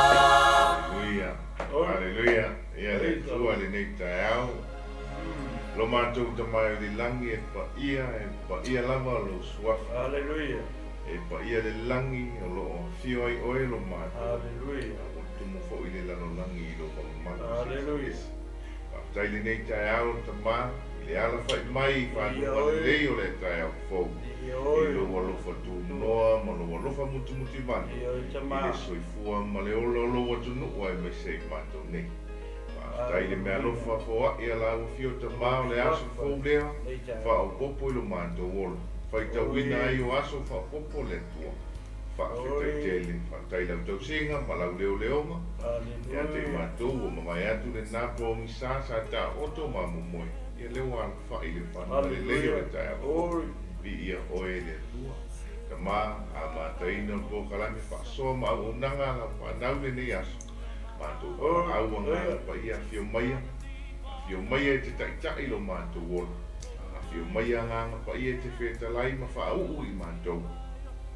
Aleluia. Aleluia. Ia le Atua lenei taeao. Lo matou Tama i le lagi e paia, e paia lava lou suafa. Aleluia. E paia le lagi o lo o afio ai oe lo matou. Aleluia. A ua tumu foi le lalolagi i lou mamalu Aleluia. eseese. Faafetai i lenei taeao Tama i le alafai mai i Viia fanuga oe. lelei o le taeao fou. Viia I oe. lou alofa tunoa ma lou alofa mutimutivale. Viia oe I le Tama. soifua ma le ola o lou atunuu aemaise i matou nei. Faafetai i le Aleluia. meaalofa foai a lau afio Tama o le aso Suafa fou lea. lenei taeao. Faaopoopo i lo matou ola. Faitauina Oi. ai o aso faaopoopo le Atua. Faafetai Oi. tele, faafetai i lau tausiga ma lau leoleoga. Ia te i Aleluia. matou ua mavae atu lena pogisa sa taoto ma momoe. Ia lea ua alafai i le fanuga lelei o Aleluia. le taeao fou. Oi. Viia oe le Atua. Tama, amataina o le polokalame faasoa ma auaunaga a lau fanau lenei aso. Matou Oi. valaau agaga Oi. paia afio maia. Afio maia e te taitai lo matou ola. Afio maia agaga paia e te fetalai ma faauu i matou.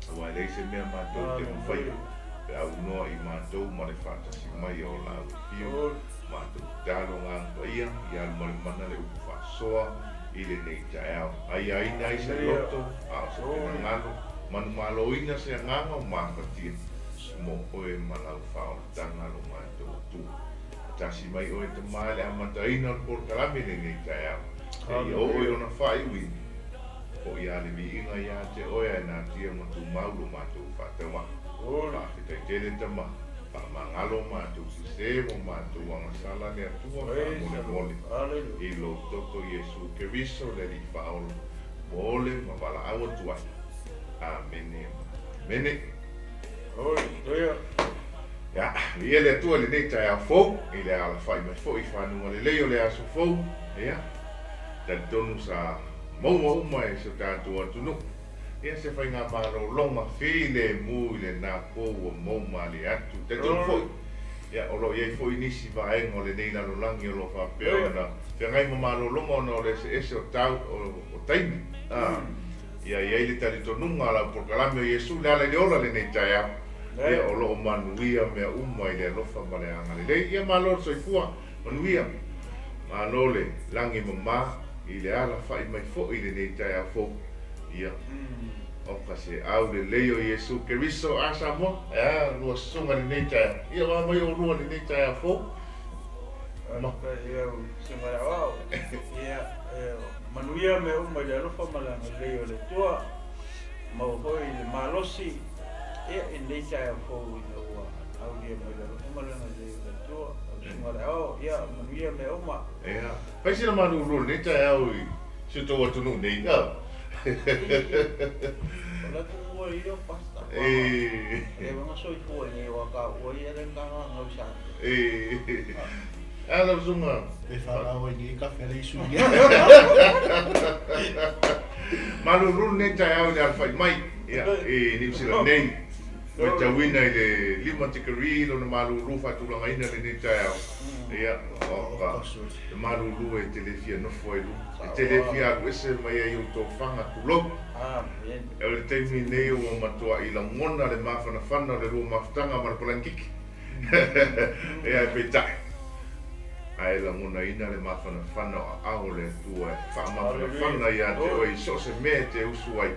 Aua e leai se mea matou te mafaia. Aleluia. Pe aunoa i matou ma le faatasi mai o lau afio. Oi. Matou tatalo agaga paia, ia alu ma le mana le upu faasoa i lenei taeao. Aiaina ai se Aleluia. loto, a o se Oi. finagalo, manumaloina se agaga o mafatia. Mo oe ma lau faaolataga lo matou Atua. Tasi mai oe Tama i le amataina o le polokalame lenei taeao. Seia oo i Aleluia. lona faaiuina. Fo'i a le viiga ia te oe ae natia ma tumau lo matou faataua'a. Oi. Faafetai tele Tama. Faamagalo matou sesē ma matou agasala le Atua Praise the Lord. faamolemole. Hallelujah. I lou toto Iesu Keriso le Alii faaola. Mo ole ma valaau atu ai. Amene. Amene. Hallelujah. Ia, viia le Atua i lenei taeao fou, i le alafai mai foi i fanuga lelei o le aso fou. Ia, talitonu sa maua uma e si o tatou atunuu. Ia se faigamalologa filemu i lena po ua mou malie atu. Talitonu Oi. foi, ia, o lo o i ai foi nisi vaega o lenei lalolagi o lo o faapea Oi. ona feagai ma malologa ona o le eseese o tau o taimi. Ia i ai le talitonuga a lau polokalame o Iesu le ala i le ola lenei taeao. Ia Amen. o lo o manuia mea uma i le alofa ma le agalelei. Ia malo le soifua, manuia. Malo le lagi mama i le alafai mai foi i lenei taeao fou. Ia, o ka se au lelei o Iesu Keriso a Samoa. Ae a lua susuga i lenei taeao. Ia oa mai oulua i lenei taeao fou. Ma. Faafetai i lau susuga i le aoao. Ia, e manuia mea uma i le alofa ma le agalelei o le Atua. Maua foi i le malosi, ia, i lenei taeao fou ina ua aulia mai le alofa ma le agalelei o le Atua. Lau susuga i le aoao, ia, manuia mea uma. Ia, fai sina malulu i lenei taeao i si o outou atunuu nei. O le atunuu e ia o pasta. E leva soifua i o ka ua ia le ka ngau sa. A lau susuga. Pe whanau ai nei kafe le isu ia. Malulu lenei taeao i le alafai mai ia i Niu Sila nei. Matauina i le 5 tikeri lona malulu faatulagaina lenei taeao. Ia, oka, le malulu e te le fia nofo ai luga. E te le fia alu ese mai ai ou tofaga, tulou. O le taimi nei ua matuai lagona le mafanafana o le lua mafutaga ma le palankiki. Ia, ae peitai, ae lagonaina le mafanafana o aao o le Atua e faamafanafana ia te oe i so o se mea e te usu ai.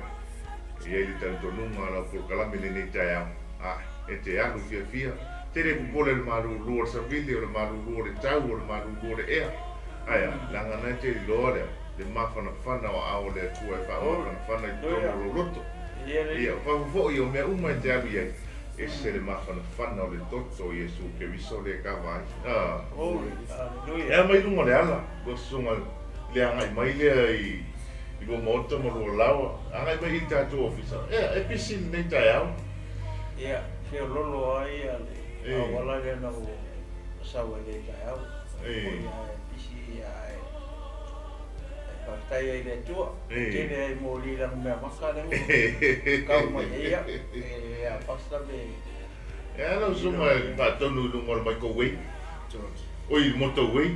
E i ai le talitonuga a lau polokalame i lenei taeao, a e te alu fiafia, te le popole i le malulu o le savili, o le malulu o le tau, o le malulu o le ea. Ae a, leaga na e te iloa lea, le mafanafana o aao o le Atua e faamafanafana i totonu o lou loto. Ia, o fafo foi o mea uma e te alu i ai, ese le mafanafana o le toto o Iesu Keriso lea e kava ai. A, e a mai luga o le ala, ua susuga le agai mai lea i lua maota ma lua laoa, agai mai i le tatou ofisa. Ea, e pisi lenei taeao. Ia, feololo ai le auala lea na ou sau ai lenei taeao. Foi ae pisi ae faafetai ai i le Atua. Tele ai moli lana mea maka lea ua kau mai ai ia. E a pasta me. E a lau susuga e faatonu i luga o le microwave. Oi, motorway.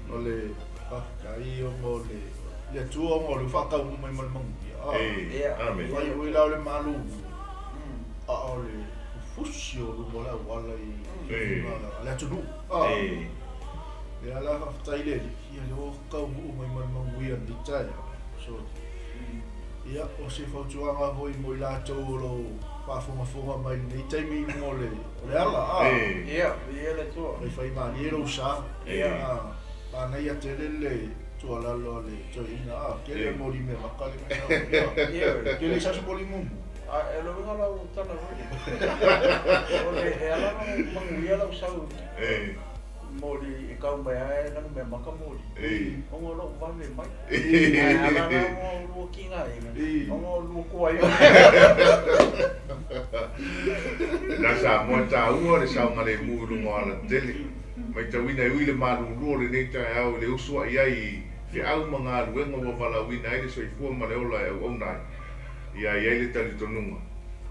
O le faafetai ona o le le Atua ona o le faataunuu mai ma le manuia. Amen. Fai foi la o le malulu, a o le fusi o luga o le auala i le atunuu. Lea la faafetai le Alii, ia lea ua taunuu mai ma le manuia i lenei taeao. So, ia, o se fautuaga foi mo i latou o lo o faafogafoga mai i lenei taimi i luga o le, o le ala, a. Ia, viia le Atua. Faifai malie lou sa. A, manaia tele le tuualalo a le toeaina, a, tele moli mea maka le mea sau. Ia, tele sa se moli mumu. A, e lou iga lau tala foi. O le, e ala ona manuia lau sau. Moli e kau mai ai lana mea maka moli. Ona o lou vave mai. Ae ala la ona o lua kiga ai. Ona o lua kuai. Na Samoa taua le saogalemu i luga o alatele. Matauina e ui le malulu o lenei taeao i le usuai ai i feau ma galuega ua valaauina ai le soifua ma le ola e auauna ai. Ia i ai le talitonuga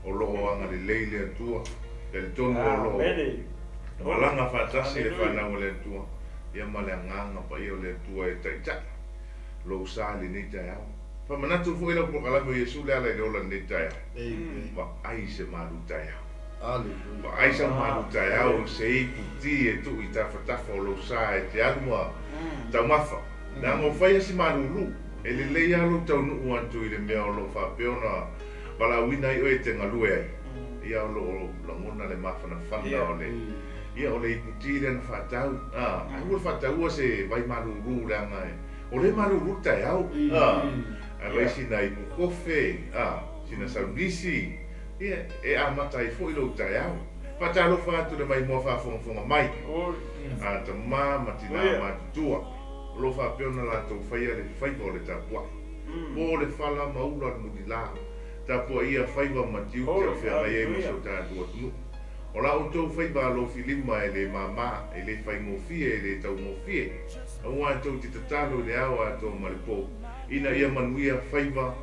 o lo o agalelei le Atua. Talitonu o lo o Malaga faatasi le fanau a le Atua, ia ma le agaga paia o le Atua e taitai lou sa i lenei taeao. Faamanatu foi lau polokalame o Iesu le ala i le ola i lenei taeao. Vaai se malu taeao. Vaai sau malu taeao i se ipu ti e tuu i tafatafa o lou sa e te alu ma taumafa. Leaga ua fai lava si malulu, e lelei lava lou taunuu atu i le mea o lo o faapea ona valaauina ai oe e te galue ai, ia o lo o lagona le mafanafana o le, ia o le iputi lea na faatau, a, ae ua faataua se vai malulu leaga e, o lea e malulu le taeao, a, ae vai sina ipu kofe, a, sina saunisi, ia, e amata ai foi lou taeao. Faatalofa atu i le maimoa faafogafoga mai a tama ma tinā matutua o lo o faapea ona latou faia le faiva o le tapuai. Po le fala ma ula le mulila, tapuaia faiva ma tiute o feagai ai ma si o tatou atunuu. O la outou faiva alofilima e le mama, e le faigofie, e le taugofie, aua tou te tatalo i le ao atoa ma le po, ina ia manuia faiva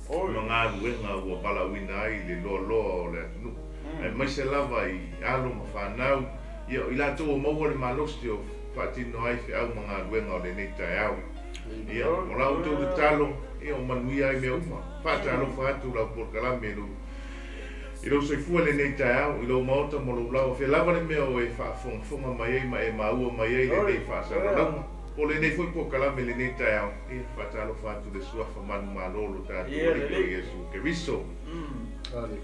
ma galuega ua valaauina ai le loaloa o le atunuu, aemaise lava i alo ma fanau, ia o i latou ua maua le malosi o faatino ai feau ma galuega o lenei taeao. Ia, o la outou tatalo, ia o manuia ai mea uma. Faatalofa atu lau polokalame i lou, i lou soifua i lenei taeao, i lou maota ma lou laoa. Fea lava le mea o e faafogafoga mai ai ma e maua mai ai lenei faasalalauga, po o lenei foi polokalame i lenei taeao, ia, faatalofa atu i le Suafa manumalo o lo tatou Alii o Iesu Keriso.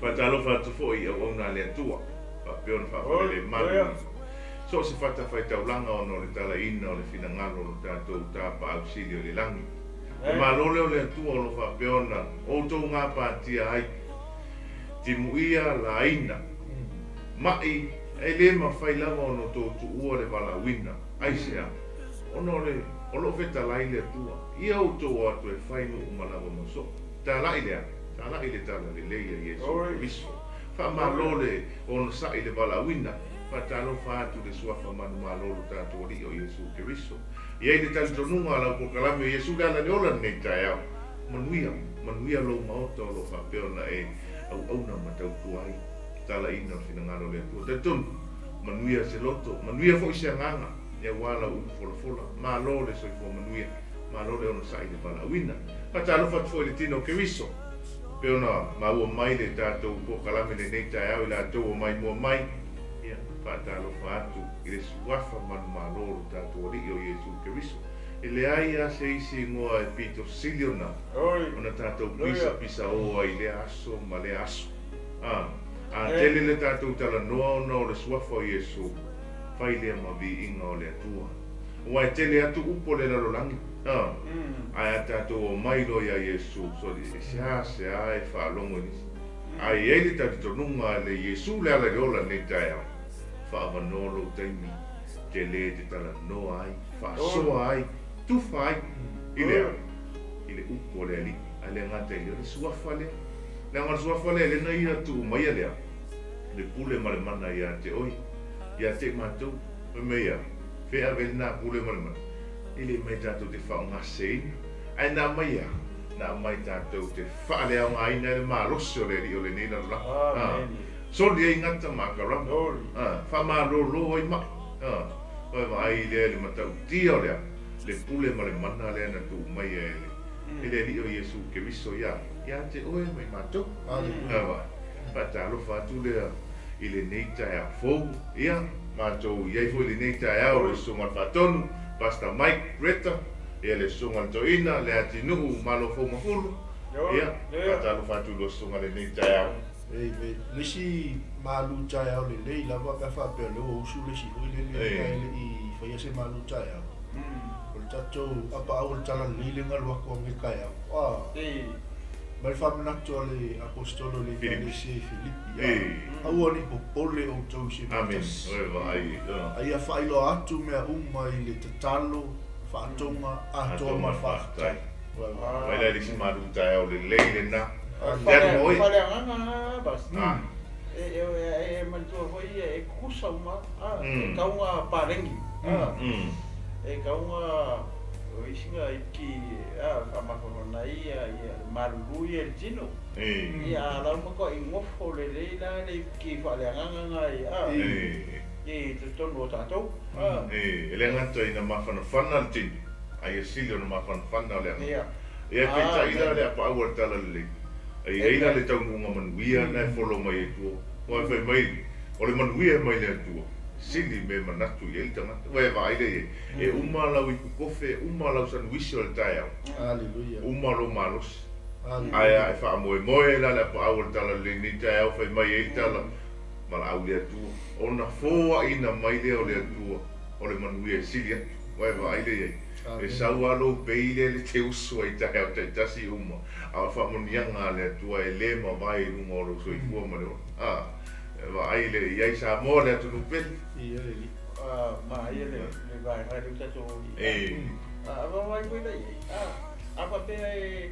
Faatalofa atu foi i auauna a le Atua, faapea ona faafalelemalu i. So o se fatafaitaulaga ona o le talaiina o le finagalo o lo tatou Tapaau Sili o i le lagi. Le Malo lea o le Atua o lo faapea ona outou gapatia ai, timuia, laina, ma'i, e le mafai lava ona outou tuua le valaauina. Aisea? Ona o le. O loo fetalai le Atua, ia outou o atu e fai nuu ma lava mau soo. Talai le a? Talai le tala lelei a Iesu Keriso. Faamalo le onosai i le valaauina. Faatalofa atu i le Suafa manumalo o lo tatou Alii o Iesu Keriso. E i ai le talitonuga a lau polokalame o Iesu le ala i le ola lenei taeao. Manuia, manuia lou maota o lo o faapea ona e auauna ma tautua ai. Talaiina o le finagalo o le Atua. Talitonu, manuia se loto, manuia foi se agaga, aua lau upu folafola. Malo le soifua manuia, malo le onosai i le valaauina. Faatalofa atu foi i le tino o Keriso, pei ona maua mai le tatou polokalame i lenei taeao i latou o maimoa mai. Ia, faatalofa atu i le Suafa manumalo o lo tatou Alii o Iesu Keriso. E leai lava se isi igoa e pito sili ona ona tatou pisapisaoa i lea aso ma lea aso. A, a tele le tatou talanoa ona o le Suafa o Iesu, fai lea ma viiga o le Atua. Aua e tele atu upu o le lalolagi, a, ae a tatou omai loa iā Iesu, soli, e seasea e faalogo i nisi. Ae i ai le talitonuga le Iesu le ala i le ola i lenei taeao, faavanoa lou taimi tele e te talanoa ai, faasoa ai, tufa ai i le a? I le upu a le Alii. Ae le gata i lea, o le suafa lea. Leaga o le suafa lea, lea na ia tuu maia lea, le pule ma le mana ia te oe, ia te i matou. Fai mai ia, fea ave lena pule ma le mana? E le mea tatou te faaaogaseseina, ae na aumai a? Na aumai tatou te faaleaogaina ai le malosi o le Alii o lenei lalolagi. Soli ai gata ma akarama, faamalolo ai mai. Ua e vaai lea i le matautia o le a? Le pule ma le mana lea na tuu maia e le e le Alii o Iesu Keriso ia ia te oe ma i matou. Aleluia. Faatalofa atu lea i lenei taeao fou. Ia, matou i ai foi i lenei taeao le Susuga i le Faatonu, Pastor Mike Greta, ia le Susuga i le Toeaina, Leatinuu Malofoumafulu. Ia, faatalofa atu i lua susuga i lenei taeao. Amen. Le isi malu taeao lelei lava pe a faapea o lea ua usu le isi foi lele ae le i faia se malu taeao. O le tatou apaau o le talalelei lea na alu atu ananei taeao. Mai le faamanatu a le Aposetolo i le Ekalesia i Filipi, Aua ne i popole outou i se mea tasi. A ia faailoa atu mea uma i le tatalo, faatoga, atoa ma le faafetai. Mai la i le isi malu taeao lelei lena. Fale agaga lava e manatua foi e tutusa uma e tau na paleni e tau na o isi na iki faamafanafana ai ia le malulu ia i le tino ia a lau matuai nofo lelei la le iki faaleagaga na i totonu o tatou. E le gata ina mafanafana le tino, a ia sili ona mafanafana o le agaga. Ia peitai la le apaau a le talalelei, a i ai la le taunuuga manuia lena e folo mai ai tua. Aua e fai mai, o le manuia e mai le Atua, sili mea e manatu i ai le tagata. Ua e vaai lea i ai, e uma lau ipu kofe, e uma lau sanuisi o le taeao, uma lou malosi. Ae a e faamoemoe la le apaau a le talalelei i lenei taeao, fai mai ai le tala, Valaau le Atua, ona foaina mai lea o le Atua o le manuia e sili atu. Ua e vaai lea i ai? E sau lava lou pei lea le te usu ai i taeao taitasi uma, a o le faamanuiaga a le Atua e le mavae i luga o lou soifua ma le ola. A, e vaai lea i ai Samoa le atunuu pele. Ia le alii. Manaia le vaega lea ua tatou i ai. A vaavaai foi la i ai, a faapea e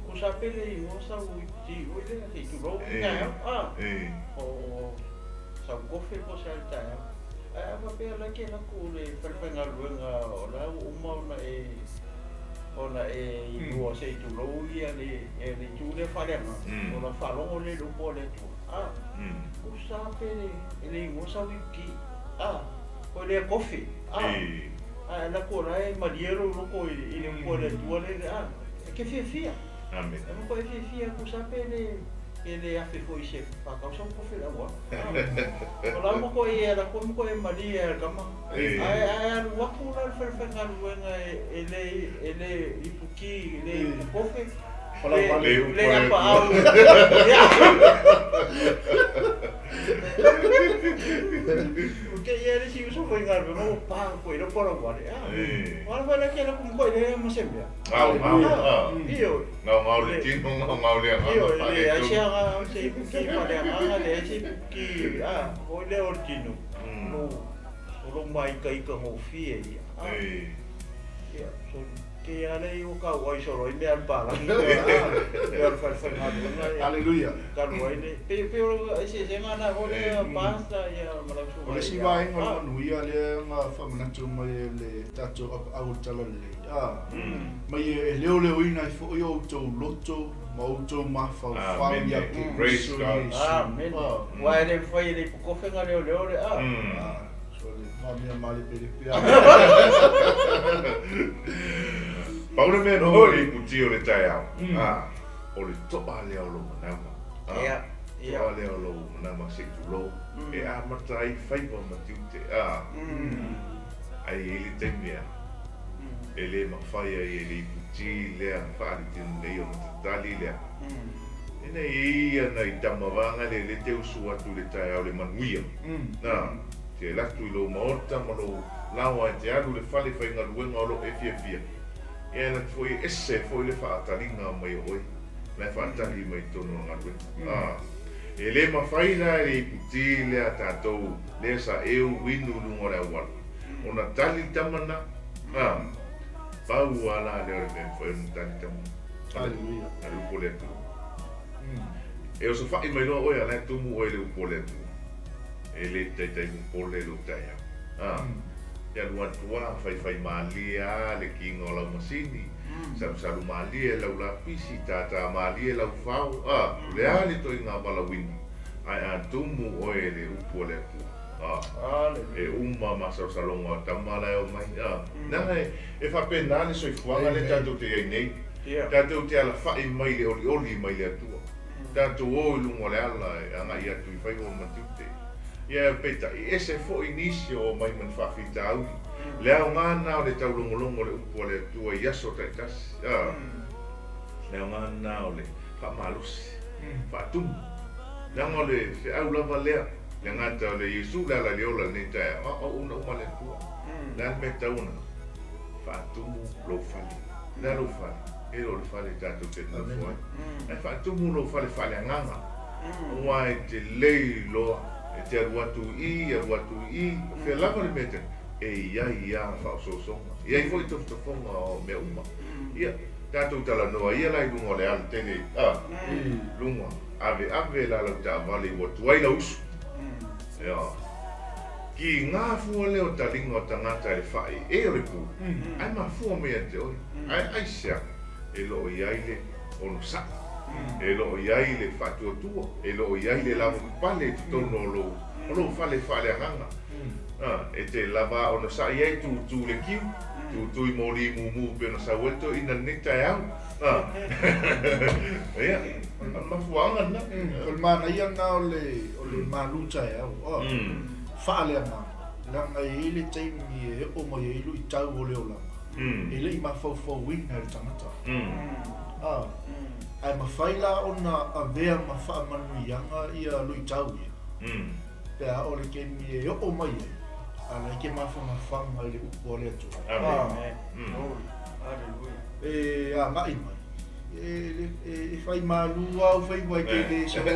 O sa pele igoa sau ti foi lea se i tulou le taeao a o sau kofe po o se a le taeao. Ae a faapea la e te alu atu i le falefaigaluega o la ua uma ona e ona e iloa se i tulou ia le le itu lea faaleagaga ona faalogo lea i le upu a le Atua a o sa pele e le igoa sau ti a o lea kofe a ae alu atu o la e malie lou loto i le upu a le Atua lea a E te fiafia. Amen. E matua e fiafia atu sa pe le pe le afe foi i se whakau sau kofe le aua. O la matua e ala koe matua e malie a le tama. Ae ae alu atu la le falefaigaluega e le e le ipu ti, e le ipu kofe. Le le apaau. Ke ia le isi uso faigaluega ua pa koe i loko lau wale. Wala wala ke la ku koe le ma se mea. Gaogao, a. Gaogao le tino, gaogao le agaga, Ioe, leai se aga, se ipuki faaleagaga, leai se ipuki, a, foi lea o le tino, o lou, o lou māikaika gofie ia, a. Ia, so ke ia le i o ka wai solo i mea le palangi mea le fale faigaluega ia. Aleluia. Talu ai le pe pe o eseesega na foi le pasta ia ma lau O le susuga isi ia. vaega o le manuia lea na faamanatu mai e le tatou apaau o le Talalelei, mai e leoleoina ai foi o outou loto ma outou mafaufau Amene. ia Praise Keriso God. Iesu. Amen. Ua e le mafai e le ipukofe na leoleo le a. So le mamea malepelepe a. Pau le mea no le iputi o le taeao. O le to'a lea o lou manawa. Ia, ia. To'a lea o lou manawa se i tulou. E amata ai faiva ma tiute. Ai e i ai le taimi a e le mafai ai e le iputi lea faaletino nei ona tatali lea. Ina ia ia nai tama vaga le le te usu atu i le taeao le manuia. Na, te alu atu i lou maota ma lou laoa e te alu i le fale faigaluega o lo o e fiafia. Ia e alu atu foi e ese foi le faataliga mai o oe, la e faatali mai i totonu o le galuega. E le mafai la e le iputi lea tatou lea sa eu inu i luga o le auala ona tali le tama lena. Pau lava la lea o le mea e mafai ona tali le tama. Aleluia. A le upu a le Atua. E osofai mai loa oe a la e tumu oe i le upu a le Atua. E le taitai popole lou taeao. Te alu atu lava, faifai malie lava le kiga o lau masini, salusalu malie lau lapisi, tātā malie lau fao, o le a le ituaiga valaauina, ae a tumu oe i le upu a le Atua. E uma masalosaloga o tama la e omai. Leaga e faapena le soifuaga lea tatou te i ai nei. Tatou te alafai mai i le olioli mai le Atua. Tatou o i luga o le ala e agai atu i faiva ma tiute. Ia peitai, e ese foi nisi o omai ma ni faafitauli. Le aoga lena o le taulogologo o le upu a le Atua i aso taitasi. Le aoga lena o le faamalosi, faatumu. Leaga o le feau lava lea, le gata o le Iesu le ala i le ola i lenei taeao, a o auauna uma a le Atua. O le a le mea e tatau ona faatumu lou fale? O le a lou fale? E le o le fale tatou te nonofo ai. Ae faatumu lou fale faaleagaga, aua e te lei loa, e te alu atu i i, alu atu i i, o fea lava le mea e te, e i ai lava faaosoosoga, e i ai foi tofotofoga o mea uma. Ia, tatou talanoa ia la i luga o le alatele, a, luga, aveave la lau taavale ua tuai lau usu. Ia, kiga fua lea o taliga o tagata i le fai e o le pu, ae mafua mai ia te oe. Ae aisea, e le o i ai le onosai, e le o i ai le faatuatua, e le o i ai le lavapapale i totonu o lou, o lou fale faaleagaga. E te lava onosai ai tutu i le kiu, tutu i moli mumu e pei ona sau ai le toeaina i lenei taeao. Ia, o le mafuaaga lena. O le manaia lena o le, o le malu taeao, faaleagaga, leaga e i ai le taimi e oo mai ai luitau o le olaga, e le i mafaufauina e le tagata. Ae mafai la ona avea ma faamanuiaga ia luitau ia, pe a oo le taimi e oo mai ai, a la e ke mafamafaga i le upu a le Atua. Amen. E agai mai. E fai malu lava au faiva e ke le soonga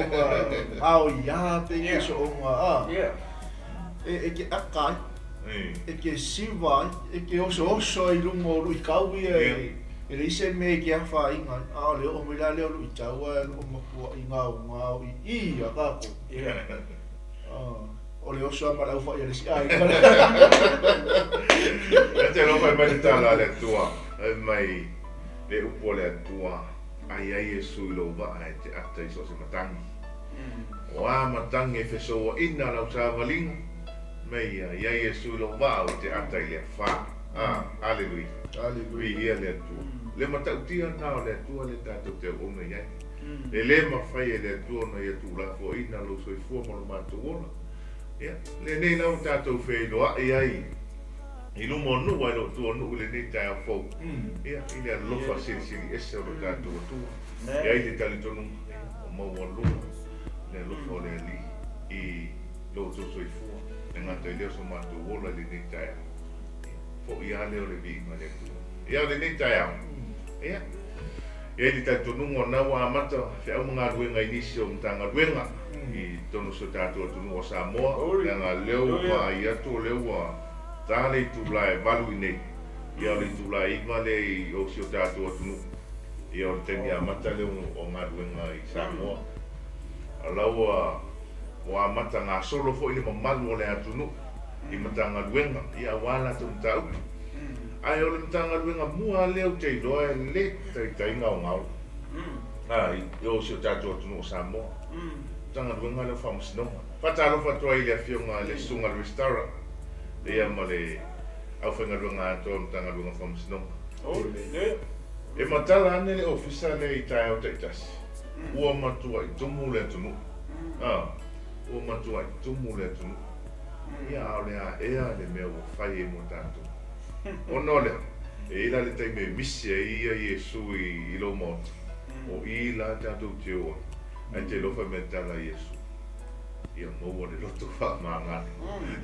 gaoiā pe ke soonga a. E ke aka ai, e ke siva ai, e ke osooso ai i luga o luitau ia e leai se mea e ke afaina ai. A o le oo mai la lea o luitau ae o lo o matuai gaogao i i ia tatou. O le oso lava ma le aufai a le isi aiga. E te alofa mai le tala a le Atua, fai mai le upu a le Atua, ai ai Iesu i lou vaa e te ata i so o se matagi. O a matagi e fesouaina lau savaliga, mei ia, i ai Iesu i lou vaa ua te ata i le afa. Aleluia. Viia le Atua. Le matautia lena o le Atua lea tatou te auauna i ai. E le mafai e le Atua ona ia tuulafoaiina lou soifua ma lo matou ola. Ia, lenei la ua tatou feiloai ai i luma o nuu ae le o tua o nuu i lenei taeao fou. Ia, i le alofa silisili ese o lo tatou Atua. E ai le talitonuga, ia, o maualuga le alofa o le Alii i lo outou soifua, e gata i lea o so matou ola i lenei taeao. Ia, foi lava lea o le viiga i le Atua. Ia, o lenei taeao, ia, E i ai le talitonuga o lena ua amata feau ma galuega i nisi o Matagaluega i totonu o si o tatou atunuu o Samoa, leaga o lea ua vaai atu o lea ua ta le itula e 8 i nei. Ia o le itula e 9 lea i o si o tatou atunuu. Ia o le taimi amata lea o galuega i Samoa. A la ua ua amata gasolo foi le mamalu o le atunuu i Matagaluega, ia aua latou mataupu. Ae o le Matagaluega mua lea ou te iloa e le taitai gaogao i o si o tatou atunuu o Samoa, Matagaluega lea o Faamasinoga. Faatalofa atu ai i le Afioga i le Susuga i le Resitara, ia ma le aufaigaluega atoa o le Matagaluega o Faamasinoga. E matala ane le Ofisa lea i taeao taitasi, ua matuai tumu le atunuu. Ua matuai tumu le atunuu. Ia, a o le a ea le mea ua fai ai mo tatou? Ona o lea, e i ai la le taimi e misi ai ia Iesu i lou maota, o i la tatou te o ai, ae te alofa i mea tala a Iesu, ia maua le loto faamagalo,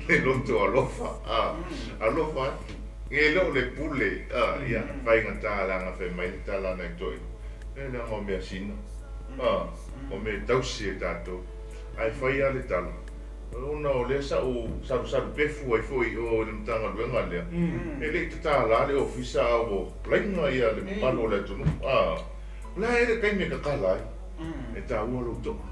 le loto alofa, a, alofa atu, e le o le pule, a, ia, faigata leaga fai mai le tala a nai toeaiina, e leaga o measina, a, o mea e tausi e tatou, ae fai lava le tala, Ona o lea sa ou salusalu pefu ai foi i o i le Matagaluega lea, e le i tatala le ofisa a ua laina ia le mamalu o le atunuu. A, o le a ea le taimi e tatala ai? E taua lou to'a.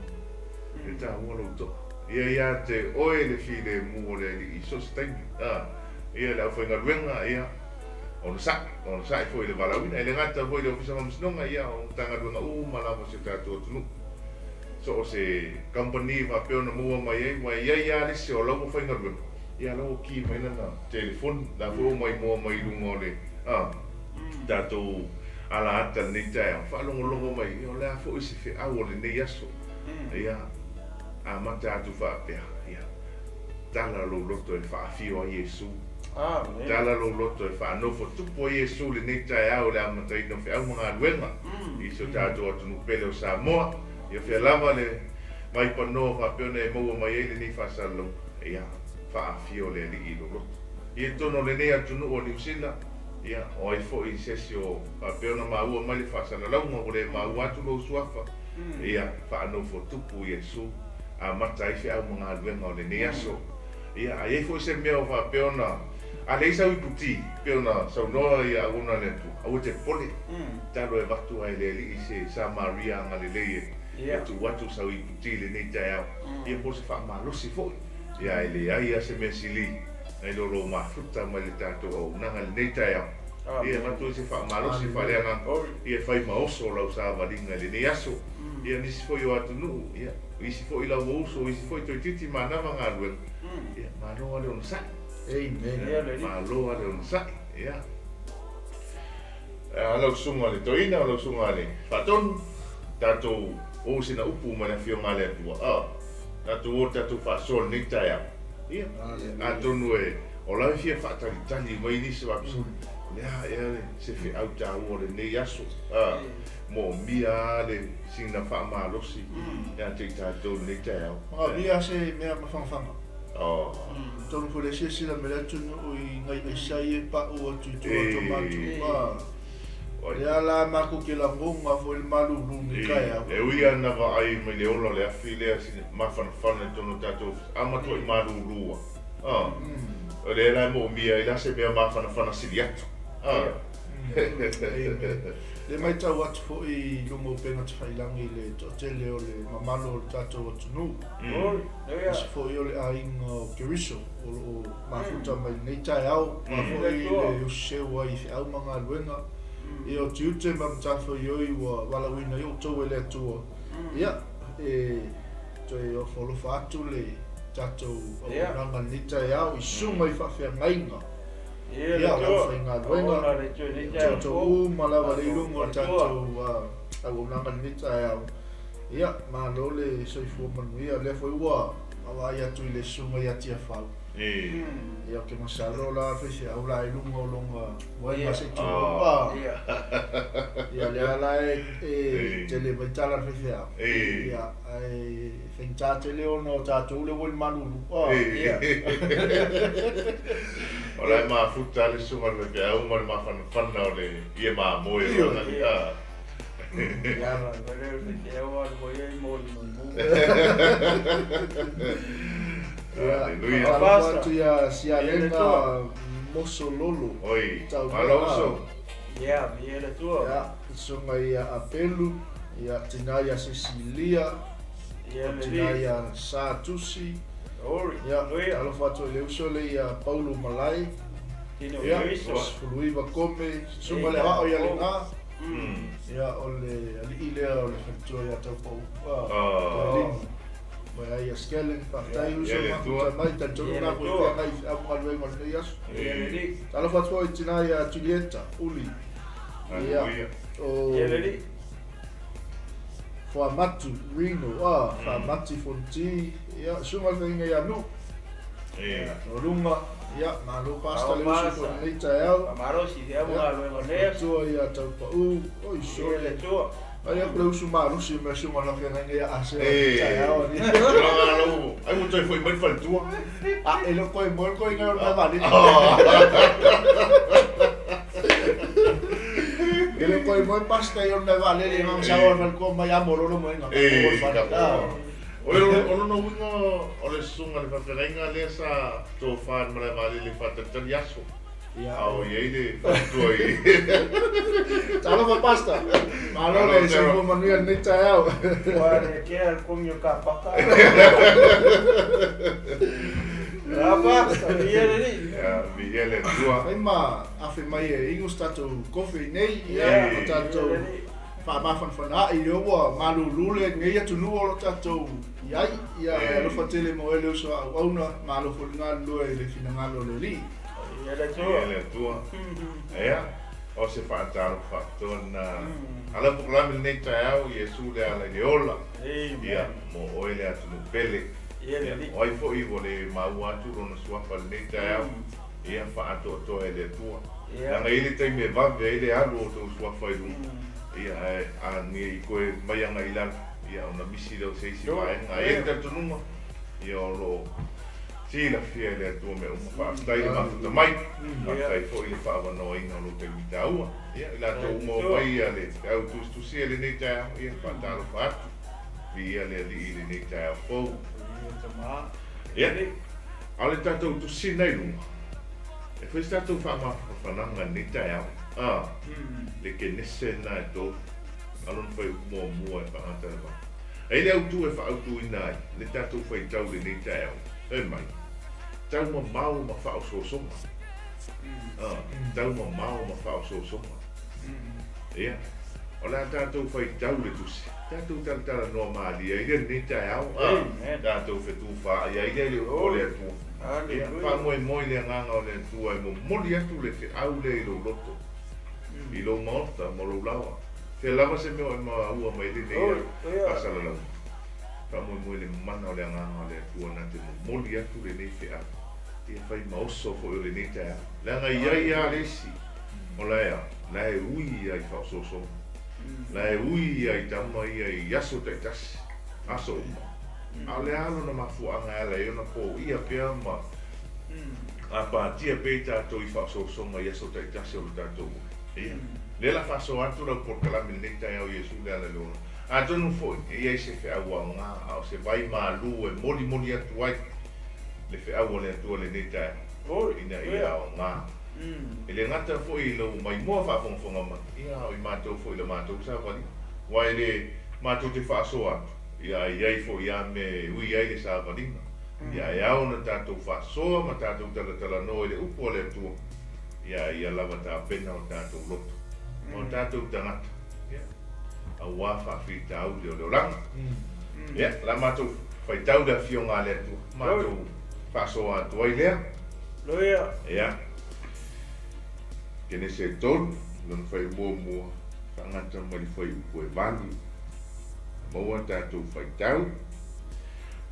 E taua lou to'a. Ia ia te oe le filemu o le Alii i so o se taimi. A, ia le aufaigaluega, ia, onosai, onosai foi i le valaauina. E le gata foi i le Ofisa Faamasinoga, ia, o Matagaluega uma lava o si o tatou atunuu. So o se kamupani faapea ona maua mai ai, aua e i ai lava le isi o la ua faigaluega, ia la ua ki mai lana telefoni, la foi ua maimoa mai i luga o le tatou ala ata i lenei taeao, faalogologo mai, ia o le a foi se feau o lenei aso. Ia, amata atu faapea, ia, tala lou loto e faafio ai Iesu. Tala lou loto e faanofo tupu ai Iesu i lenei taeao i le amataina o feau ma galuega i si o tatou atunuu pele o Samoa. Ia fea lava le vaipanoa faapea ona e maua mai ai lenei faasalalauga, ia, faafio le Alii i lou loto. Ia i totonu o lenei atunuu o Niu Sila, ia, o ai foi se isi o faapea ona maua mai le faasalalauga ua le maua atu lou suafa, ia, faanofo tupu Iesu, amata ai feau ma galuega o lenei aso. Ia, a i ai foi se mea o faapea ona, a leai sau iputi, pei ona saunoa ia auauna a le Atua, aua te popole, talo e avatu lava e le Alii se Samaria agalelei e tuu atu sau iputi i lenei taeao, ia po o se faamalosi foi. Ia, e leai lava se mea sili nai lo lou mafuta mai le tatou auaunaga i lenei taeao. Ia, e avatu ai se faamalosi faaleagaga, ia e fai ma oso lau savaliga i lenei aso. Ia, nisi foi o atunuu, ia, O isi foi lau uso, o isi foi toeitiiti manava galuega. Ia, malo lava le onosai. Amen. Malo lava le onosai. Ia. A lau susuga i le toeaina, o lau susuga i le faatonu, tatou o sina upu ma le Afioga a le Atua. A, tatou o tatou faasoa i lenei taeao. Ia, atonu e, o la e fia faatalitali mai nisi o apisoni. O le a ea le, se feau taua o lenei aso. A, moomia lava le sina faamalosi ia te i tatou i lenei taeao. Manaomia se mea mafanafana. Tonu foi le silasila mai le atunuu i nai aisa ia e pau atu i tua o matou a. Lea la matou te lagona foi le malulu i lenei taeao. E ui lava ina vaai mai le ola o le afi lea sina mafanafana i totonu o tatou ofisa, a matuai malulu lava. O lea la e moomia ai la se mea mafanafana sili atu. Le matau atu foi i luga o upega tafailagi i le toatele o le mamalu o le tatou atunuu, aemaise foi o le aiga o Keriso o lo o mafuta mai lenei taeao, aua foi le usiseu ai i feau ma galuega, ia o tiute ma matafaioi ua valaauina ai outou e le Atua, ia, e toe ofoalofa atu le tatou auaunaga i lenei taeao i susuga i faafeagaiga. Ia, o le aufaigaluega, outou uma lava lea i luga o le tatou auaunaga i lenei taeao. Ia, malo le soifua manuia. O lea foi ua vaai atu i le susuga ia Tiafau. Ia, ou te masalo la faifeau la i luga o lona moega se i tulou. Ia, lea la e tele mai tala a le faifeau. Ia, ae faigata tele ona o tatou lea ua i le malulu. O la e mafuta lava le susuga i le faifeau ma le mafanafana o le ie mamoe o lona alii. Aleluia. Faatalofa atu ia Sialega Mosololo. Oi, malo uso. Ia, viia le Atua. Ia, susuga ia Apelu, ia tina ia Sesilia, Ia le tina alii. ia Sa Tusi. Glory. Ia, Hallelujah. talofa atu i le uso lea ia Paulo Malae. Tino Ia, Luiso. 19 Kome, susuga le aoao ia Lega. Ia, o le alii lea o le faletua ia Taupau. Ah. Mai ai ia Skellen, faafetai uso Ia le mafuta Atua. mai, talitonu Ia le na koe Atua. feagai i feau galuega o lenei aso. Ia le alii. Talofa atu foi i tina ia Julieta, Uli. Ia, Hallelujah. o Ia le alii. Fuamatu, Reno, ah, Faamati Fonti, ia, susuga le feagaiga ia Nuu. O luga, ia, malo pasta le uso foi lenei taeao. Faamalosi i feau galuega o lenei aso. Tua ia Taupau, oi Ia le sole. Atua. Ai aku le uso malosi me susuga le feagaiga ia Asea Eh. taeao ni. Tulaga lau, ai ua toe foi mai le faletua. Ah, e le koe mo le koe ngai o le vale. E le koe mo pasta i o le vale le ngang sa o le ko mai amo lolo mo nga. Eh, ka O lona uiga o le susuga le faafeagaiga lea sa tofa i le malae valele faatalitali aso. Ia. A o i ai le faletua i. Talofa pasta. Malo le soifua manuia lenei taeao. Ua le kea le kogi o kapaka. Rapa, viia le alii. Ia, viia le Atua. Fai ma afe mai e inu se tatou kofe i nei, ia, Ia, o tatou viia le alii. faamafanafanaai lea ua malūlū lenei atunuu o lo tatou i ai, ia, e alofa tele mo ele uso auauna, malo foi le galulue i le finagalo o le alii. Viia le Viia Atua. le Atua. Ia, o se faatalofa faapitoa lena. Ala polokalame lenei taeao, Iesu le ala i le ola. Ia, Amen. mo oe le atunuu pele. Ia le alii. O ai foi ua le maua atu lona suafa lenei taeao. Ia, faatoatoa e le Atua. Ia. Leaga i le taimi e vave ai le alu o tou suafa i luga. Ia, ae a nei koe mai aga i lalo. Ia, ona misi lea o se isi Yo. vaega. Ai le talitonuga. Ia, o loo silafia e le Atua mea uma. Faafetai le mafuta mai. Faafetai foi le faavanoaina o lou taimi taua. Ia, i latou uma o mai ia le feau tusitusia lenei taeao. Ia, faatalofa atu. Viia le alii i lenei taeao fou. Viia tama. Ia, a o le tatou tusina i luga. E fai se tatou faamafanafanaga lenei taeao. Ah, le kenese na e tolu. Alona fai muamua e faagata le vaa. Ai le autu e faautuina ai, le tatou faitau lenei taeao. E mai, tau mamao ma faaosoosoga. Ah, tau mamao ma faaosoosoga. Ia, o le a tatou faitau le tusi. Tatou talatalanoa malie ai le lenei taeao. Ah, Amen. tatou fetufaai ai lea i le upu o le Atua. Ia, Hallelujah. faamoemoe le agaga o le Atua e momoli atu le feau lea i lou loto. I lou maota ma lou lawa. Fea lava se mea o e maua mai lenei Oi, ia. faasalalauga. Faamoemoe le mana o le agaga o le Atua na te momoli atu lenei feau. Ia fai ma oso foi o lenei taeao. Leaga i ai lava le isi. O la ea, la e ui ia i faaosoosoga. La e ui ia i tama ia i aso taitasi. Aso uma. A o le a lona mafuaaga e ala ai ona poia pea ma apatia pea i tatou i faaosoosoga i aso taitasi o le tatou ui. Ia, lea la faasoa atu lau polokalame lenei taeao Iesu le ala i le ola. Atonu foi, e i ai se feau aoga, a o se vai malū e molimoli atu ai le feau o le Atua lenei taeao. Oi, Ina ia aoga. E le gata foi i lou maimoa faafogafoga mai, ia o i matou foi i le matou savaliga. Aua e le matou te faasoa atu, ia i ai foi ia mea e ui ai le savaliga. Ia e ao ona tatou faasoa ma tatou talatalanoa i le upu o le Atua. Ia ia lava tapena o tatou loto. O tatou tagata. Ia, auā faafitauli o le olaga. Ia, la matou faitau le afioga a le Atua. Matou faasoa atu ai lea. Hallelujah. Ia, Kenese e tolu, lona fai muamua, faagata mai le fuaiupu e 8. Maua tatou faitau.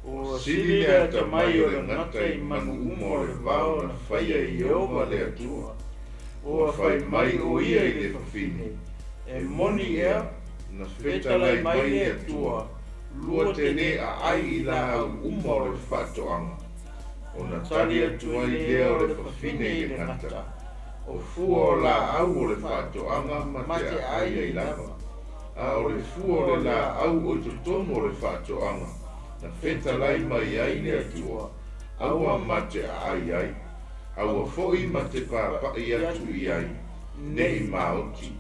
Ua sili le atamai o le gata i manu uma o le vao na faia e Ieova le Atua. Ua fai mai o ia i le fafine. E moni ea, Na fetalai fetalai mai mai le le Atua. Atua, lua te lē aai i laau uma o le faatoaga. Ona tali atu ai lea o le fafine i le gata. O fua o laau o le faatoaga ma te aai ai lava. A o le fua o le laau o i totonu o le faatoaga, na fetalai mai ai le Atua, aua ma te aai ai. Aua foi ma te papa'i atu i ai, ne i maoti.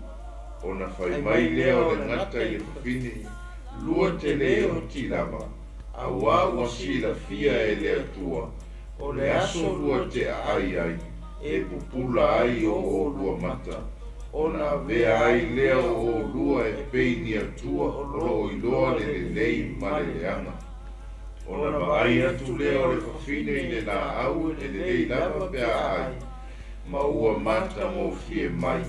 Ona fai mai lea o le gata i le fafine, Lua te le oti lava, auā ua silafia e le Atua, o le aso lua te aai ai, e pupula ai o oulua mata, ona avea ai lea o oulua e pei ni atua o lo o iloa le lelei ma le leaga. Ona vaai atu lea o le fafine i le laau e lelei lava pe a ai, ma ua matagofie mai,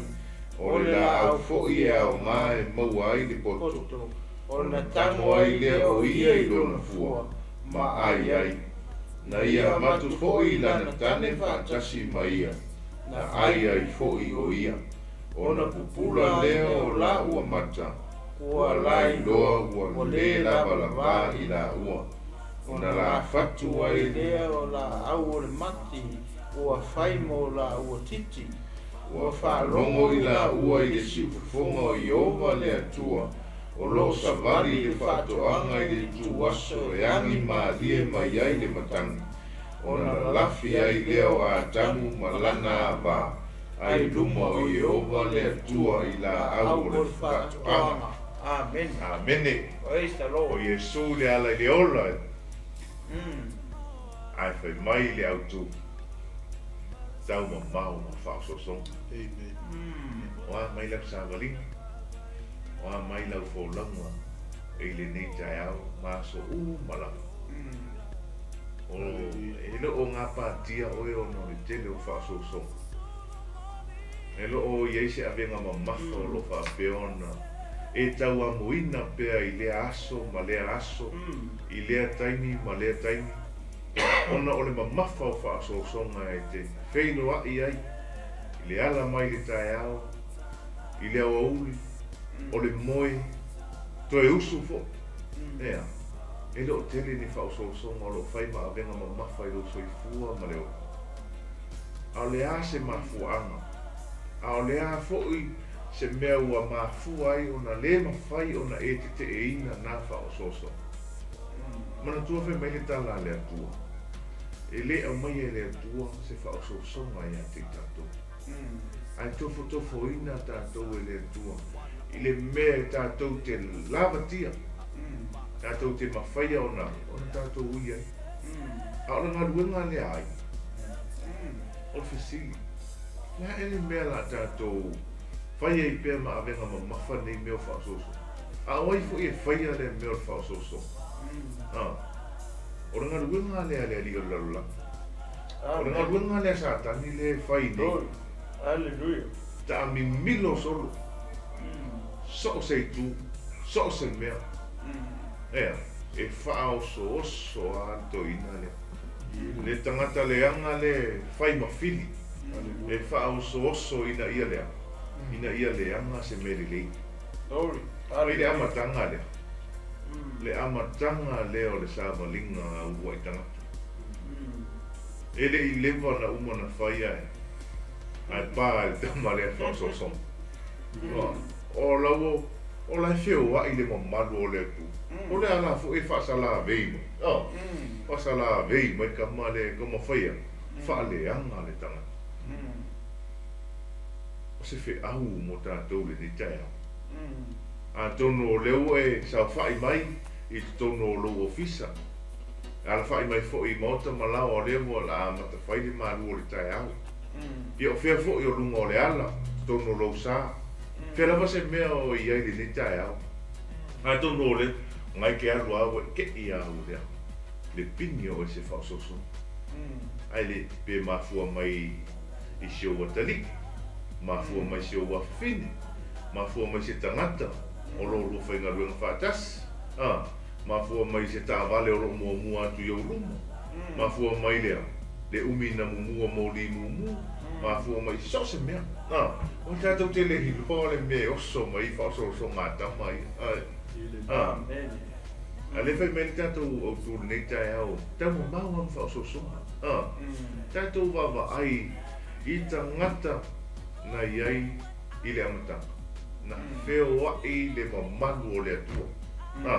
o le laau foi e aoga e maua ai le poto, ona tago ai lea o ia i lona fua, ma ai ai. Na ia avatu foi i lana tane faatasi ma ia, na ai ai foi o ia. Ona pupula lea o laua mata, ua lailoa ua le lavalavā i laua, ona lafatu ai lea o laau o le mati ua fai mo laua titi. Ua faalogo i laua i le siufofoga o Ieova le Atua, o lo o savali i le faatoaga i le ituaso e agi malie mai ai le matagi, ona lalafi ai lea o Atamu ma lana ava ai luma o Ieova le Atua i laau o le faatoaga. Amene. Amene. Praise the Lord. O Iesu le ala i le ola, ae fai mai le autu, taumamao ma faaosoosoga. Amen. O a mai lau savaliga, o a mai lau folauga i lenei taeao ma aso uma lava. O, e le o gapatia oe ona o le tele o faaosoosoga. E le o i ai se avega mamafa o lo o faapea ona e tauamoina pea i lea aso ma lea aso, i lea taimi ma lea taimi, ona o le mamafa o faaosoosoga e te feiloa'i ai i le ala mai le taeao, i le aoauli, o le moe, toe usu foi. Ea, e le o tele ni faaosoosoga o lo o fai ma avega mamafa i lou soifua ma le ola. A o le a se mafuaaga? A o le a foi se mea ua mafua ai ona le mafai ona e tete'eina na faaosoosoga? Manatua fai mai le tala a le Atua, E le aumaia e le Atua se faaosoosoga ia te i tatou. Ae tofotofoina tatou e le Atua i le mea e tatou te lavatia, tatou te mafaia ona tatou ui ai. A o le galuega lea ai, o le fesili, le a ea le mea la tatou fai ai pea ma avega mamafa nei mea o faaosoosoga? A o ai foi e faia lea mea o le faaosoosoga? O le galuega lea a le alii o le lalolagi. O le galuega lea a Satani lea e fai nei. Hallelujah. Taamimilo solo. So o se itu, so o se mea. Ea, e faaosooso lava le toeaina lea. Le tagata leaga le fai ma fili, e faaosooso ina ia lea, ina ia leaga se mea lelei. Glory. Mai le amataga lea, le amataga lea o le savaliga a uluai tagata. E le i leva ona uma ona fai ae, ae pa e le tama lea faaosoosoga. O lau o la e feoai le mamalu o le Atua. O le ala foi e faasalavei mai. Oh, faasalavei mai kama lea e taumafai e faaleaga le tagata. O se feau mo tatou lenei taeao. Atonu o lea ua e saofa'i mai i totonu o lou ofisa, e alafa'i mai foi i maota ma laoa o lea ua la amata fai le malu o le taeao. Ia o fea foi o luga o le ala, totonu o lou sa, fea lava se mea o i ai lenei taeao. Atonu o lea, ngai ke alu a ua e ke'i a u lea, le pini o oe se faaosoosoga. Ae le pe mafua mai i si ou atalii, mafua mai si ou afafine, mafua mai se tagata o lo oulua faigaluega faatasi, a, mafua mai se taavale o lo o muamua atu i ou luma, mafua mai lea, le umi na mumua moli mumu, mafua mai so o se mea, a, o tatou te le iloa le mea e oso mai ai faaosoosoga a tama ia, a, a lea fai mai le tatou autu i lenei taeao, taumamao lava ma faaosoosoga, a, tatou vaavaai i tagata na i ai i le amataga, na feoa'i le mamalu o le Atua. A,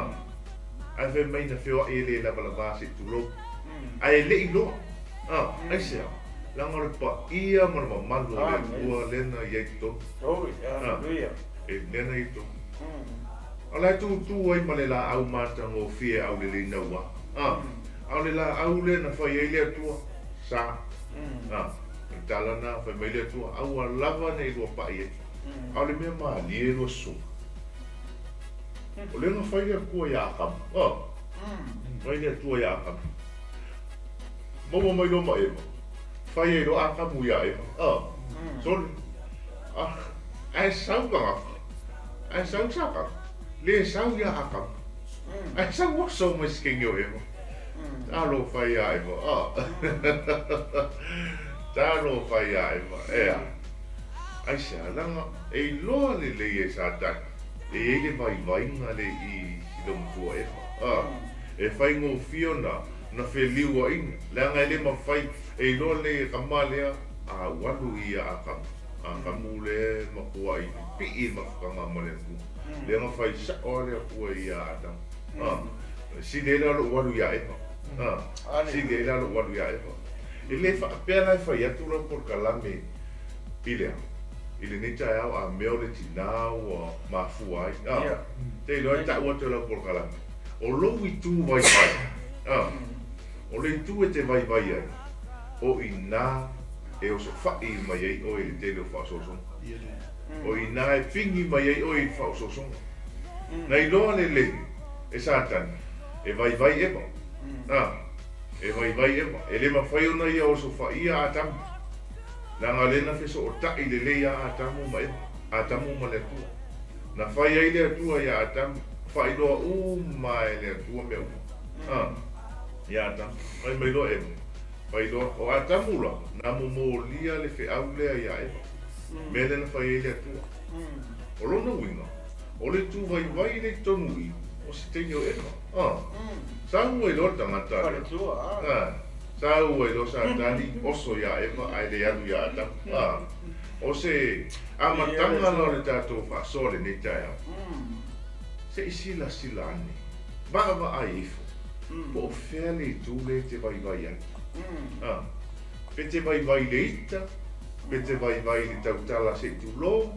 ae fai mai na feoa'i e le lavalavā se i tulou, ae le i loa. A, aisea? Leaga o le paia ma le mamalu o le Atua lea na i ai i totonu. E lea na i ai i totonu. A o la e tutu ai ma le laau matagofie aulelei naua. A o le laau lea na fai ai le Atua, sa. A, o le tala lena, fai mai le Atua, aua lava ne i lua pai ai. A o le mea malie lua susuga, o lea na fai le Atua ia Akamu. A, fai le Atua ia Akamu. Maua mai loa ma Eva, fai ai loa Atamu ia Eva. A, sole. A, ae sau tagata, ae sau Satana, le sau ia Atamu. Ae sau oso mai se kegi o Eva. Talofa ia Eva. A. Talofa ia Eva. Ea. Aisea, leaga e iloa lelei e Satani, e i ai le vaivaiga le i i lou matua Eva. A. E faigofie ona na feliuaina, leaga e le mafai, e iloa lelei e kama lea a ua alu ia Akamu, Akamu le matuai pipii i le mafutaga ma le Atua, lea na fai sao lava le Atua ia Atamu. A, sili ai la lou alu ia Eva. A, sili ai la lou alu ia Eva. E le faapea la e fai atu lau polokalame i le a? I lenei taeao a mea o le tinā ua mafua ai. A, te iloa e tau atu e lau polokalame. O lou itu vaivai, a, o le itu e te vaivai ai, o inā e osofaʻi mai ai ʻoe i le tele o faaosoosoga. O inā e pigi mai ai ʻoe i le faaosoosoga. Na iloa lelei e Satani, e vaivai Eva, a, e vaivai Eva, e le mafai ona ia osofaia Atamu, leaga lea na fesootaʻi lelei a Atamu ma Eva, Atamu ma le Atua. Na fai ai le Atua iā Atamu, faailoa uma e le Atua mea uma. A, iā Atamu. Fai mai loa Eva, faailoa, o Atamu la, na momolia le feau lea iā Eva, mea lea na fai ai le Atua. O lona uiga, o le itu vaivai lea i totonu i i, o se teine o Eva. A, sau ai loa le tagata lea. A, sau ai loa Satani, oso iā Eva ae le alu iā Atamu. A. O se amataga la o le tatou faasoa lenei taeao, se i silasila ane, vaavaai ifo, po o fea le itu lea e te vaivai ai. A, pe te vaivai i le ita, pe te vaivai i le tautala se i tulou,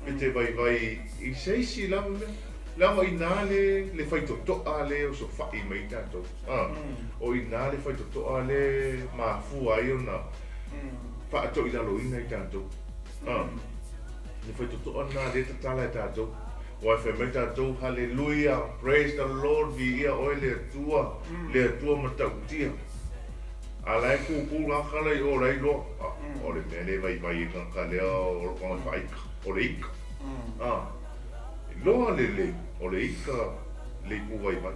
pe te vaivai i se isi lava mea. Leaga o i ina le, le faitotoa lea e osofai mai ai tatou. A, o i ina le faitotoa lea e mafua ai ona faatoilaloina i tatou. A, le faitotoa lena lea e tatala e tatou. Aua e fai mai tatou, Haleluia, praise the Lord, viia oe le Atua, le Atua matautia. A la e kūkū tagata la i o la e iloa, a, o le mea lea e vaivai ai tagata lea o lo o faaika, o le ika. A, iloa lelei, o le ika le itu vaivai.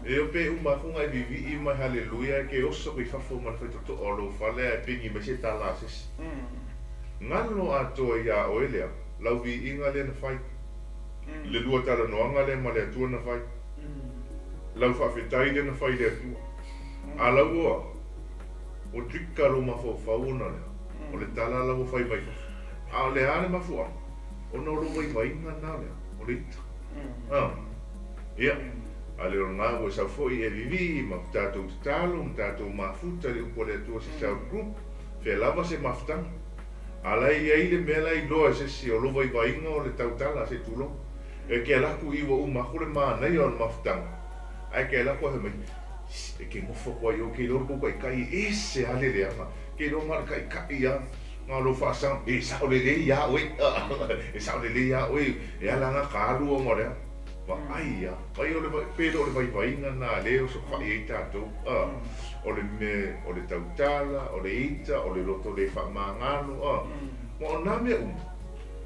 E o pe uma aku ona e vivii mai haleluia e ke oso i fafo ma le faitotoa o lou fale ae pigi mai se tala a se isi. Galo atoa iā oe lea, lau viiga lea na fai, le lua talanoaga lea ma le Atua na fai, lau faafetai lea na fai i le Atua. A lau ua, ua trigger lou mafaufau ona lea, o le tala la ua fai mai fafo. A o le a le mafuaaga? Ona o lou vaivaiga lena lea, o le ita. A. Ia, a le o lena ua sau foi e vivii ma tatou tatalo ma tatou mafuta i le upu a le Atua se South Group, fea lava se mafutaga. A la e i ai le mea la e iloa e se isi o lou vaivaiga o le tautala se tulou. E ke ala aku i ua uma aku le manaia o le mafutaga, ae ke ala aku ae fai mai, Shh, e ke nofo aku ai oe, ke iloa le kou kaʻikaʻi e ese a le leaga, ke iloa na o le kaʻikaʻi a, na o lou faasaga, e sao lelei iā oe, e sao lelei iā oe, e ala ana ka alu ona o le a. Vaai ia, vai o le vai, pe le o le vaivaiga na lea e osofaʻi ai tatou, a, o le mea, o le tautala, o le ita, o le loto le faamagalo, a, ma o nā mea uma,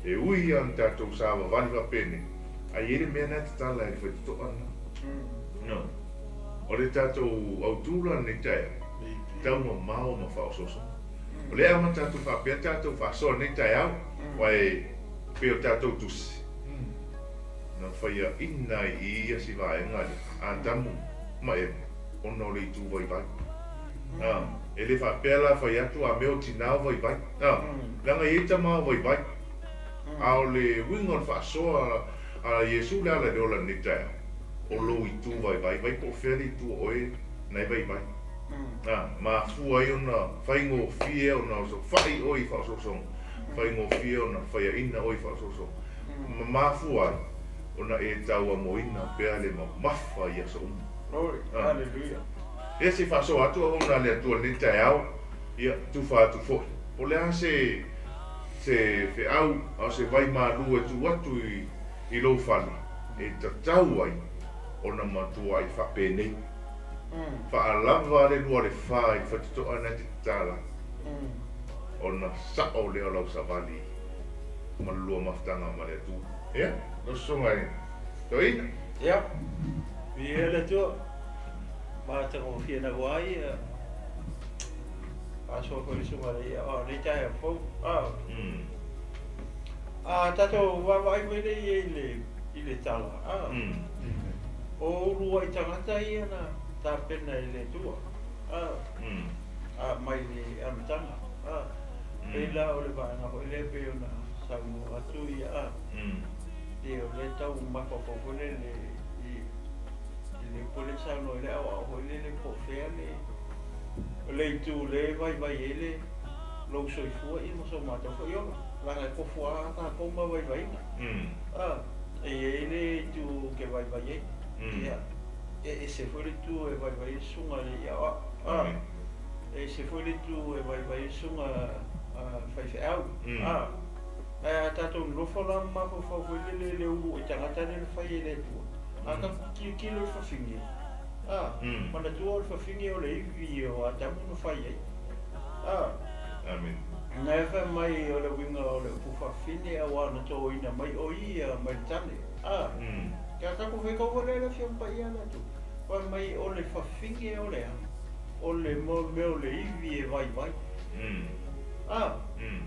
e ui ia ona tatou savavali faapenei, ae i ai le mea na e tatala e le faitotoa lena. No. O le tatou autū la lenei taeao, tau mamao ma faaosoosoga. O lea e amata atu faapea tatou faasoa lenei taeao, aua e pei o tatou tusi, Na faiaina ai i ia si vaega lea, Atamu ma Eva, ona o le itu vaivai. A, e le faapea la fai atu a mea o tinā o vaivai. A, leaga e i ai tamā o vaivai. A o le uiga o le faasoa a Iesu le ala i le ola i lenei taeao, o lou itu vaivai, vai po o fea le itu o oe na e vaivai. Mafua ai ona faigofie ona osofa'i oe i faaosoosoga, faigofie ona faiaina oe i faaosoosoga, ma mafua ai ona e tauamoina pea le mamafa i aso uma. Ia se i faasoa atu auauna a le Atua i lenei taeao, ia tufa atu foi. Po o le a se se feau a o se vai malu e tuu atu i lou fale e tatau ai ona matuai faapenei. Faalava le 2 o le 4 i le faitotoa na e te tatala ona sa'o lea o lau savali ma le lua mafutaga ma le Atua. Ia, lau susuga i le toeaina. Ia, viia le Atua, matagofie naua ai ia faasoa foi le susuga i le ia o lenei taeao fou. A tatou vaavaai foi lea i ai i le tala, o uluai tagata ia na tapena e le Atua, mai le amataga. Pei la o le vaega foi lea pei ona saunoa atu ia, ia o lea tau mafaufau foi lele i le upu lea saunoa i le aoao foi lele po o fea le itu lea e vaivai ai le lou soifua ia ma so matou foi ola. Leaga e tofu lava tatou ma vaivaiga. E i ai le itu ke vaivai ai. Ia, e ese foi le itu e vaivai ai le susuga i le aoao. E ese foi le itu e vaivai ai le susuga faifeau. Ae a tatou nonofo la ma mafaufau foi lele i le ulu i tagata lea na fai e le Atua. A tatou tilotilo i le fafine, manatua o le fafine o le ivi o Atamu na fai ai. Amen. Na e fai mai o le uiga o le upu fafine auā na toina mai o ia mai le tane. Kia tatou faitau foi lea i le Afioga Paia a le Atua. Fai mai o le fafine o le a? O le mea o le ivi e vaivai.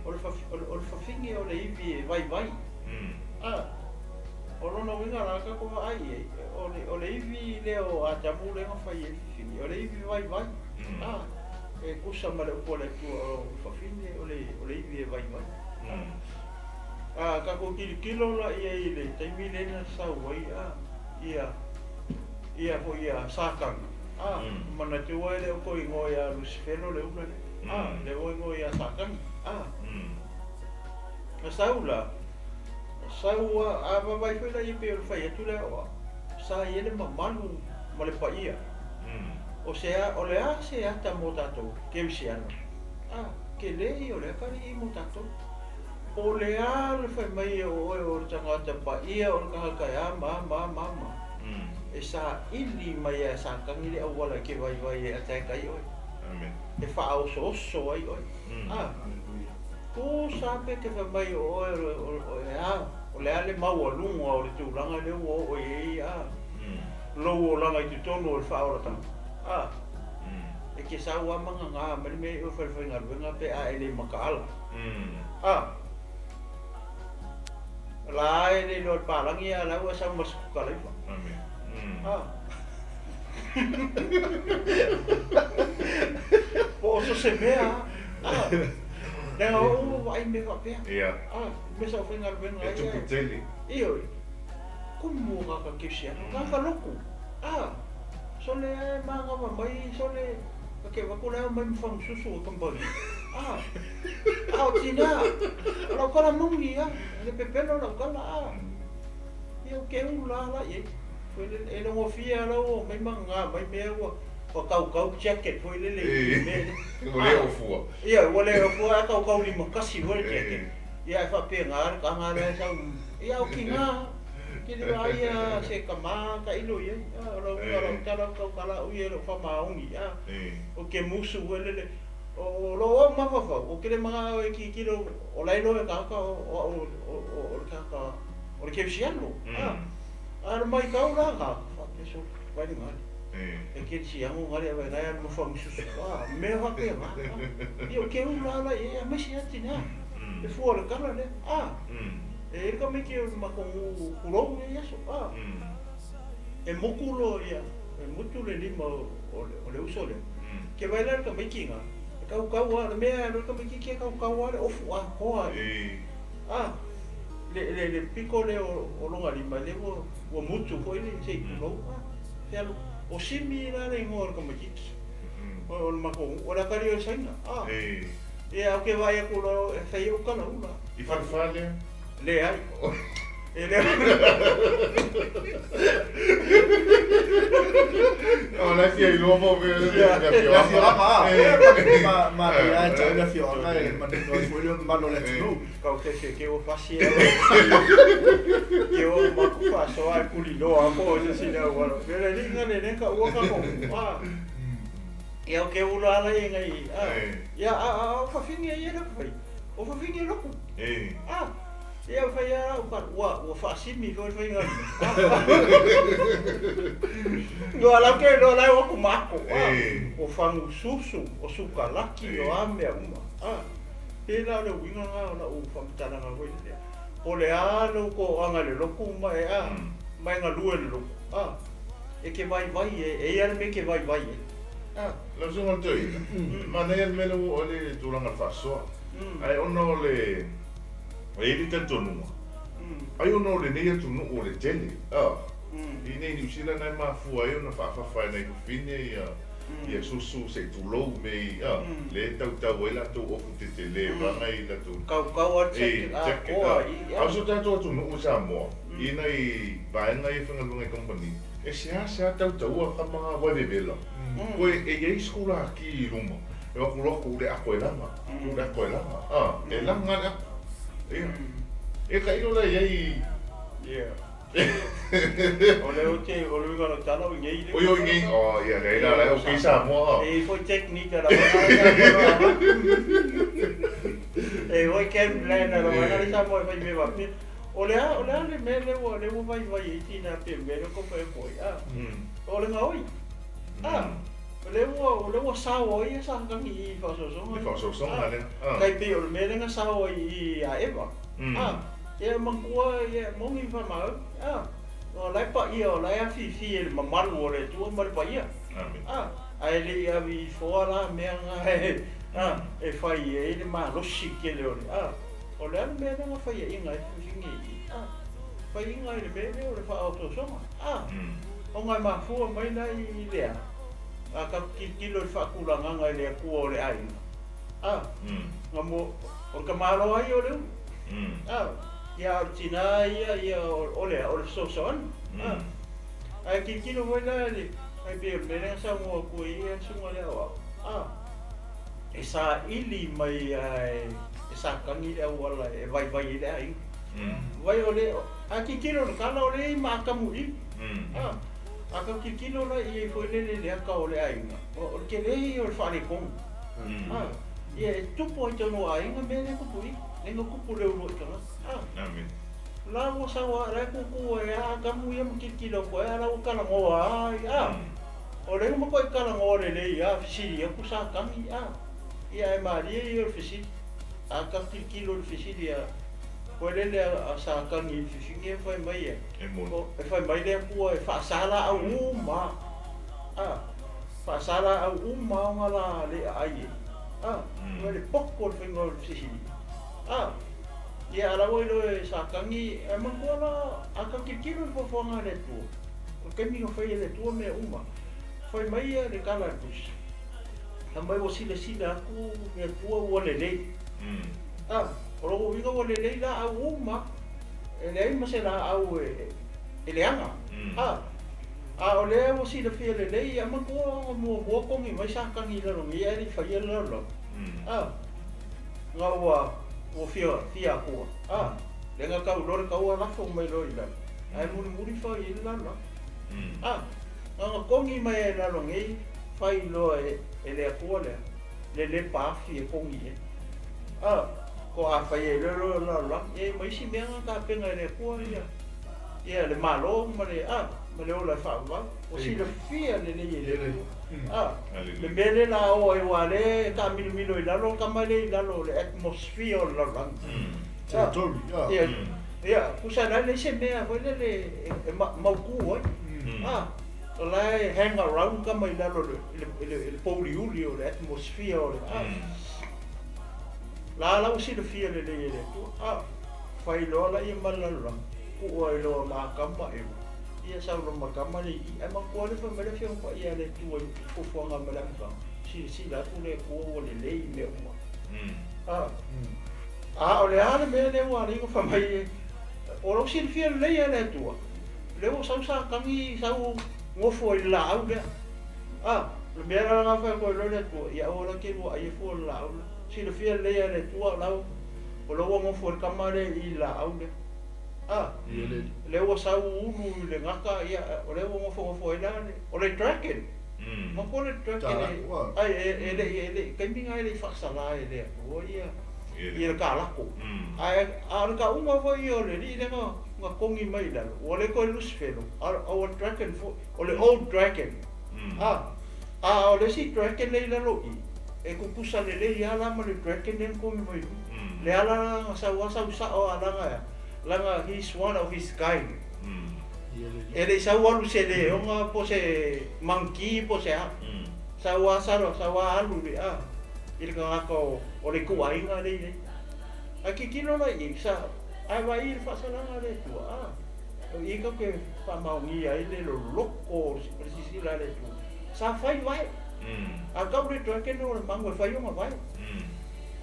O le fafine o le ivi e vaivai. O lona uiga la tatou vaai i ai, o le ivi lea o Atamu lea na fai ai le fafine, o le ivi vaivai. E tusa ma le upu a le Atua o le fafine o le ivi e vaivai. A tatou tilotilo la i ai i le taimi lea na sau ai ia foi ia Satana. Manatua e le o toe igoa ia Lusifelo le ula lea. Le o igoa ia Satani. Na sau la, sau a vaavaai foi la ia pei o le fai atu lea o sa i ai le mamalu ma le paia. O se a, o le a se ata mo tatou kerisiano. Ke le ia o le atalii mo tatou. Po o le a le fai mai o oe o le tagata paia o le tagata e a ma a ma a ma. E saili mai e Satani le auala e te vaivai e attack ai oe. Amen. E faaosooso ai oe. Tusa pe te fai mai o oe o e a, o le a le maualuga o le tulaga lea ua oo i ai lou olaga i totonu o le faaolataga. E te sau lava ma gagā mai le mea i oe falefaigaluega pe a e le mataala. La e le iloa e le palagi a o la ua e sau ma le sikutalaifa. Amen. Po o so se mea leaga o ou vaai i mea faapea. Mea sa ou faigaluega ai. E tupu tele. Ioe. Kumu o tagata kerisiano, tagata lotu. Sole e manava mai sole ka ke avatu le ao mai ma fagususu o kamupani. A o tina, o lau tala moni a, e le pepelo lau tala. Ia o ke ulu la la i ai. Foi lele, e logofia lau o mai magaga mai mea ua kaukau jacket foi lele i mea lea. Ua le ofua. Ia, ua le ofua ae kaukau 51 foi le jacket. Ia ae faapena le taga lea e sau. Ia o tina, ke le vaai a se tama tailo i ai. O lau uiga lau tala o tautala au ia i lou faamaoni. O ke musu foi lele. O lou au mafaufau, o ke le manao e tilotilo o la e iloa e tagata o au o le tagata o le kerisiano. A o le matau la na, faapea sole, vai le gale. E kerisiano gale a vai nai alu ma fagususu. Mea faapena. Ia o ke ula la i ai, aemaise lava tina. E fua o le tala lea. E i ai le tamaiti o le matou nuu tulou lenei aso. E motu loa ia, e motu le lima o le uso lea. Ke vai la le tamaiti ina, e kaukau lava, o le mea e alu ai le tamaititi e kaukau lava le ofu atoa. Le pito lea o lona lima lea ua mutu foi le se i tulou. Fe alu, o Simi la le igoa o le tamaititi. O le matou o le atalii o le Saina a. Ia ou te vaai atu loa e fai ai ou talaula. I Falefa lea? Leai. E le O la e fia iloa po o fea le afioaga. Ma ma ia e tau le afioaga e manino ai foi le mamalu o le atunuu. Kau te se ke o fasi e ke o maku faasoa e kuliloa po o se sina auala. Le le liga le le ka ua ka ko. Ah. Ia o ke ula ala i ngai. Ah. Ia a a o fafine ia le fai. O fafine loku. Ah. Ia fai a lau ka ua ua faasimi foi le faiga. No ala ke no ala o ku mako. O fagu susu, o sukalaki, o a mea uma. Ah. Pela o le uiga lena o lau faamatalaga foi lea. Po o le a lou toaga i le lotu ma e a, ma e galue i le lotu. A, e te vaivai e, e i ai le mea e te vaivai ai. A. Lau Susuga i le Toeaina, manaia le mea lea ua oo ai le tulaga o le faasoa. Ae ona o le, e i ai le talitonuga, ai ona o lenei atunuu o le tele, a, i inei i Niu Sila na e mafua ai ona faafafa e nai fafine ia ia susu se i tulou mea i a, lea e tautau ai latou ofu tetele vaega i latou Kaukau a le jacket atoa i a. A o si o tatou atunuu i Samoa i nai vaega ia e faigaluega i kamupani, e seasea tautaua kama wae vevela. Koe e i ai sikulaki i luma, e o atu loa tuu le ato e laga, tuu le ato e laga, a, e laga le ato. Ia. E tailo la i ai. Ia. O le o te o le uiga o lau tala o i nei le. Oi o i nei, oh ia leai la la e okay Samoa. E i foi technique a lava E foi game plan a lava le Samoa e fai mea faapea. O le a o le a le mea lea ua lea ua vaivai ai tina pe mea lea ua fai atu ai a. O le gaoi. A. O lea ua o lea ua sao ai ia Sakani i faasoasoga. I faasoasoga lea. Tai pei o le mea lea na sao ai i a Eva. A. Ia manatua ia moni ma faamau a o la e paia o la e afifi e le mamalu o le Atua ma le paia. Amen. A ae le i ave ifoa la mea na e a e fai ai le malosi tele o le a o le a le mea lea na faiaina ai fafine i i a faiaina ai le mea lea o le faaososoga a ona e mafua mai la i le a a tatou tilotilo i le faatulagaga e le Atua o le aiga a na mo o le tamaloa ia o le ulu. A, ia a o le tina ia, ia o le a, o le fesoasoani. A, ae tilotilo foi la i le, ai pei o le mea lea na saunoa atu ai le susuga lea o au, a, e saili mai lava e Satani le auala e vaivai ai le aiga. Vai o le, a tilotilo i le tala o lea e i maatamu i i. A, a tau tilotilo la i ai foi lele i le ata o le aiga, o le tele ia o le faaletonu. A, ia e tupu ai tonu o aiga mea lea e tupu i i. Lea na tupu le uluai tagata. A. Amen. La ua sau a, la e tutu ai a Atamu ia ma tilotilo atu ai, a la ua talanoa ai, a. O lea ua matuai talanoa lelei a, fesili atu Satani, a. Ia ae malie ia o le fesili. A ta tilotilo i le fesili a, koe lele a Satani i le fifine fai mai e, E moni. e fai mai le Atua e faasa laau uma. A. Faasa laau uma ona la le aai e. A, ua le poto le faiga o le fesili. A, ia a la ua iloa e Satani, ae manatua la, a ta tilotilo i le foafoaga a le Atua, o le taimi na fai e le Atua mea uma, fai mai ia le tala a le Tusi, fai mai ua silasila atu le Atua ua lelei. A, o lona uiga ua lelei laau uma, e leai ma se laau e leaga. A, A o lea ua silafia lelei, ia manatua ona muamua togi mai Satani i lalo nei ae le i faia le lalolagi. A, na ua, ua fia, fia atua. A, lea na tau loa le taua lafo mai loa i lalo, ae mulimuli fai ai le lalolagi. A, na ona togi mai ai i lalo nei, fai loa e, e le Atua lea, le lepa afi e togi i ai. A, toa fai ai loa le lalolagi, e ma isi mea na tapena e le Atua ia. Ia le Malo ma le a ma le ola e faavavau. Ua silafia lelei e le Atua. A, le mea lea la o ai aua lea e taamilomilo i lalo le tama lea i lalo o le atmosphere o le lalolagi. Territory, a. Ia, ia, tusa la e leai se mea foi lele e mautu ai. A, o la e hang around tama i lalo i le pouliuli o le atmosphere o le a. La la ua silafia lelei e le Atua. A, fai loa laia ma le lalolagi, tuu ai loa ma Atamu ma Eva, ia sau loa ma tama le i'i, ae manatua le fai mai le Afioga Paia a le Atua i fuafuaga ma le amataga. Silasila atu le Atua ua lelei mea uma. A, a o le a le mea lea ua alai ona fai mai e, o lau silafia lelei e le Atua, lea ua sau Satani sau nofo ai i le laau lea. A, o le mea la lena fai atu ai loa le Atua, ia aua la e te lua aia fua i le laau lea. Silafia lelei e le Atua o lau, o lea ua nofo ai le tama lea i le laau lea. A, lea ua sau ulu i le gata, ia, o lea ua nofonofo ai la le, o le dragon. Manatua le dragon e, ai, e, e le i, e le i, taimi na e le i faasala e le Atua ia, ia le kalako. Ae, a o le tauga foi ia o le alii lea na, na togi mai i lalo, ua le toe Lusifelo, a, a ua dragon foi, o le old dragon. A, a o le isi dragon lea i lalo i i, e tutusa lelei lava la ma le dragon lea na togi mai i luga. Le ala la na sau a sau sao a laga e a, laga he's one of his kind. E le i sau alu se leoga po se monkey po se a. Sau a salo, sau a alu i le a, i le tagata o, o le ituaiga lea i ai. Ae tilotilo la i i, sa, ae vaai i le faasalaga a le Atua, a, o i tatou te faamaonia ai le loloto o le silasila a le Atua. Sa fai vae. A tau le dragon o le mago e fai ona vae.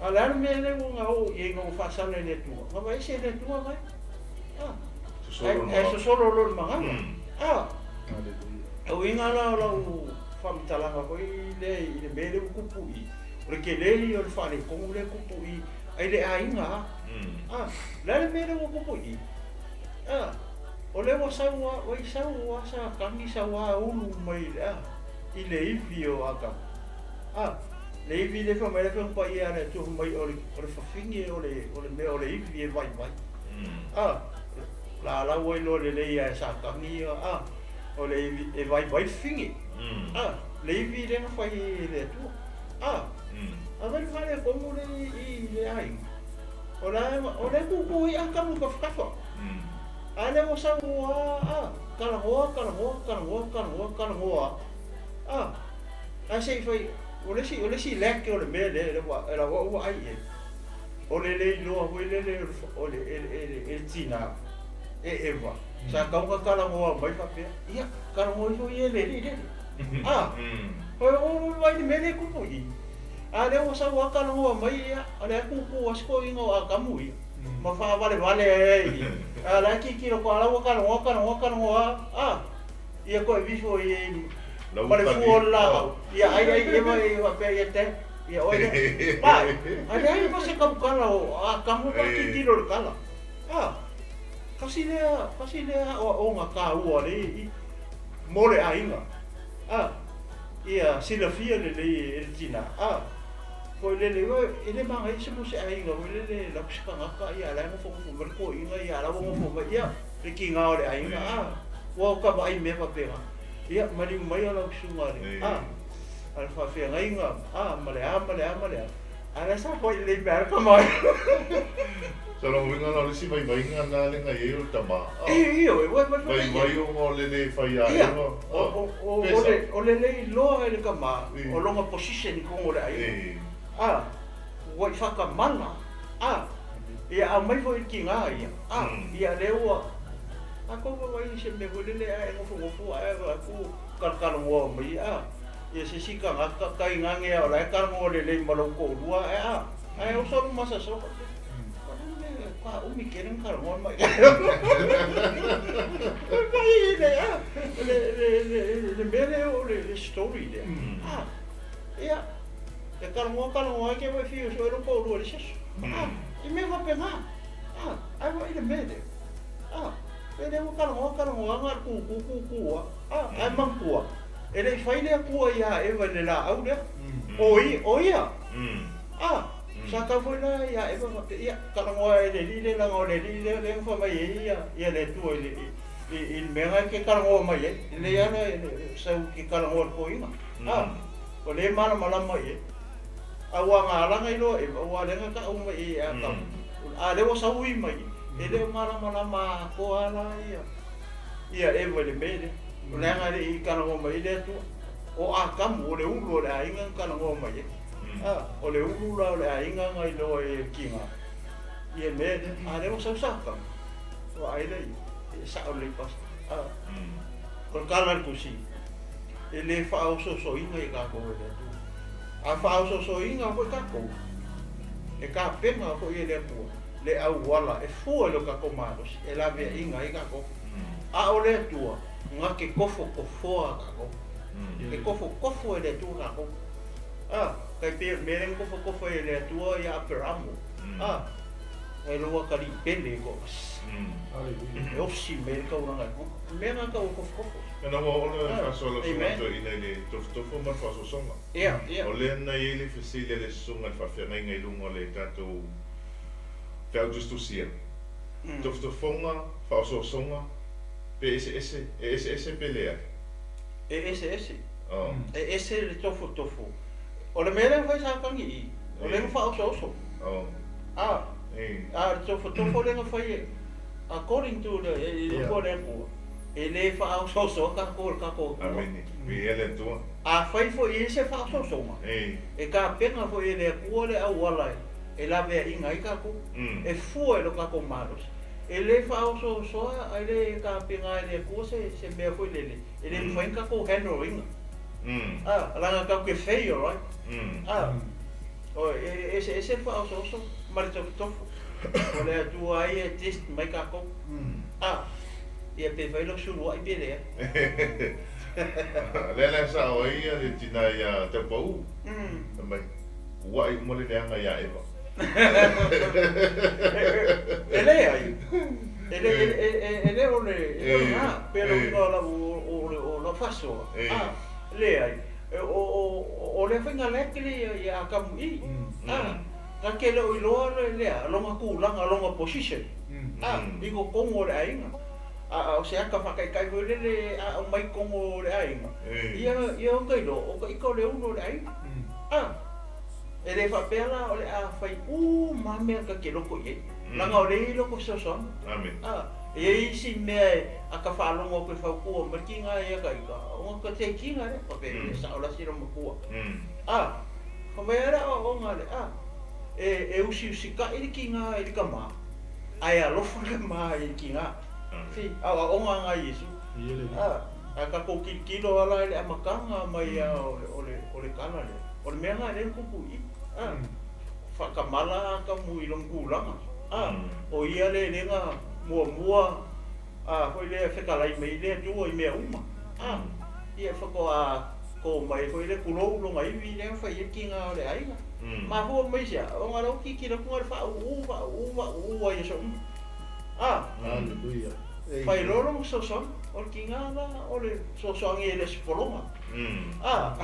A o le a le mea lea ua na oo i ai ina ua faasala e le Atua? Na vaese e le Atua vae. A. Ae sosolo loa i le magaga. A. O uiga la o lau faamatalaga foi lea i le mea lea ua tupu i i, o le tele ia o le faaletonu lea e tupu i i le aiga a. A. O le a le mea lea ua tupu i i? A. O lea ua sau a, ua sau a Satani sau a ulu mai i le a, i le ivi o Atamu. A. Le ivi lea fai mai le Afioga Paia a le Atua fai mai o le, o le fafine o le, o le mea o le ivi e vaivai. A, lalau ai loa lelei a e Satani ia, a, o le ivi e vaivai le fafine. A, le ivi lea na fai e le Atua. A, a vai le faaletonu le i le aiga. O la, o lea tutu ai Atamu i tafatafa. A lea ua sau a, a, talanoa, talanoa, talanoa, talanoa, talanoa. A, ae se i fai, o le isi, o le isi lack o le mea lea, lea ua, lau au vaai i ai, o le le iloa foi lele o le, e, e, e le tina, e Eva, sa tatau ona talanoa mai faapea, ia, talanoa ifo ia i le alii lele. A, o, o, o, vaai i le mea lea e tupu i i. A lea ua sau lava talanoa mai, ia, o lea e tutu lava si toeaina o Atamu ia, ma faavalevale ai i i. A la e tilotilo atu lava, o la ua talanoa, talanoa, talanoa, a, ia toe vifo i ai ma le fua o le laau, ia ai ai Eva e faapea ia te, ia oe lea. Ai, a leai ma se tautala o Atamu pa tilotilo i le tala. A, kasi lea, kasi lea aoaoga taua lea i mo le aiga. A, ia silafia lelei e le tina. A, foi lele, e le manaia se mo se aiga foi lele lau se tagata, ia la e nofonofo mai le toeaina, ia la ua nofo mai, ia, le tiga o le aiga. A, ua o ta vaai i mea faapena. Ia, maliu mai lau susuga le, a, a le faafeagaiga, a, ma le a, ma le a, ma le a. A lea sa fai lelei mea le tama. So lona uiga la o le isi vaivaiga lena lea na i ai o le tama. A, Ioe, ua vaivai ona o le le fai ia Eva. O le le iloa e le tama o lona position i totonu o le aiga. A, ua i faatamala. A, ia aumai foi i le tiga ia. A, ia lea ua, a tou vaavaai i se mea foi lele a e nofonofo ae vaai atu talatalanoa mai, a, ia se isi tagata tainane a o la e talanoa lelei ma lou toalua ae a, ae oso lou masalosalo faapea, o le a le mea faatoa umi tele ona talanoa mai. Mai le a, le le le le mea lea o le story lea. A, ia, e talanoa talanoa ai te wai fiu sue lou toalua i le isi aso. A, i mea faapena. A, ae vaai i le mea lea. A, pe le ua talanoa talanoa na o le tutu tutu lava. A, ae manatua, e le i fai le Atua iā Eva i le laau lea. O ia, o ia. A, sa tau foi la iā Eva faapea, ia, talanoa e le alii lea leaga o le alii lea lea na fai mai ai ia, ia le Atua i le, i, i le mea na e te talanoa mai ai. E lelei lava le sau e te talanoa i le toeaina. A, o lea e malamalama i ai. A ua galanga iloa Eva, ua lea na tau mai i ai e Atamu. A lea ua sau ui mai, e le o malamalama atoa la ia, ia Eva i le mea lea. O leaga e le i talanoa mai ai le Atua. O Atamu, o le ulu o le aiga na talanoa mai ai. A, o le ulu la o le aiga na iloa ai e le tiga ia mea lea. A lea ua sau Satani, vaai lea i ai, e sao lelei pastor. A, o le tala a le Tusi, e le faaosoosoina i tatou e le Atua. A faaosoosoina foi tatou, e tapena foi e le Atua le auala e fua i lo tatou malosi e laveaiina ai tatou. A o le Atua na te tofotofoa tatou. E tofotofo e le Atua tatou. A, tai pei o le mea lea na tofotofo ai e le Atua ia Aperamo. A, e loa ka lipele ko. E osi mai le taulaga e luga. O le mea lena tau o tofotofo. Ina ua oo le faasoa lau susuga toeaina i le tofotofo ma le faaosoosoga. O lea na i ai le fesili a le susuga i le faafeagaiga i luga o le tatou feau tusitusia. Tofotofoga, faaosoosoga, pe eseese, e eseese pe leai? E eseese. E ese le tofotofo. O le mea lea na fai Satani i i, o lea na faaosooso. A, a o le tofotofo lea na fai e, according to le, i le upu a le Atua, e le faaosoosoa tatou e le tatou Atua. Amene. Viia le Atua. Afai foi e i ai se faaosoosoga, e tapena foi e le Atua le auala e laveaiina ai tatou, e fua i lo tatou malosi. E le faaosoosoa ae le tapena e le Atua se mea foi lele e le mafai ona tatou handle ina. A, leaga tatou te fail, right? A, o, e eseese le faaosooso ma le tofotofo. O le Atua ai e test mai tatou. A, ia pe fai lau suluai pe leai. Lea la e sao ai le tina ia Taupau. Fai mai, ua'i uma le leaga ia Eva. E leai. E le e le o le e le o lena. Pei o le uiga o lau o lau faasoa, a, leai. O o o lea faiga lea ia Atamu i i, a, na te le o iloa le lea lona tulaga, lona position, a, i totonu o le aiga. A o se ata faataitai foi lele a aumai i totonu o le aiga, ia ia o ta iloa, o ta ita o le ulu o le aiga. A, e le faapea la o le a fai uma mea ta te loto i ai, leaga o lea e i ai lota fesoasoani. A, e i ai isi mea e a ta faalogo atu e fautua mai le tiga ia ta ita, ona ta te tiga lea, faapea e sao la si loomatua. A, fai mai lava le aoaoga a le a, e usiusitai le tiga i le tama, ae alofa le tama i le tiga. Si, aoaoga na a Iesu. A, a tatou tilotilo lava la i le amataga mai lava o le o le tala lea, o le mea lena lea na tupu i i. A, faatamala Atamu i lona tulaga. A, o ia le lea na muamua a foi lea fetalai mai le Atua i mea uma. A, ia faatoa to mai foi le tulou lona ivi lea na fai ai le tiga o le aiga. Mafua mai i se a? Ona o lea ua tilotilo atu na o le faauu, faauu, faauu lava i aso uma. A, Hallelujah. fai loa lona fesoasoani, o le tiga la o le fesoasoani e le o se pologa. A,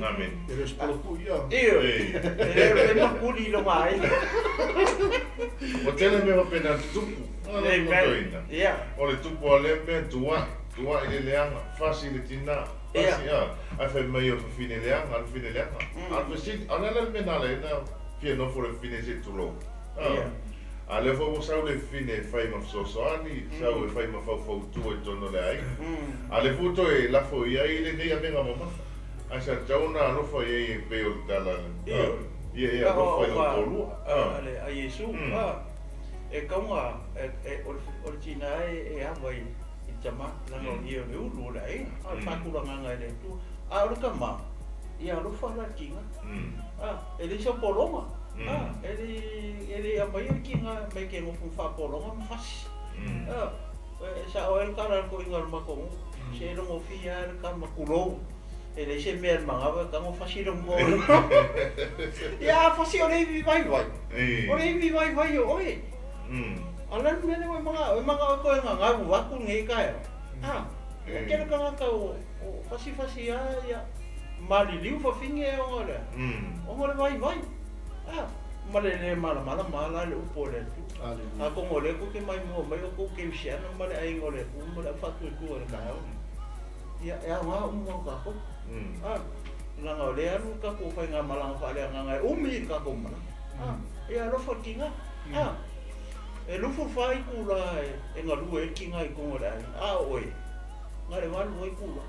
Amen. E le o se polo pui ia. Ioe, e le o le makuli i lona aiga. Ua tele mea faapena na tutupu. Amen. Ia. O le tupu o lea mea, tuai, tuai le leaga, fasi le tina, fasi, a, ae fai mai o le fafine leaga, o le fafine leaga. A o le fesili, a o le a la le mea na ala ai ona fia nofo le fafine se i tulou? A. A lea foi ua sau le fafine e fai ma fesoasoani, sau e fai ma faufautua i totonu o le aiga. A lea foi ua toe lafo i ai lenei avega mamafa. Ae sa tatau ona alofa i ai e pei o le tala a, ia e alofa i lou toalua. A Iesu, e tau e o le tina e ava i le tama, leaga o ia o le ulu o le aiga, a o le faatulagaga e le Atua. A o le tama, ia alofa la le tiga. E leai sau pologa. A, e le e le aumaia le tiga mai ke nofo ma faapologa ma fasi. A, e sao ai le tala a le toeaina o le matou nuu, se logofia lava le tama, tulou, e leai se mea i le manava e tago fasi lou moa. Ia a fasi o le ivi vaivai, o le ivi vaivai o oe. A o le a le mea lea ua e manao ai? E manao e toe gagau atu lenei taeao. A, e tele tagata o fasifasi lava ia maliliu fafine ona o le a? Ona o le vaivai. A, ma le le malamalama lava la le upu a le Atua. Atonu o lea tou te maimoa mai o tou kerisiano ma le aiga o le Atua ma le au faatuatua i le taeao lenei. Ia, e aoga uma o tatou. A, leaga o lea e alu le tatou faigamalaga faaleagaga e umi le tatou malaga. A, ia alofa le tiga. A, e 24 itula e galue ai le tiga i totonu o le aiga, a o oe, na o le 8 lava itula.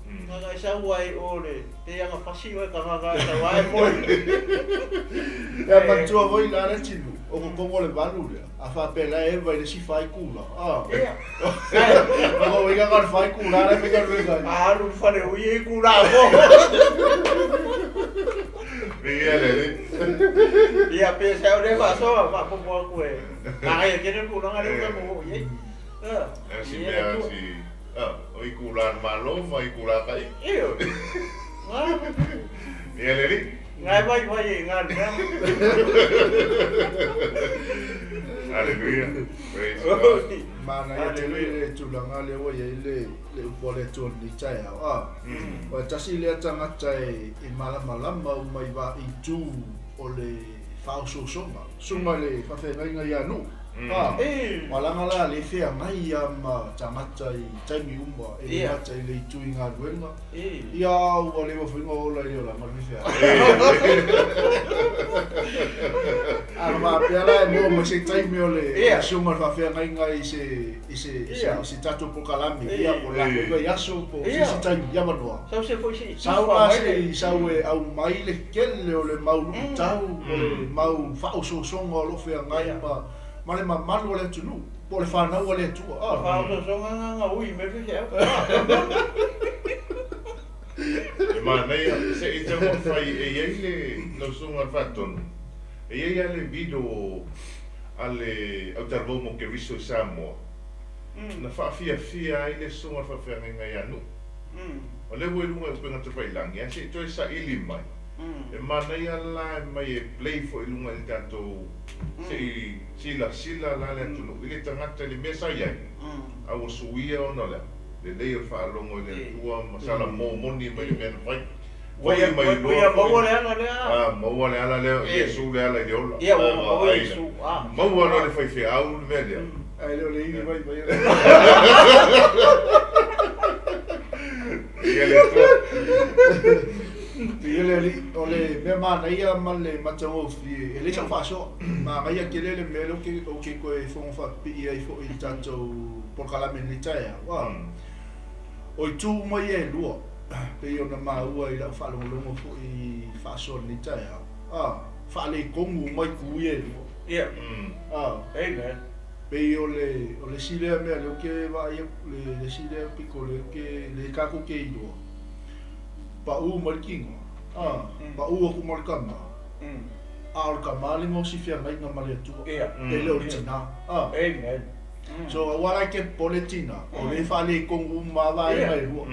Leaga e sau ai o le pei ana fasi oe tagata e sau lava e moe. Ia manatua foi la le tino, o totonu o le 8 lea, a faapea la e eva i le isi 4 itula. A. Ia. O uiga na o le 4 itula la e faigaluega ai. A alu i le fale ui e itula mo. Ia le. Ia pe sa o le faasoa faapopo aku e magaia tele le tulaga lea ua tatou oo i ai. Si mea si o i kula malo ma i kula kai. Ioe. Ia le li. Ngai vai vai e ngai mea. Hallelujah. Praise God. Mana ia tele le tulaga lea ua iai le upu a le Atua i lenei taeao. O le tasi lea tagata e malamalama uma i vaaitu o le faaosoosoga, susuga i le faafeagaiga ia Nuu. Ua laga la le feagai lava ma tagata i taimi uma e le gata i le itu i galuega, ia ua leva foi ona ola i le olaga o le faifeau. A na faapea la e maua mai se taimi o le susuga i le faafeagaiga i se i se i se tatou polokalame, ia po o le la foi vaiaso po o se isi taimi, ia avanoa. Sau la se i sau e aumai le tele o le mau luitau, o le mau faaosoosoga o lo o feagai ma ma le mamalu o le atunuu, po o le fanau a le Atua. A. Faaosoosoga na ui mai le faifeau. E manaia, se i taumafai e i ai le lau susuga i le Faatonu, e i ai lava le video a le autalavou mo Keriso i Samoa, na faafiafia ai le susuga i le faafeagaiga ia Nuu. O lea ua i luga i upega tafailagi, ae se i toe saili mai, e manaia la e mai e play foi i luga i le tatou, se i silasila la le atunuu i le tagata i le mea sa i ai, a ua suia ona o le a? Lelei o le faalogo i le Atua ma sala momoni mai le mea na fai. Foi mai loa foi. Maua le ala lea. A, maua le ala lea, o Iesu le ala i le ola. Ia, ua maua Iesu. Maua loa le faifeau le mea lea. Ae le o le ivi vaivai. Ia le Atua. Ia le Alii, o le mea manaia ma le matagofie, e leai sau faasoa. Manaia tele le mea lea ou te toe fono faapipii ai foi i le tatou polokalame i lenei taeao. O itu uma ia e lua, pei ona maua i lau faalogologo foi i faasoa i lenei taeao, faaletonu uma itu ia e lua. Ia. Amen. Pei o le o le isi lea mea lea ou te vaai atu, le isi lea pito lea ou te lea tatou te iloa, pau mai le tino, pau atu ma le tama, a o le tama le gaosi feagaiga ma le Atua, e le o le tina. Amen. So aua la e te popole tina, o lea e faaletonu uma lava vaega e lua.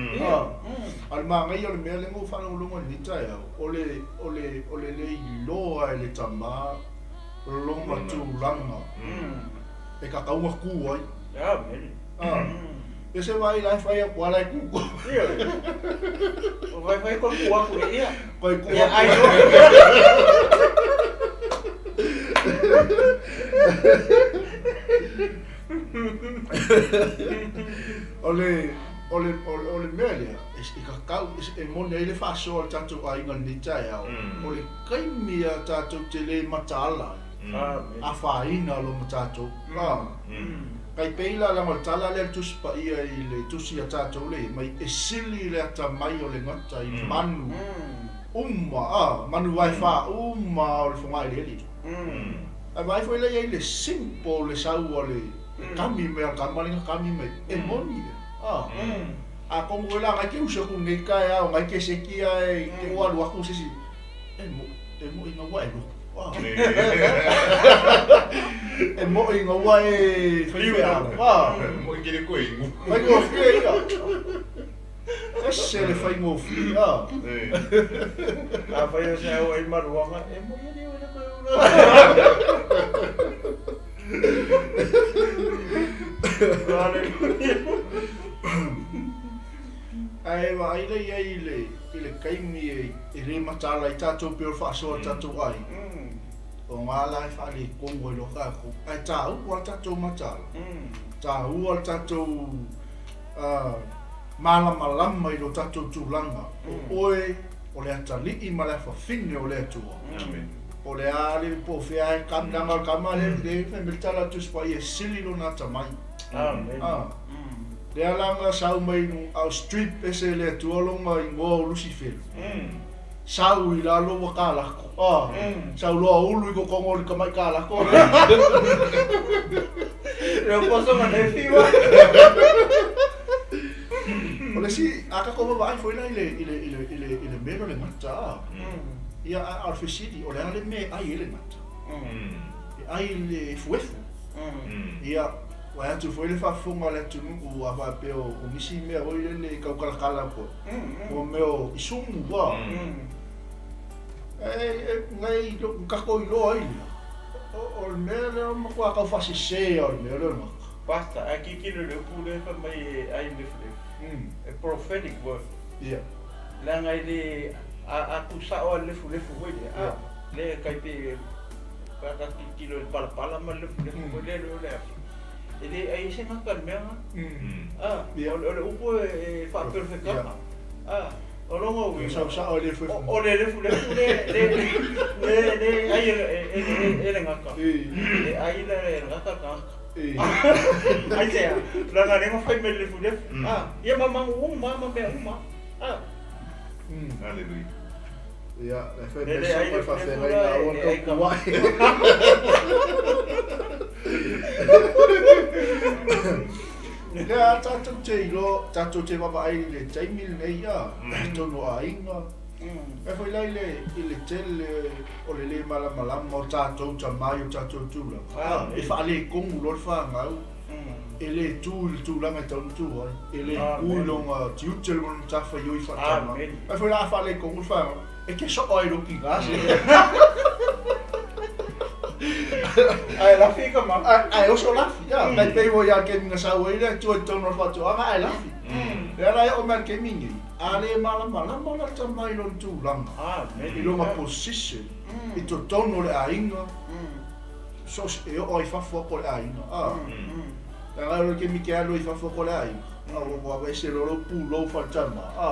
A o le manaia o le mea lea na ou faalogologo ai i lenei taeao, o le o le o le le iloa e le tama lona tulaga e tatau ona tu ai. Amen. Ia se vaai la e fai atu lava la e tu. O vai vai ko ku aku e ia. Koe ku Ia atu. ai no. O le o le o le mea lea, e tatau, e moni ai le faasoa a le tatou aiga i lenei taeao, o le taimi a tatou te le mataala ai, afaina loa ma tatou. Tai pei la leaga o le tala lea a le Tusi Paia i le tusi a tatou lea mai, e sili le atamai o le gata i manu uma, a, manu vaefa uma o le fogaeleele. Ae vaai foi la i ai le simple le sau a le kami mai a le tama lea na kami mai, e moni ia. A, atonu foi la nai ke uso atu nei taeao nai ke seki ae te ua alu atu se isi, e mo, e mo ina ua e lotu. A, e mo ina ua e faifeau. A, Mo i kele koe ingu. faigofie ia. Ese le faigofie, a. A fai o se au ai maruanga, e mo ia leo le koe ula. Hallelujah. Ae vaai la i ai i le, i le taimi e, e le mataala ai tatou pei o le faasoa a le tatou aiga, o ngā la e faaletonu ai loa tatou. Ae taua le tatou mataala, taua le tatou malamalama i lo tatou tulaga, o oe o le atalii ma le afafine o le Atua. Amen. Po o le a le, po o fea e kami, leaga o le tama lea, lea fai mai le tala a le Tusi Paia, e sili lona atamai. Amen. Lea la na sau mai a o strip ese le Atua lona igoa o Lusifelo. Sau i lalo ua kalako. Sau loa ulu i kokono o le tamai kalako. Leo poso ma nei fiwa. O le isi, a tatou vaavaai foi la i le, i le, i le, i le, i le mea lea o le gata, a. Ia, a o le fesili, o le a le mea e ai ai le gata? E ai i le efuefu. Ia, vae atu foi le faafofoga a le atunuu a faapea o nisi mea foi lele e taukalakala atu ai, mo mea o isumu ua. E, nai tatou iloa ai lea, o le mea lea o le matua tau faasese lava o le mea lea o le gata. Pastor, ae tilotilo i le upu lea fai mai e ai i le lefulefu. E prophetic word. Ia. Leaga e le, a tusao lava i le lefulefu foi lea, a, lea e tai pei pe a ta tilotilo i le palapala ma le lefulefu foi lea o le afi, e le ai se gata i le mea lena. A, o le upu e faaperefetaga. A, o lona uiga, o le lefulefu lea e ai e le gata, e ai la e le gata le tagata. Aisea? Leaga lea na fai mai le lefulefu. A, ia ma magu uma ma mea uma. A. Hallelujah. Ia, le fai Le mai le sa ai mai le faafeagai na aua le ai tau ka kuai. Lea tatou te iloa, tatou te vaavaai i le taimi lenei ia, totonu o aiga. E foi la i le, i le tele o le le malamalama o tatou tama i o tatou tulaga. E faaletonu loa le fanau, e le tu i le tulaga e tatau ona tu ai, e le tu i lona tiute ma lona matafaioi faatama. Ae foi la a faaletonu le fanau, e te soo ai i lou tina se. Ae lafi ka ma. Ae oso lafi, ia. Tai pei foi ia le taimi na sau ai le Atua i totonu o le faatoaga ae lafi. Lea la e oo mai i le taimi lenei, a le malamalama la tama i lona tulaga, i lona position i totonu o le aiga, so o se, e oo ai i fafo atu o le aiga, a. Leaga o le taimi e te alu ai i fafo atu o le aiga, a ua aveese loa lou pulou faaletama, a.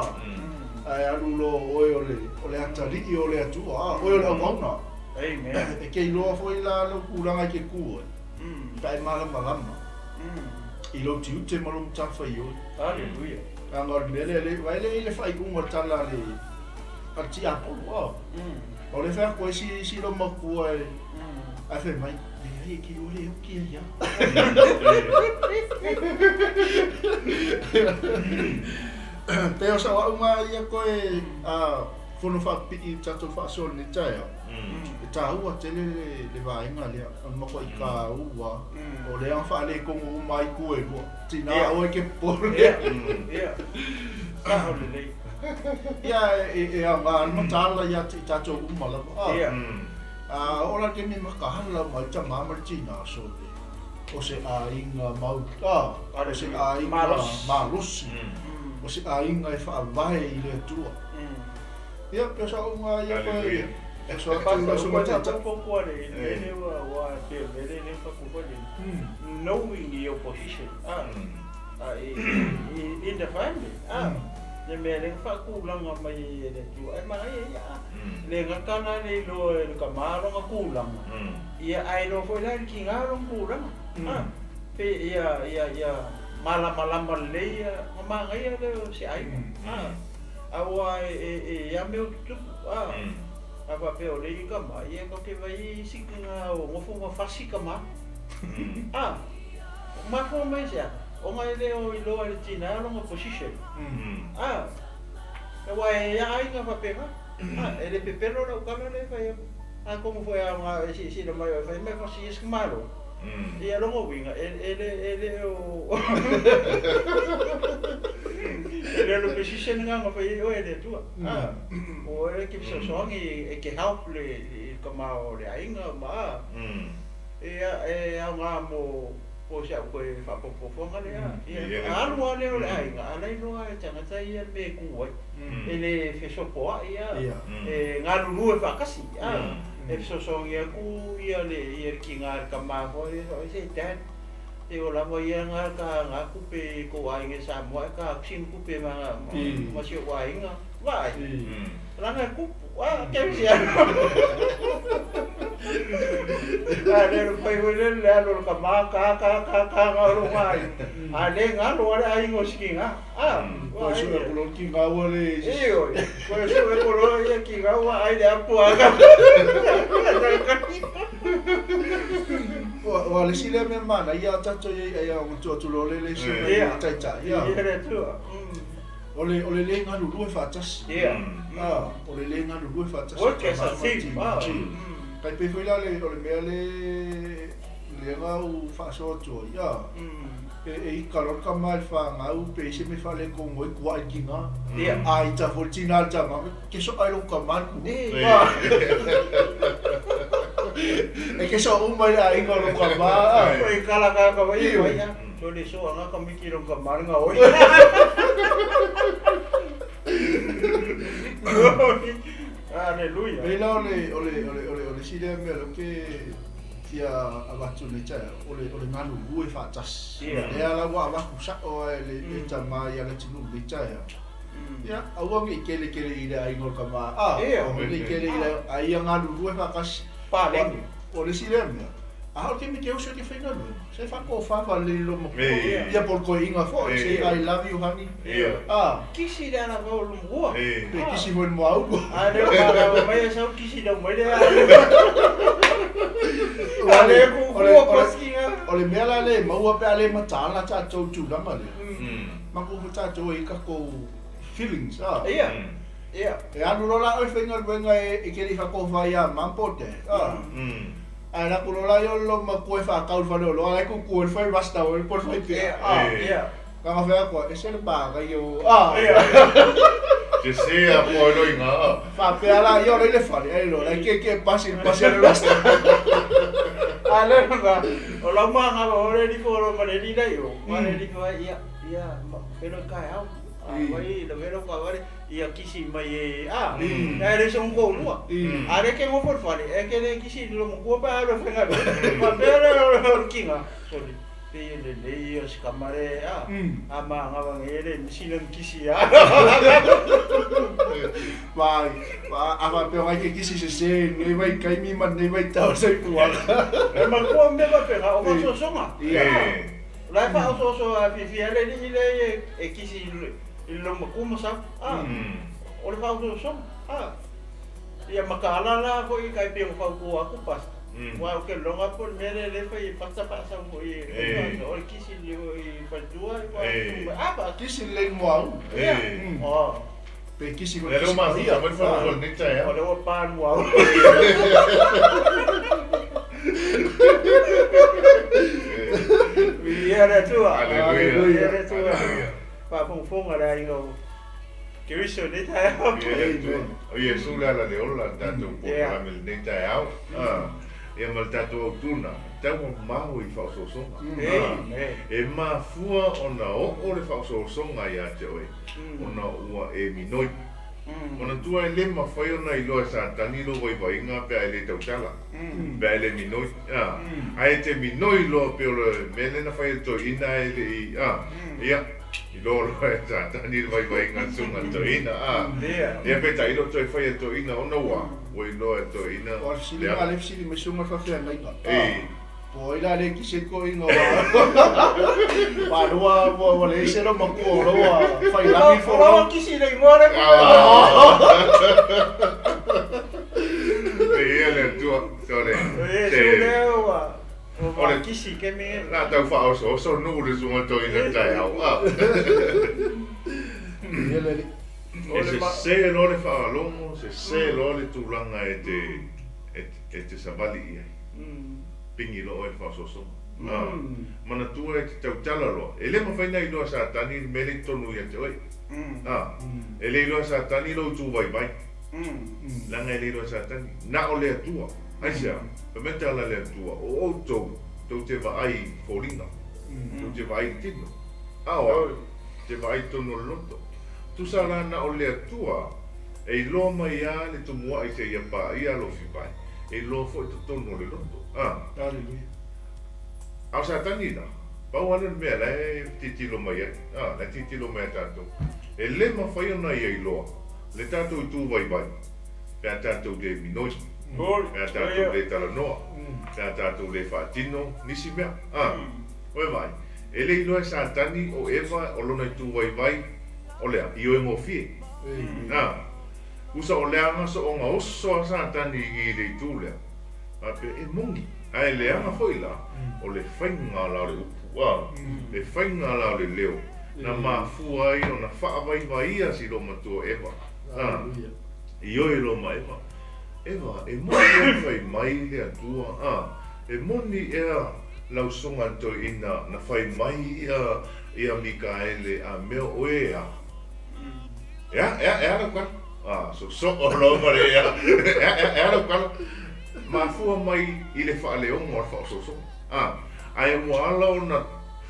Ae alu loa o oe o le, o le atalii o le Atua, a, oe o le auauna. Amen. E te iloa foi la lou tulaga e te tu ai, pe a e malamalama i lou tiute ma lou matafaioi. Hallelujah. Leaga o le mea lea, le, vai lea i le faaiuga o le tala a le, a le tiapolo, a. O le fai atu ai si, si lou matua e, ae fai mai, leai e te iloa le oki ai lava. Pei o sau auga ia toe a fono faapipii i le tatou faasoa i lenei taeao, e taua tele le vaega lea, o le matuai taua, o lea na faaletonu uma ai itu e lua, tina aua e te popole. Ia, sao lelei. Ia, e aoga le mataala ia te i tatou uma lava. A oo la le taimi e mataala uma ai le tama ma le tina, sole, o se aiga mau, o se aiga malosi, o se aiga e faavae i le Atua. Ia, pei o sau auga ia koe, e so atu i lau susuga taitai. Knowing your position in the family, le mea lea na faatulaga mai e le Atua, e manaia ia, le gata la le iloa e le tama lona tulaga, ia ae iloa foi la e le tina lona tulaga, pe ia ia ia malamalama lelei ia ona manaia lea o se aiga, aua e a mea o tutupu, a faapea o le alii tama, ia tatou te vaai i isi tina o nofo ma fasi tama, mafua mai se a? Ona e le o iloa e le tina lona position, aua e ia aiga faapena, e le pepelo lau tala lea e fai atu, atonu foi a e silasila mai o e fai mai fasi ia se malo, ia lona uiga e le e le o e le o le position lena na fai ai oe e le Atua, o oe e te fesoasoani e te help le tama o le aiga ma ia e aoga mo po o si au toe faapopofoga lea, ia alu lava lea o le aiga, a la e iloa e tagata ia le mea e tu ai, e le fesopoai lava, e galulue faatasi, e fesoasoani atu ia le ia le tina i le tama foi lea, se dad, se ua lava ia na ta na tupe i tou aiga i Samoa, ae ta atu sina tupe ma ma si ou aiga, vaai, leaga e tupu, keu se a le le fai foi lele le alu o le tama, ta ta ta ta na o lou aiga, a le galo lava le aiga o si tina, Toe sue atu loa le tina ua le. Ioe, toe sue atu loa ia tina ua ai le apu a ka. Ua le isi lea mea manaia a tatou i ai ai ona tuu atu loa lea i le isi taitai. Ia le Atua. O le o le lē galulue faatasi. Ia. A, o le lē galulue faatasi. Work as a team. Tai pei foi la le o le mea le lea na ou faasoa atu ai, a, e ika loa le tama i le fanau pe i se mea faaletonu ai tuai le tina. Ia. A ita foi le tina a le tama, ke soa ai lou tama le tuua. E ke soa uma i le aiga o lou tama, a. E kala ka ka vai vai a. So le soa nga ka miki long ka maranga oi. Aleluia. Pei la o le o le o le o le o le isi lea mea lea ou te fia avatu nei taeao, o le o le galulue faatasi. Lea la ua avatu sao lava e le e tama ia Leatinuu i lenei taeao. Ia, aua ne i kelikeli i le aiga o le tama, a, aua ne i kele i le a ia galulue faatasi. Paleni. O le isi lea mea, a o le taimi te uso i te faigaluega, se faatofa falelei i lou matua, ia po o le toeaina foi, say I love you honey, a. Kisi le ala foi o lumua. Pe kisi foi i le muaulu. A lea ua malaga mai e sau kisi lau mai le ala. A le kukua paskinga. O le mea la lea e maua pe a le mataala tatou i tulaga lea, matou foi tatou e i ai tatou feelings, a. Ia, ia. E alu loa la oe i faigaluega e te le i faatofa ia mum po o dad, a. Ae latou loa la ia o le loomatua e faatau i le faleoloa, la e tutu ai le fai rasta o le po o le fai pea, a. Ia. Kanga fai atu ai, ese le manaia o, a. Ia. Sese a po ai loiga, a. Faapea la ia o la i le fale, ae loa la e keke pasi i le pasi a le rasta. A le na, o lau magava o le lifo o lo ma le lila i o, ma le lifo ai, ia, ia, felo i kaeao. A vai, la velo ka vale. Ia kisi mai e a e le so ko lua a le ke ngofo fale e ke le kisi lo mo ko pa lo fenga lo pa pe le lo kinga soli pe le le ia se kamare a a ma nga wa ngere ni sina kisi a ma a va pe wa ke kisi se se nei vai kai mi man nei vai tau se puanga e ma ko me va pe ga o so songa ia la fa o so so a fi fi le ni le e kisi i lo makuma sa a o le fa'aosoasoga a ia makaala la fo'i kai pia fautua aku pasta ua o ke loga po le mea lea lē fai e pasta fa'asau fo'i o le kisi i faletua a pa kisi lelei muaulu ia o pe kisi foi Le leo mafuta mai le faleoloa i lenei taeao. O le ua pa le muaulu. Viia le Atua. Aleluia. Viia le Atua. Faafogafoga le aiga o Keriso i lenei taeao. Viia le Atua. O Iesu le ala le ola le tatou polokalame i lenei taeao. Ia ma le tatou autuna, tau mamao i faaosoosoga. E mafua ona oo le faaosoosoga ia te oe, ona ua e minoi. Manatua e le mafai ona iloa e Satani lou vaivaiga pe a e le tautala, pe a e le minoi. Ae e te minoi loa pei o le mea lea na fai e le toeaina ae le i, ia, iloa loa e Satani le vaivaiga a le susuga a le toeaina. Ia peitai e le o toe faia e le toeaina ona ua iloa e le toeaina O le fesili le lena ala. lea e fesili mai susuga le faafeagaiga. Po o ai la le kisi ai toeaiina aua ua ua ua leai se loomatua o la ua fai lagi O lau folau. kisi le igoa le Viia le Atua. Sole. Iesu lea ua ua kisi ke me. La tau faaosooso nuu le susuga toeaina i le taeao. Viia le Alii. E sese loa le faalogo, sese loa le tulaga e te e te savali i ai. Pigi loa oe i le faaosoosoga. Manatua e te tautala loa, e le mafai ona iloa e Satani le mea lea i totonu ia te oe. E le iloa e Satani lou itu vaivai, leaga e le iloa e Satani. Na o le Atua. Aisea? Fai mai le tala a le Atua, o outou, tou te vaai i foliga, tou te vaai i le tino. A o au, ou te vaai i totonu o le loto. Tusa la na o le Atua e iloa mai lava le tumua'i seia paia alofi mai, e iloa foi totonu o le loto. A. Aleluia. A o Satani la, pau lava lea o le mea la e tilotilo mai ai, a, la e tilotilo mai ia tatou. E le mafai ona ia iloa le tatou itu vaivai pe a tatou le minoi, pe a tatou le talanoa, pe a tatou le faatino nisi mea. A, oe vaai, e le iloa e Satani o Eva o lona itu vaivai o le a? Ioe gofie. A, usa o leaga soonga oso a Satani i le itu lea, faapea e moni, ae leaga foi la o le faiga la o le upu, a, le faiga la o le leo. Na mafua ai ona faavaivaia si loomatua Eva. Aleluia. Ioe loa ma Eva. Eva, e moni ea fai mai le Atua, a, e moni ea lau susuga i le toeaina na fai mai ia ia Mikaele a mea o oe e a? E a, e a, e a lau tala? A, soosoo loa ma le ea. E a, e a, e a lau tala? Mafua mai i le faaleoga o le faaosoosoga. A, ae ua ala ona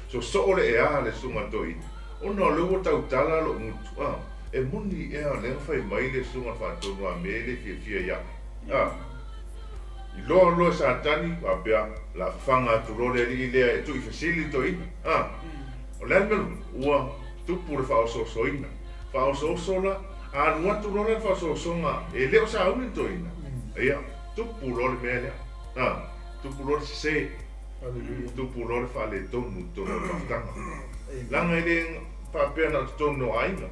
soosoo le ea a le susuga i le toeaina, ona o lea ua tautala lou gutu. A, e moni ea lea na fai mai le susuga i le faatonu a me le fiafia ia oe. A, iloa loa e Satani, faapea, o le a fafaga atu loa le alii lea e tuuifesili le toeaina. A, o le a le mea lona? Ua tupu le faaosoosoina. Faaosooso la, a alu atu loa la le faaosoosoga e le o sauni le toeaina, ia, tupu loa le mea lea. A, tupu loa le sese, tupu loa le faaletonu i totonu o le mafutaga. Leaga e le faapea na o totonu o aiga.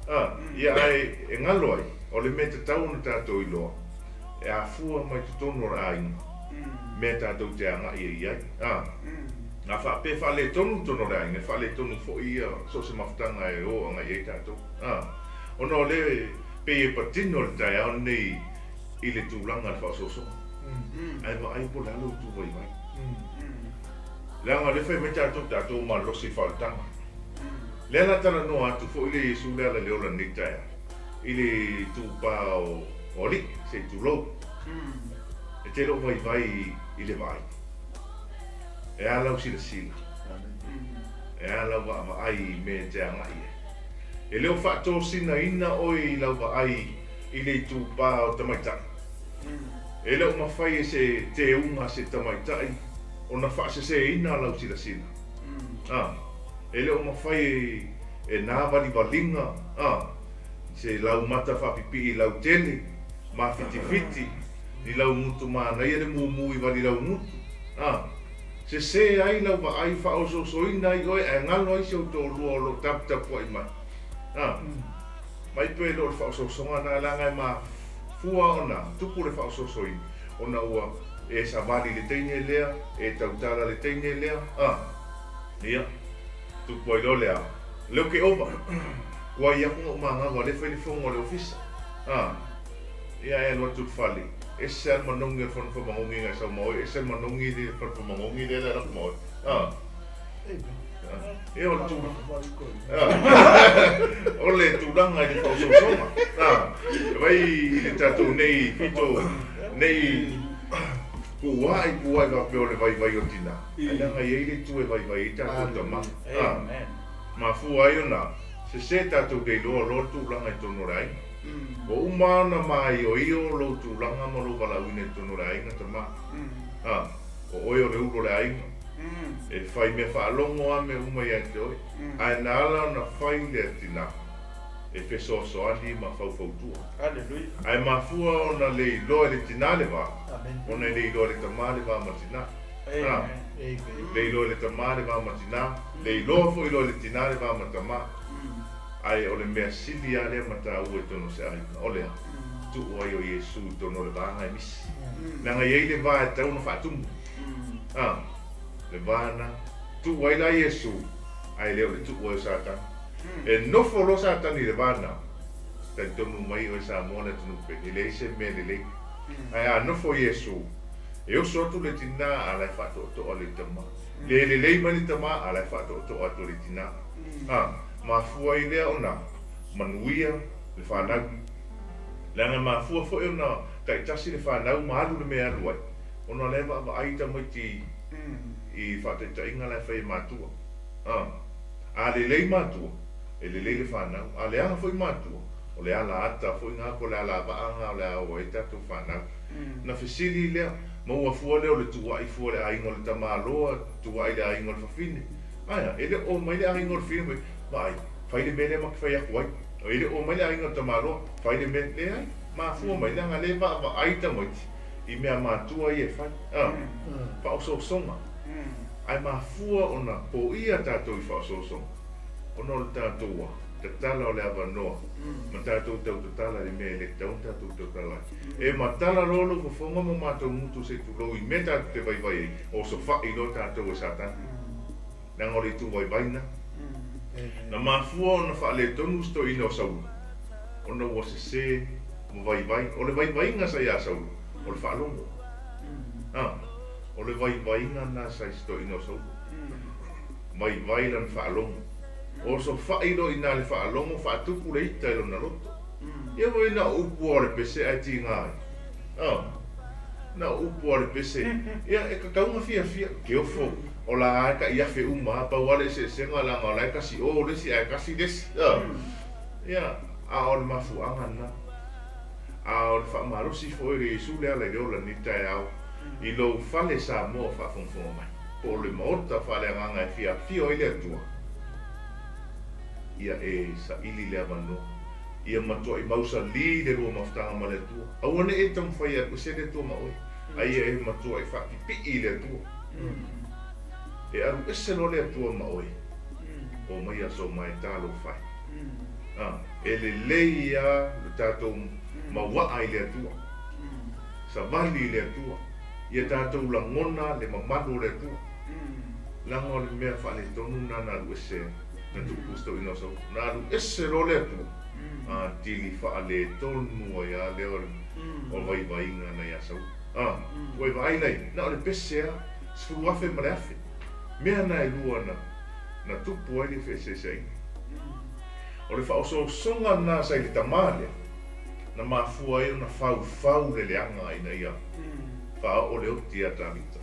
A, ia ae e galo ai, o le mea tatau ona tatou iloa, e afua mai totonu o le aiga, mea tatou te agai ai i ai. A, a faapea e faaletonu totonu o le aiga, e faaletonu foi ia so o se mafutaga e o agai ai tatou. A, ona o lea e pei e patino le taeao lenei i le tulaga o le faaosoosoga. Ae vaai po o le a lou itu vaivai. Leaga o lea e fai mai tatou, tatou malolosi i le faaolataga. Lea la talanoa atu foi le Iesu le ala i le ola lenei taeao, i le itupa o alii, se i tulou. E te le o vaivai i le vaai. E a lau silasila? E a lau vaavaai i mea e te agai ai? E le o faatosinaina oe i lau vaai i le itupa o tamaitai. E le o mafai e se teuga a se tamaitai ona faaseseina lau silasila. A, e le o mafai e nā valivaliga, a, se laumata faapipii lautele, mafitifiti, ni lau gutu manaia le mumu i vali lau gutu, a, sese ai lau vaai faaosoosoina ai oe ae galo ai si ou toalua o lo o taputapuai mai. A, mai pe le o le faaosoosoga na leaga e mafua ona tupu le faaosoosoina ona ua e savali i le teine lea, e tautala i le teine lea, a, ia, tupu ai loa le a, leo ke ova, kuai aku na umagawa lea fai le fono a le ofisa, a, ia e alu atu i le fale, ese lava le manogi o le fono faamagogi na e sau ma oe, ese le manogi le fono faamagogi lea le alu atu ma oe, a. Ia o le tulaga. O le tulaga i le faaosoosoga. Vai i le tatou nei pito nei puua'i puua'i faapea o le vaivai o tina. Ae leaga e i ai le itu e vaivai ai tatou tama. Mafua ai ona sese tatou te iloa loa le tulaga i totonu o le aiga. Ua uma ona maioio lou tulaga ma lou valaauina i totonu o le aiga tama. O oe o le ulu o le aiga. E fai mea faalogo a mea uma ia te oe, ae na ala ona fai lea tina e fesoasoani ma faufautua. Ae mafua ona le iloa e le tina le va, ona e le iloa e le tama le va ma tina. Le iloa e le tama le va ma tina, le iloa foi loa e le tina le va ma tama. Ae o le mea sili a lea mataua i totonu o se aiga, o le a? Tuu ai o Iesu i totonu o le vaga e misi. Leaga e i ai le va e tatau ona faatumu. A, le va na tuu ai la Iesu, ae le o le tuu ai o Satani. E nofo loa Satani i le va na, talitonu mai oe Samoa le atunuu pele, e leai se mea lelei. Ae a nofo Iesu, e oso atu le tina a la e faatoatoa le tama. Le lelei mai le tama a la e faatoatoa atu le tina. A, mafua ai lea ona manuia le fanau. Leaga e mafua foi ona taitasi le fanau ma alu le mea e alu ai, ona o la e vaavaai tamaiti i faataitaiga la e fai e matua. A, a lelei matua, e lelei le fanau. A leaga foi matua, o le ala ata foi na po o le ala vaa na o le a o ai tatou fanau. Na fesili lea, maua fua lea o le tuuai fua i le aiga o le tamaloa, tuuai i le aiga o le fafine. Ae a, e le o omai le aiga o le fafine, vaai, fai le mea lea ma te fai atu ai. E le o omai le aiga o le tamaloa, fai le mea, leai, mafua mai leaga lea e vaavaai tamaiti i mea matua ia e fai. A, faaosoosoga. Ae mafua ona poia tatou i faaosoosoga, ona o le tatou a, tatala o le avanoa, ma tatou tau tatala i le mea e le tatau ona tatou tautala ai. E matala loa lou fofoga ma matou gutu se i tulou i mea tatou te vaivai ai, osofai loa tatou e Satani. Leaga o le itu vaivai lena. Na mafua ona faaletonu si toeaina o Saulo, ona ua sese ma vaivai. O le vaivaiga sa iā Saulo, o le faalogo. A, o le vaivaiga lena sa i si toeaina o Saulo. Vaivai lana faalogo. Osofai loa i ina le faalogo, faatupu le ita i lona loto. Ia foi na o upu lava o le pese ae tiga ai. A, na o upu lava o le pese. Ia, e tatau ona fiafia. Keofo, o la e tai afe uma lava, pau lava le eseesega leaga o la e tasi o le isi ae tasi le isi. A, ia, a o le mafuaaga lena. A o le faamalosi foi o le Iesu le ala i le ola i lenei taeao, i lou fale Samoa o faafogafoga mai, po o le maota faaleagaga e fia afio ai le Atua, ia e saili le avanoa, ia matuai mausali le lua mafutaga ma le Atua. Aua ne i e taumafai e alu ese le Atua ma oe, a ia e matuai faapipii i le Atua. E alu ese loa le Atua ma oe, omai aso ma e talofa e. A, e lelei lava lo tatou mauaa i le Atua, savali i le Atua, ia tatou lagona le mamalu o le Atua. Leaga o le mea faaletonu lena na alu ese ai, na tupu i si toeaina o Saulo. Na alu ese loa le Atua, atili faaletonu ai lava lea o vaivaiga na iā Saulo. A, ua e vaai la i ai, na o le pese lava, 10,000 ma le 1,000. Mea na e lua na, na tupu ai le feeseeseaiga. O le faaosoosoga lena sa i le tama lea, na mafua ai ona faufau le leaga ina ia faaoo le oti ia Tavita.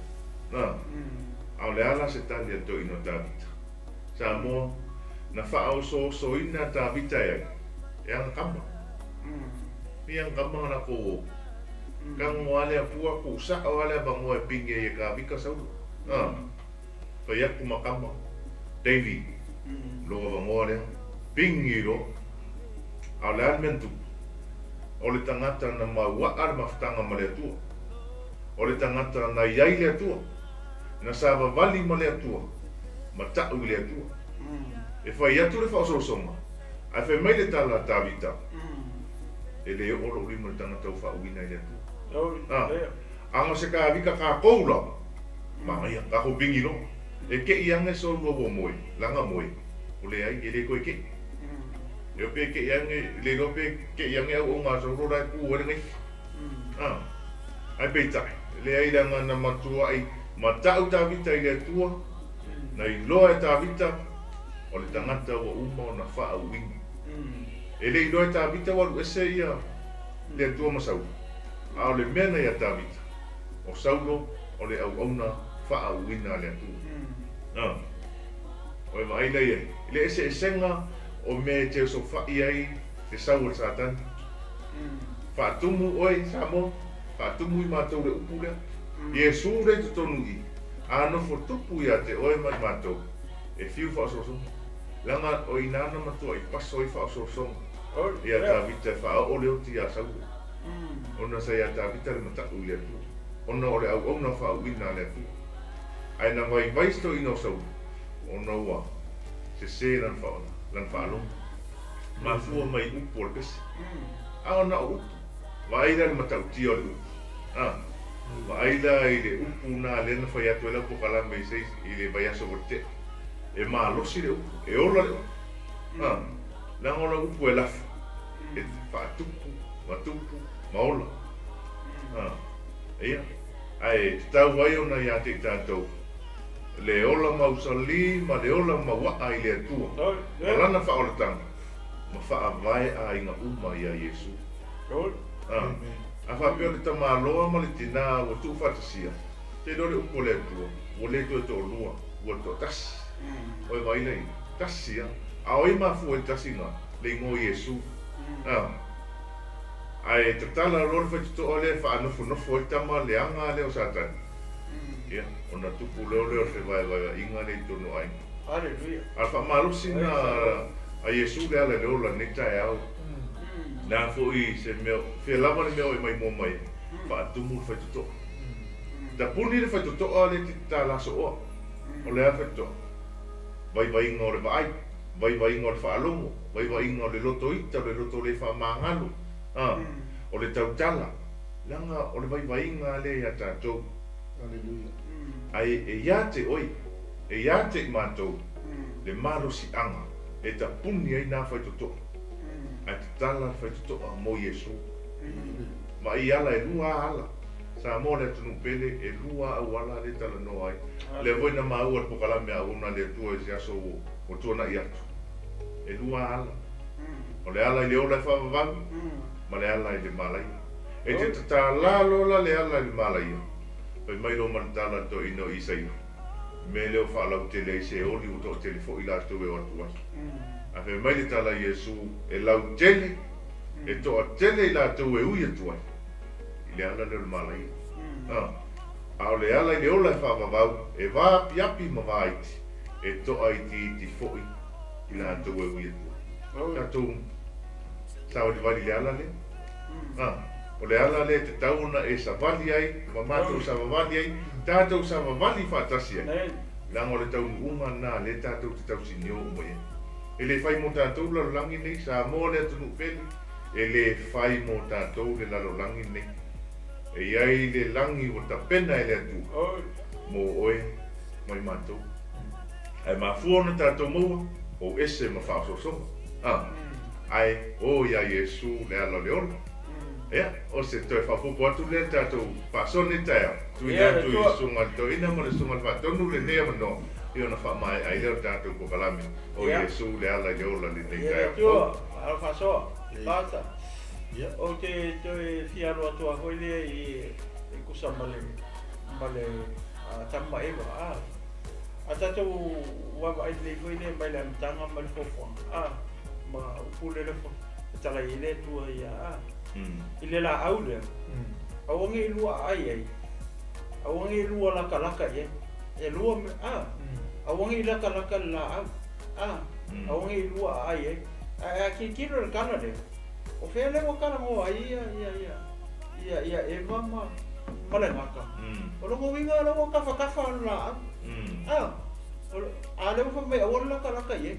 Na, a o le a la se tali a le toeaina o Tavita? Samoa, na faaosoosoina a Tavita e ai? E agakama. E agakama na latou o. Tago lava le Atua, tuusao lava le avanoa e pine ai e Tavita Saulo. Na, fai atu ma tama, David, lou avanoa lea, pigi loa. A o le a le mea na tupu? O le tagata na mauaa le mafutaga ma le Atua. O le tagata na i ai le Atua, na savavali ma le Atua, ma ta'u i le Atua. E fai atu le faaosoosoga, ae fai mai le tala a Tavita, E le oo lou lima i le tagata ua faauuina e le Atua. A, a na se Tavita tatou la, manaia, tatou pigi loa. E ke'i ane Saulo ua moe, lana moe, o leai, e le toe ke'i. E pe ke'i ane, le iloa pe ke'i ane auauna a Saulo la e tu ai le gaifi. A, ae peitai, leai leaga na matuai mata'u Tavita i le Atua, na iloa e Tavita o le tagata ua uma ona faauuina. E le iloa e Tavita ua alu ese ia le Atua ma Saulo, a o le mea na iā Tavita, o Saulo o le auauna faauuina a le Atua. A, o e vaai la i ai i le eseesega o mea e te osofa'i ai le sau o le Satani. Faatumu oe, Samoa, faatumu i matou le upu lea. Iesu lea i totonu i i, a nofo tupu ia te oe ma i matou, e fiu faaosoosoga. Leaga o i ina na matuai paso ai faaosoosoga ia Tavita e faaoo le oti iā Saulo, ona sa iā Tavita le mata'u i le Atua, ona o le auauna faauuina a le Atua. Ae na vaivai si toeaina o Saulo, ona ua sese lana faalogo. Mafua mai upu o le pese. A o na o upu. Vaai la i le matautia o le upu. A, vaai la i le upu na lea na fai atu ai lau polokalame i se i le vaiaso ua tea. E malosi le upu, e ola le upu. A, leaga o lau upu e lafo, e faatupu ma tupu ma ola. A, ia, ae tatau ai ona ia te i tatou le ola mausali ma le ola mauaa i le Atua ma Lana faaolataga ma faavae aiga uma iā Iesu. A, a faapea o le tamaloa ma le tinā ua tuufaatasia, te iloa le upu a le Atua, ua le toe toalua, ua toatasi. Oi vaai la i, tasi a. A o ai mafua i le tasi na? Le igoa o Iesu. A, ae tatala loa le faitotoa lea e faanofonofo ai le tama leaga lea o Satani. Ia, ona tupu lea o le fevaevaeaiga lea i totonu o aiga. Aleluia. A o le faamalosi lena a Iesu le ala i le ola i lenei taeao. Le a foi se mea, fea lava le mea o e maimoa mai ai, faatumu le faitotoa. Tapuni le faitotoa lea e te tatala sooa. O le a le faitotoa? Vaivaiga o le vaai, vaivaiga o le faalogo, vaivaiga o le loto ita, o le loto le faamagalo, a, o le tautala. Leaga o le vaivaiga lea iā tatou. Aleluia. Ae e ia te oe, e ia te i matou le malosiaga E tapuni ai nā faitotoa, ae tatala le faitotoa mo Iesu. Ma i ala e lua a ala. Samoa le atunuu pele, e lua a auala lea e talanoa ai. Lea foi na maua i le pokalame a auauna a le Atua i se aso ua tuanai atu. E lua a ala. O le ala i le ola e faavavau, ma le ala i le malaia. E te tatala loa la le ala i le malaia, fai mai loa ma le tala a le toeaina o Isaia. Mea lea ua faalautele ai se oli ua toatele foi latou e o atu ai. Ae fai mai le tala a Iesu, E lautele, e toatele i latou e ui atu ai i le ala lea o le malaia. A, a o le ala i le ola e faavavau, e vaapiapi ma vaaiti, e toaitiiti foi i latou e ui atu ai. Tatou savalivali i le ala lea. A, o le ala lea e tatau ona e savali ai ma matou savavali ai, tatou savavali faatasi ai, leaga o le taunuuga lena lea tatou te tausinio uma i ai. E le fai mo tatou le lalolagi nei, Samoa le atunuu pele, e le fai mo tatou le lalolagi nei. E i ai le lagi ua tapena e le Atua mo oe ma i matou. Ae mafua ona tatou maua, ou ese ma faaosoosoga. A, ae o iā Iesu le ala o le ola. Ia, o se toe faaopoopo atu lea i le tatou faasoa lenei taeao. Tuuina atu i le Susuga i le Toeaina ma le Susuga i le Faatonu lenei avanoa i ona faamaea ai lea o le tatou polokalame o Iesu le ala i le ola i lenei taeao fou. Alo faasoa, Pastor. Ou te toe fia alo atu lava foi lea i tusa ma le ma le Atamu ma Eva. A tatou vaavaai lelei foi lea mai le amataga ma le fuafuaga, ma upu lea fetalai ai le Atua ia a i le laau lea, aua ne i lua aai ai, aua ne i lua lakalaka i ai, e lua mea, a, aua ne i lakalaka i le laau, a, aua ne i lua aai ai. Ae a tilotilo i le tala lea, o fea lea ua talanoa ai ia, ia, ia, ia, ia Eva ma, ma le gata? O lona uiga o lea ua tafatafa le laau, a, a lea ua fai mai aua le lakalaka i ai.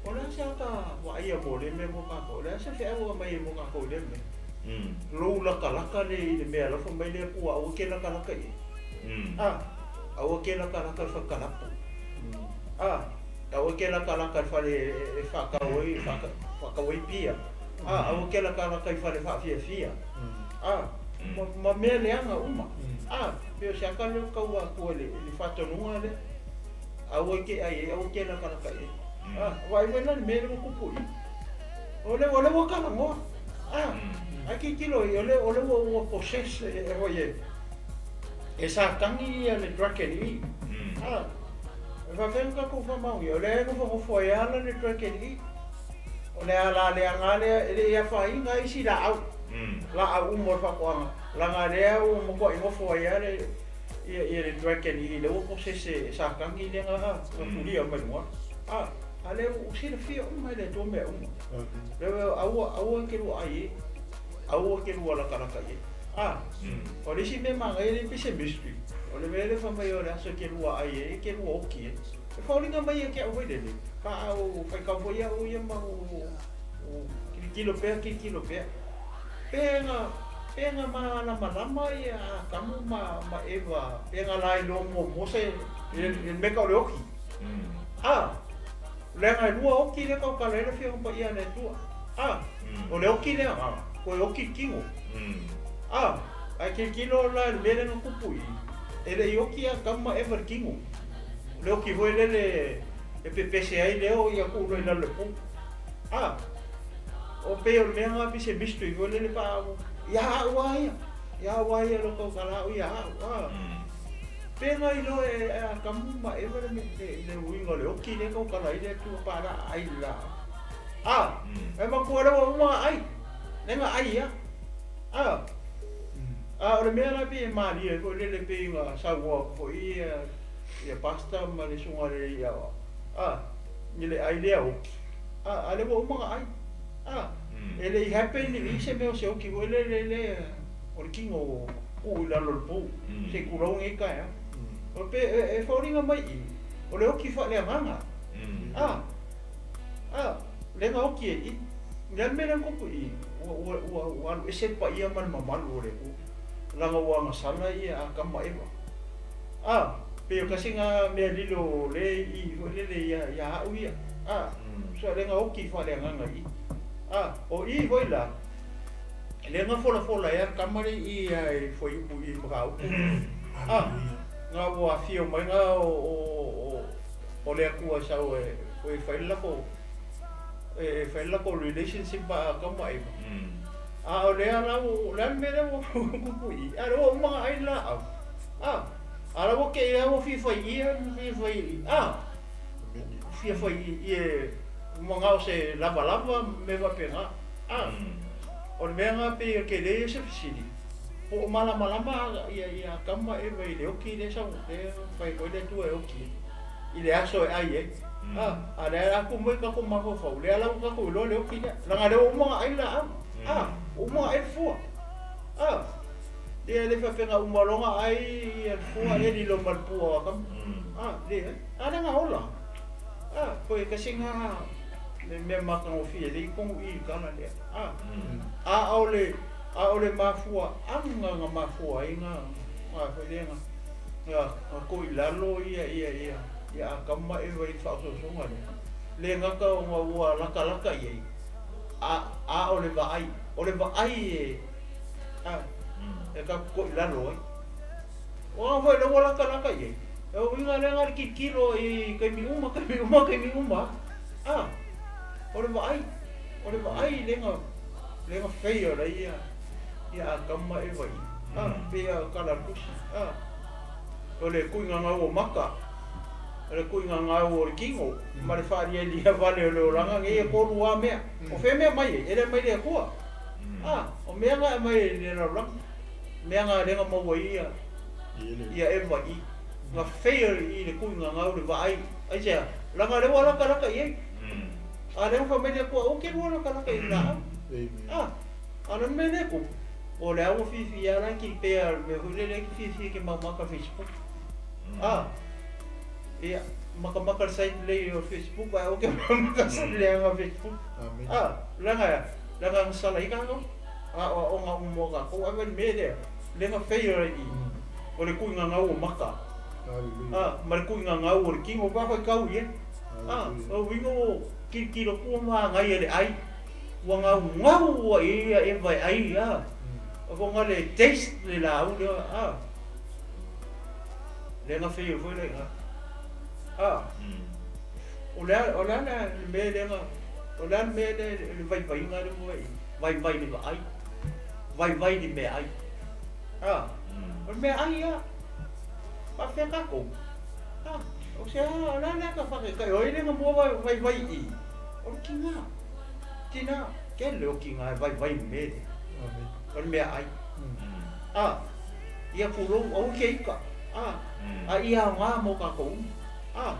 O le a se ata vaaia mo lea mea mo tatou? O le a se feau e aumai ai mo tatou i lea mea? Lou lakalaka lea i le mea alofa mai le Atua aua e te lakalaka i ai. A, aua e te lakalaka i le fale kalapu. A, aua e te lakalaka i le fale e faatau ai, faatau ai pia. A, aua e te lakalaka i fale faafiafia. A, ma mea leaga uma. A, pei o se ata lea o tau atu ai i le faatonuga lea. Aua e te ai ai, aua e te lakalaka i ai. Ah, vaai foi la le mea lea ua tupu i i. O le, o lea ua talanoa. Ah, ae tilotilo i, o lea, o lea ua, ua possess e, e hoi e, e Satani ia le dragon i i. Ah, e faafefea ona tatou faamaonia, o lea e nofonofo ai lava la le dragon i i. O le ala leaga lea, e le i afaina isi laau, laau uma o le faatoaga, leaga lea ua matuai nofo ai lava le, Ia, ia le dragon i le ua posese e Satani lea na, na tulia mai luga. A, a lea ua silafia uma e le Atua mea uma. Le aua, aua e te lua ai e, aua e te lua lakalaka i ai. A, o le isi mea manaia lea pei se mystery. O le mea lea fai mai o le aso e te lua ai e, e te lua oki e. E foliga mai ia te au foi lele, pa au faitau foi au ia ma u tilotilo pea, tilotilo pea. Pea Pea na malamalama ia Atamu ma ma Eva, pea na la iloa muamua se i le mea tau o le oki. A, leaga e lua oki lea tautala ai le Afioga Paia a le Atua. A, o le oki lea, a, toe oki le tino. A, ae tilotilo la i le mea lea na tupu i i, e le i oki Atamu ma Eva i le tino. O le oki foi lele e pepese ai leo ia tuu loa i lalo i le pou. A. O pei o le mea lena pei se mystery foi lele pa au ia au a ia, ia au a ia lo tau kala au ia au a. Pena i loa e Atamu ma Eva le le uiga o le oki lea tau kala ai le Atua pa la ai le laau. A, e matua lea ua uma ai, lea na ai ia. A, a o le mea la pei e malie foi lele pei na saunoa atu foi ia ia pastor ma le susuga i le alii aoao, a, i le ai lea oki. A, a lea ua uma ona ai. A, e le i happen i se mea o se oki foi lele le o le tino tuu i lalo o le pou, se i tulou lenei taeao. O pe e foliga mai i i, o le oki faaleagaga. A, a, lea na oki ai i i. Le a le mea lea na tupu i i, ua, ua, ua, ua alu ese le paia ma le mamalu o le Atua, leaga ua agasala ia Atamu ma Eva. A, pei o tasi lena mea lilo lea i i foi lele ia, ia au ia. A. Sa le nga oki faaleagaga i a o i foi la le nga folafola ai le kama lea i a e fuaiupu i mataupu a ga ua afio mai ga o le Atua sau e e fai le lakou e fai le lakou relationship ma Atamu ma Eva. A o lea la o le a le mea lea ua tupu i i, a o lea ua uma ona ai le laau. A, a o la ua te i lava ua fia fai ia, fia fai a, fia fai i e manao se lavalava ma mea faapena. A, o le mea lena pei e tele ia se fesili, po o malamalama ia ia Atamu ma Eva i le oti lea e sau lea e fai atu ai le Atua e oti ai i le aso e ai ai. A, a o lea la tu mai tatou mafaufau, lea la ua tatou iloa le oti lea, leaga o lea ua uma ona ai le laau. A, ua uma ona ai le fua. A, ia e le faapea na uma loa ona ai ia le fua e lilo ma le pua o Atamu. A, leai. A lea na ola. A, koe tasi na le mea matagofie lea i totonu i i le tala lea. A, a o le, a o le mafuaaga na mafua ai na, na foi lea na, na, na toilalo ia, ia, ia, ia Atamu ma Eva i le faaosoosoga lea, le gata ona ua latalata i ai, a, a o le vaai, o le vaai e, a, e tatou toilalo ai. Aua foi o lea ua latalata i ai, o uiga lea na o le tilotilo i taimi uma, taimi uma, taimi uma, a, o le vaai, o le vaai lea na fail ai ia Atamu ma Eva i i, a, pei lava o le tala a le Tusi, a, o le tuiga gau o maka, o le tuiga gau o le tino, ma le faalialia vale o le olaga nei, e tolu lava mea. O fea mea mai ai? E le mai le Atua. A, o mea na e aumai e le lalolagi, mea na lea na maua ai ia ia Eva i i, na fail i le tuiga gau le vaai, aisea? Leaga o lea ua latalata i ai. A lea ua fai mai le Atua, aua te lua latalata i le laau. A, a o le mea lea e tupu, o lea ua fiafia lava la e pea le mea foi lele e te fiafia e te maumaka Facebook. A, ia, makamaka le site lelei o Facebook ae aua te makamaka le leaga Facebook. A, leaga, leaga na sala ai tatou, aoaoga uma o tatou, ae vaai i le mea lea, lea na fail ai i i, o le tuiga gau o maka, a, ma le tuiga gau o le tino, pa faitau i ai. A, o uiga ua tilotilo pua ma agai e le ai, ua gaugau ai ia Eva e ai, a, o foga le taste le lau lea, a, lea na fail foi la i ina. A, o le a, o le a le mea lea na, o le a le mea lea, le vaivaiga lea ua i, vaivai i le vaai, vaivai i le meaai. A, o le meaai lava, faapefea tatou? A, o se a, o le a le ata faataitai, o ai lea na mua vaivai i i? O le tina. Tina, tele o tina e vaivai i le mea lea. O le meaai. A, ia pulou, aua e te ika. A, a ia aoga mo tatou uma. A,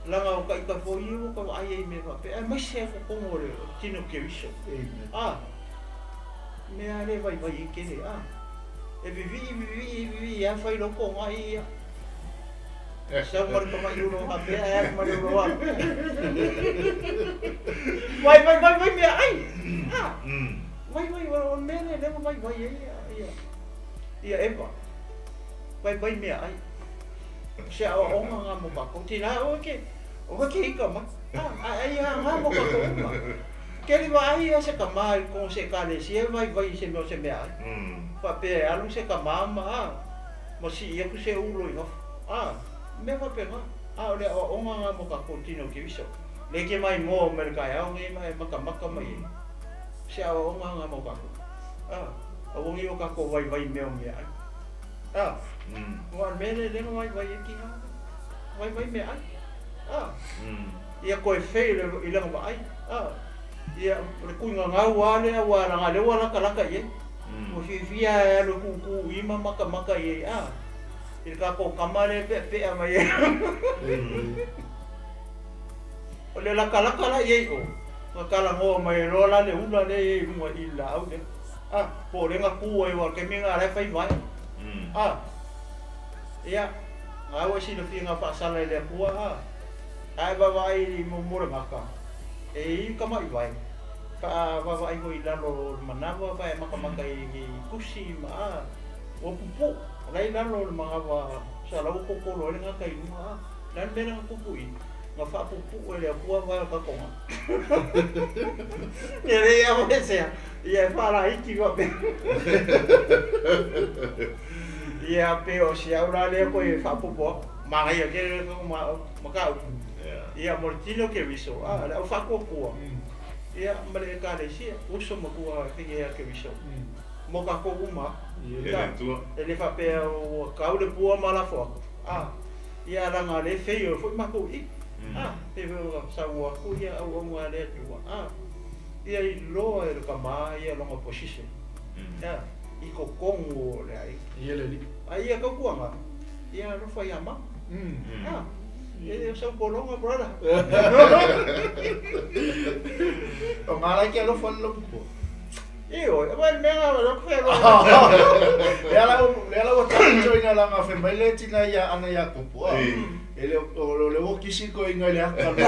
leaga o ta ika foi ia ua ta vaai ai i mea faapea, aemaise lava totonu o le tino Keriso. A, mea lea e vaivai ai tele. A, e vivii, vivii, vivii lava fai lou togai ia. Sau ma le tamai ulo faapea ae alu ma le ulo faapea. Vaivai, vaivai meaai. A, vaivai, o le mea lea lea ua vaivai ai ia, ia Eva. Vaivai meaai. O se aoaoga lena mo tatou. Tina aua e aua e te ika mai. A, ae ai aoga mo tatou uma. Keli vaai ia se tama i totonu o se ekalesia e vaivai i se mea o se meaai. Faapea e alu se tama ma a, ma sii atu se ulo i fafo. A, mea faapena. A o le aoaoga lena mo tatou tino Keriso. Lea e te maimoa mai le taeao nei ma e matamata mai ai. O se aoaoga lena mo tatou. A, aua nei o tatou vaivai i mea o meaai. A, aua o le mea lea lea na vaivai ai tina, vaivai meaai. A, ia toe fail i lana vaai. A, ia o le tuiga gau lava lea aua leaga o lea ua latalata i ai. Ua fiafia e alu e tūtū i ma matamata i ai, a, i le tatou tama lea e peapea mai ai. O le latalata la i ai o, na talanoa mai ai loa la le ula lea e i ai i luga i le laau lea. A, po o lea na tu ai aua o le taimi lena o la e fai vae. A, ia, na au e silafia na faasala e le Atua, a, a e vaavaai i mo le gata, e i tama'i vae, pa a vaavaai foi i lalo o le manava pa e matamata i tusi ma a, ua pupu'u, o la e i lalo o le manava sa la ua totolo ai le gata i luga, a, o le a le mea lea na tupu i i? Na faapuupuu e le Atua vae o tatou ga. Ia le ia aveesea, ia e faalaiti faapea. Ia pe o si au la lea toe faaopoopo atu. Manaia tele le mataupu. Ia mo le tino Keriso, a le au faatuatua, ia ma le Ekalesia, uso matua e fai ia Keriso. Mo tatou uma lava. E le faapea ua tau le pua ma lafo atu, a. Ia leaga le feio foi matou i i. A, pei foi ona saunoa atu ia auauna a le Atua, a, ia iloa e le tama ia lona position, a, i totonu o le aiga. Ia le alii. A ia tautuaga, ia alofa ia mama. A, e le o sau pologa brother. O ngā lai ke alofa le lopu. Ioe, aua le mea lena o lea ou te fai alofa. Lea la ua taoto ina laga fai mai le tina ia ana ia Kopo, a. E le o le ua kisi koe inga i le aka le.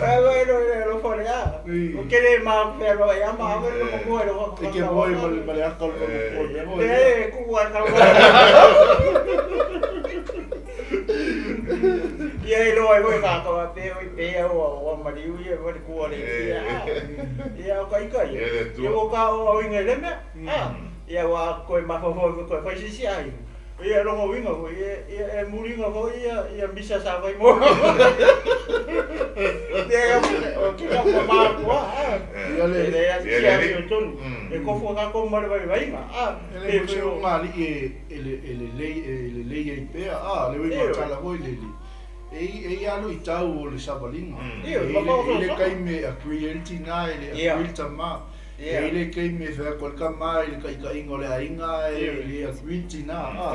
Aua le le alofa le a. O ke le ma fai alofa ia ma ave le mo e lo E ke moe ma le aka o le mo. E ku a ka. Ia e loa ai foi kātou a pe oi pe au a ua maliu ia foi le kua le ia. Ia o ka ika ia. Ia o ka o au inga i le mea. A. Ia ua koe mafaufau foi koe fai sisi ai. Ia longa uiga foi ia ia e muliga foi ia ia misa sa fai mo. Ia o ke ka ma kua. Ia le le ia le tonu. E kofo ka ko ma le vaivaiga. A. E le mo se o ngali e e lelei ai pea, a, le uiga o tala foi lele, e i ai lava luitau o le savaliga. E i ai le taimi e agree ai le tina, e le agree le tama. E i ai le taimi e fai atu ai le tama i le taitaiga o le aiga, e le agree le tina, a.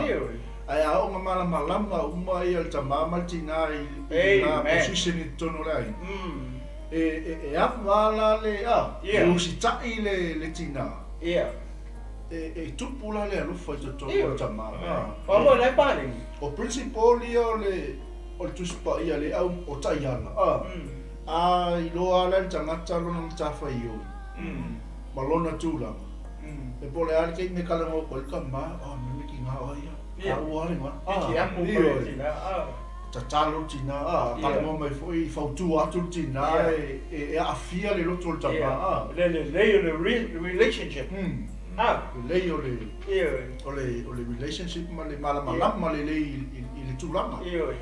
Ae a oo ina malamalama uma le tama ma le tina i lena position i totonu o le aiga, e ava la le, a, e usitai le tina. E tupu la le alofa i totonu o le tama. Ua la e paleni. O principle ia o le o le Tusi Paia le au o taiala a. A iloa la le tagata lona matafaioi ma lona tulaga. E po o le a le taimi e talanoa atu ai le tama, oh me me tina oe ia. A ua le na. A. Tatalo le tina a, talanoa mai foi fautua atu le tina e aafia le loto o le tama a. Le lelei o le relationship. A. Lelei o le o le o le relationship ma le malamalama lelei i le tulaga. Ioe.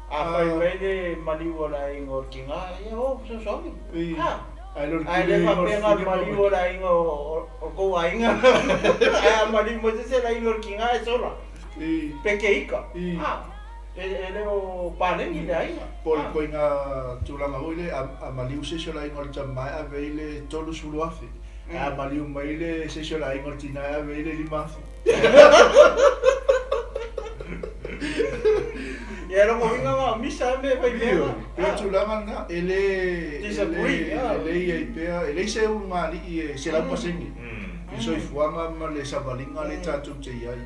A fai mai le maliu o le aiga o le tina, ia o fesoasoani. A. Ae le faapea na maliu o le aiga o le tou aiga. Ae a maliu mai se isi o le aiga o le tina e sola. Pe ke ika. A. E le o paleni le aiga. Po o le ituaiga tulaga foi lea, a maliu se isi o le aiga o le tama e ave ai le 30,000. Ae a maliu mai le se isi o le aiga o le tina e ave ai le 5,000. Ia logo uiga na o misa e me fai mea. Ioe, pei o le tulaga lena, e le Disagree, e lelei ai pea, e leai se ulugalii e 100% i le soifuaga ma le savaliga lea tatou te i ai.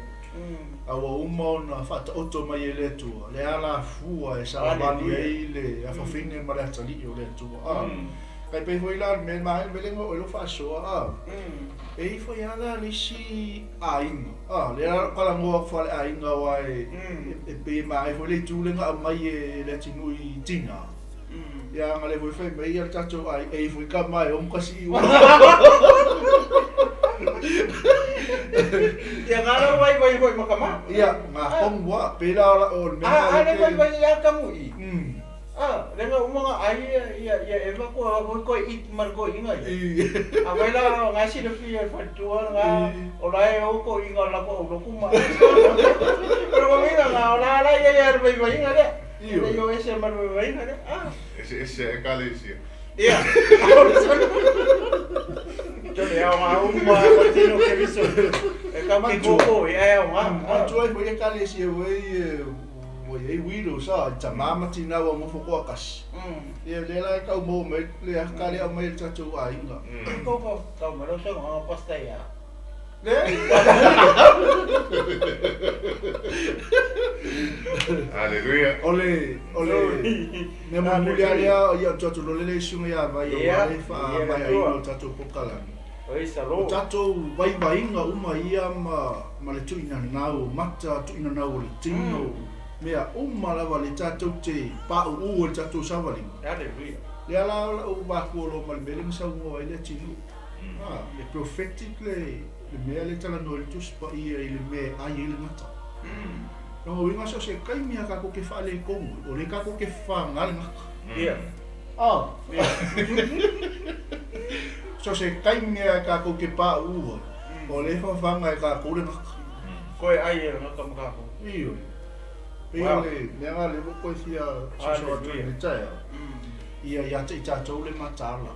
A ua uma ona faataoto mai e le Atua le alafua e savali ai le afafine ma le atalii o le Atua. A, tai pei foi la le mea ma le mea lea na oo ai lou faasoa, a, e i ai foi lava la le isi aiga, a, lea la talanoa atu faaleaiga aua e, e pei e manaia foi le itu lea na aumai e Leatinuu i tina. Ia ana lea foi fai mai ia le tatou aiga, e i ai foi tama e 61. Ia nga la vaivai foi ma tama. Ia, nga tonu lava, pei la o le mea lena. A le vaivai ia tamu i. A, le nga uma nga ai ia ia ia Eva kua foi koe it ma le toeaina ia. A vai la nga silafia e le faletua nga o la e o toeaina o lako aulotu ma. O le uiga nga o la la ia ia le vaivaiga lea. Ioe. E le o ese ma le vaivaiga lea. A. Eseese Ekalesia. Ia. Tole aoga uma patino Keriso. E kau ke koko e ai aoga. Manatua ai foi Ekalesia foi ua i ai widows a, i tama ma tina ua nofo toatasi. Ia lea la e tau maua mai le aka lea aumai e le tatou aiga. E koko tau mai lau saunoaga pastor ia. Leai. Haleluia. O le o le mea mulimuli lava lea, ia ou te atu loa lea i le susuga ia Vai aua le faamaeaina o le tatou polokalame. Praise the O Lord. tatou vaivaiga uma ia ma ma le tuuinanau o mata, tuuinanau o le tino, mea uma lava le tatou te pauu ai le tatou savaliga. Hallelujah. Lea la o lau vaku o lo ma le mea lea na saunoa ai le atinuu. Ah, le prophetic le le mea lea e talanoa ai le Tusi Paia i le mea e ai ai le gata. Lona uiga so o se taimi lava tatou te faaletonu ai, o lea tatou te faga le gata. Ia. Ah. So o se taimi lava tatou te pauu ai, o lea e fafaga e tatou le gata. Koe ai e le gata ma tatou. Ioe. Pei o le mea lena lea ua toe fia soso atu ai i lenei taeao. Ia ia te i tatou le mataala.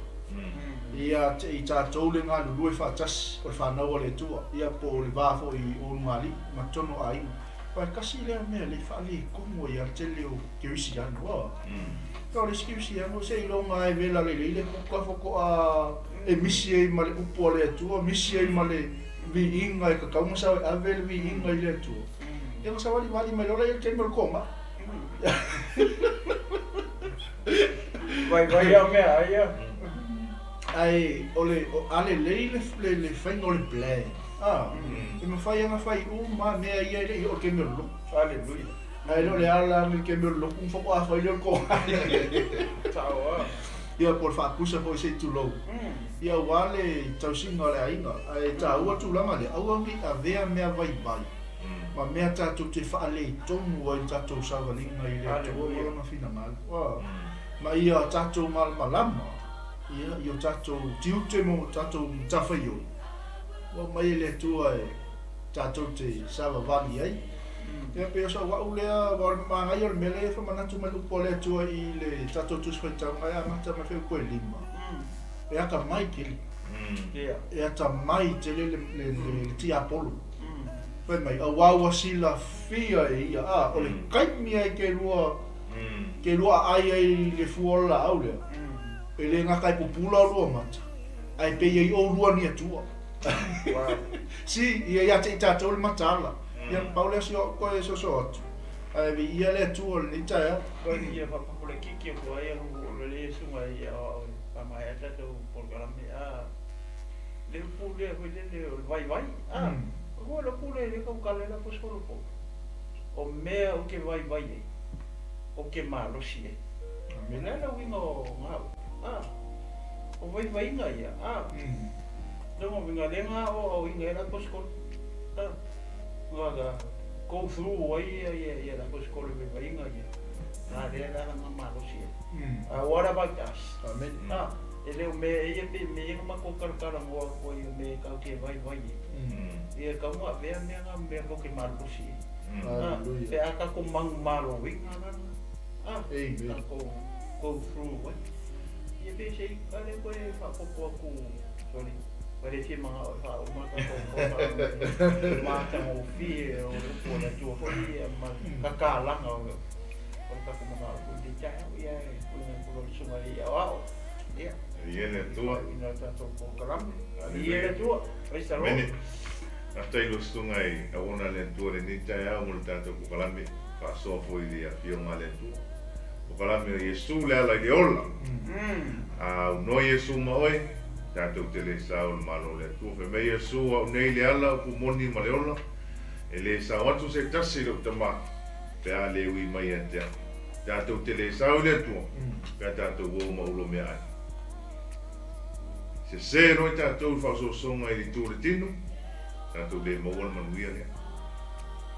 Ia te i tatou le galulue faatasi o le fanau a le Atua, ia po o le va foi i ulugalii ma totonu o aiga. Aua e tasi lea mea lea e faaletonu ai lava le tele o kerisiano. Ua. O le isi kerisiano seiloga lava e vela lelei le kuka faatoa e misi ai ma le upu a le Atua, misi ai ma le viiga e tatau ona sao e ave le viiga i le Atua. Ia ona savalivali mai loa lea i le taimi o le koma. Vaivai a mea ai ia. Ae o le a lelei le le faiga o le plan a e mafai lava ona fai uma mea ia e le i oo i le taimi o le lotu. Hallelujah. Ae le o le ala i le taimi o le lotu ona faatoa fai lea o le koma. Sao a. Ia po o le faapusa foi se i tulou. Ia aua le tausiga o le aiga. Ae taua le tulaga lea, aua ne i avea mea vaivai ma mea tatou te faaletonu ai le tatou savaliga i le Atua ma Lona finagalo. Ma ia tatou malamalama ia, i o tatou tiute ma o tatou matafaioi, ua aumai e le Atua e tatou te savavali ai. Ia pei o sau au lea, aua o le manaia o le mea lea e faamanatu mai le upu a le Atua i le tatou Tusi Faitauga e amata mai le fuaiupu e 5, e atamai tele. E atamai tele le, le, le, le tiapolo. Fai mai, auā ua silafia e ia, a, o le taimi lava e te lua, te lua aai ai i le fua o le laau lea, e le gata e pupula o lua mata, ae pei ai oulua ni Atua. Si, ia ia te i tatou le mataala. Ia, pau lea si o au koe soso atu. Ae viia le Atua i lenei taeao. Ia faapapulakiki atu ai alu o le susuga i aoao e faamaea tatou polokalame a le upu lea foi lele o le vaivai a o le upu lea e le tautala ai le aposetolo Paulo o mea ou te vaivai ai ou te malosi ai. O le a le uiga o na upu a o vaivaiga ia a lona uiga lea na aoaoina ai le aposetolo a na go through ai ia le aposetolo i vaivaiga ia na lea la na malosi ai. What about us? Amen. A e le o mea ia pe mea ia na matou talatalanoa atu ai o mea e tatou te vaivai ai. Ia e tatau ona avea mea na ma mea tatou te malosi ai. Hallelujah. Pe a tatou manumaloina la lena. Amen. Tatou go through ai. Ia pe se i a lea toe faaopoopo atu, sorry, ua le fia manao e faauma le tatou polokalame matagofie o le upu a le Atua foi ia ma le tatalaga o le tatou manao foi i lenei taeao. Ia e tuuina atu loa i le Susuga i le Aoao. Ia. Viia le Atua. Faaiuina le tatou polokalame. Viia le Atua. Praise the Lord. Amene. Faafetai i lou susuga i auauna a le Atua i lenei taeao mo le tatou polokalame faasoa foi i le Afioga a le Atua. Polokalame o Iesu le ala i le ola. A aunoa Iesu ma oe, tatou te le sao i le Malo o le Atua. Fai mai Iesu, Au nei le ala, upu moni ma le ola, e le sao atu se tasi i lou Tama, pe a le ui mai ia te au. Tatou te le sao i le Atua, pe a tatou o ma ulo meaai. Sese loa i tatou i le faaosoosoga i le itu o le tino, tatou le maua le manuia lea.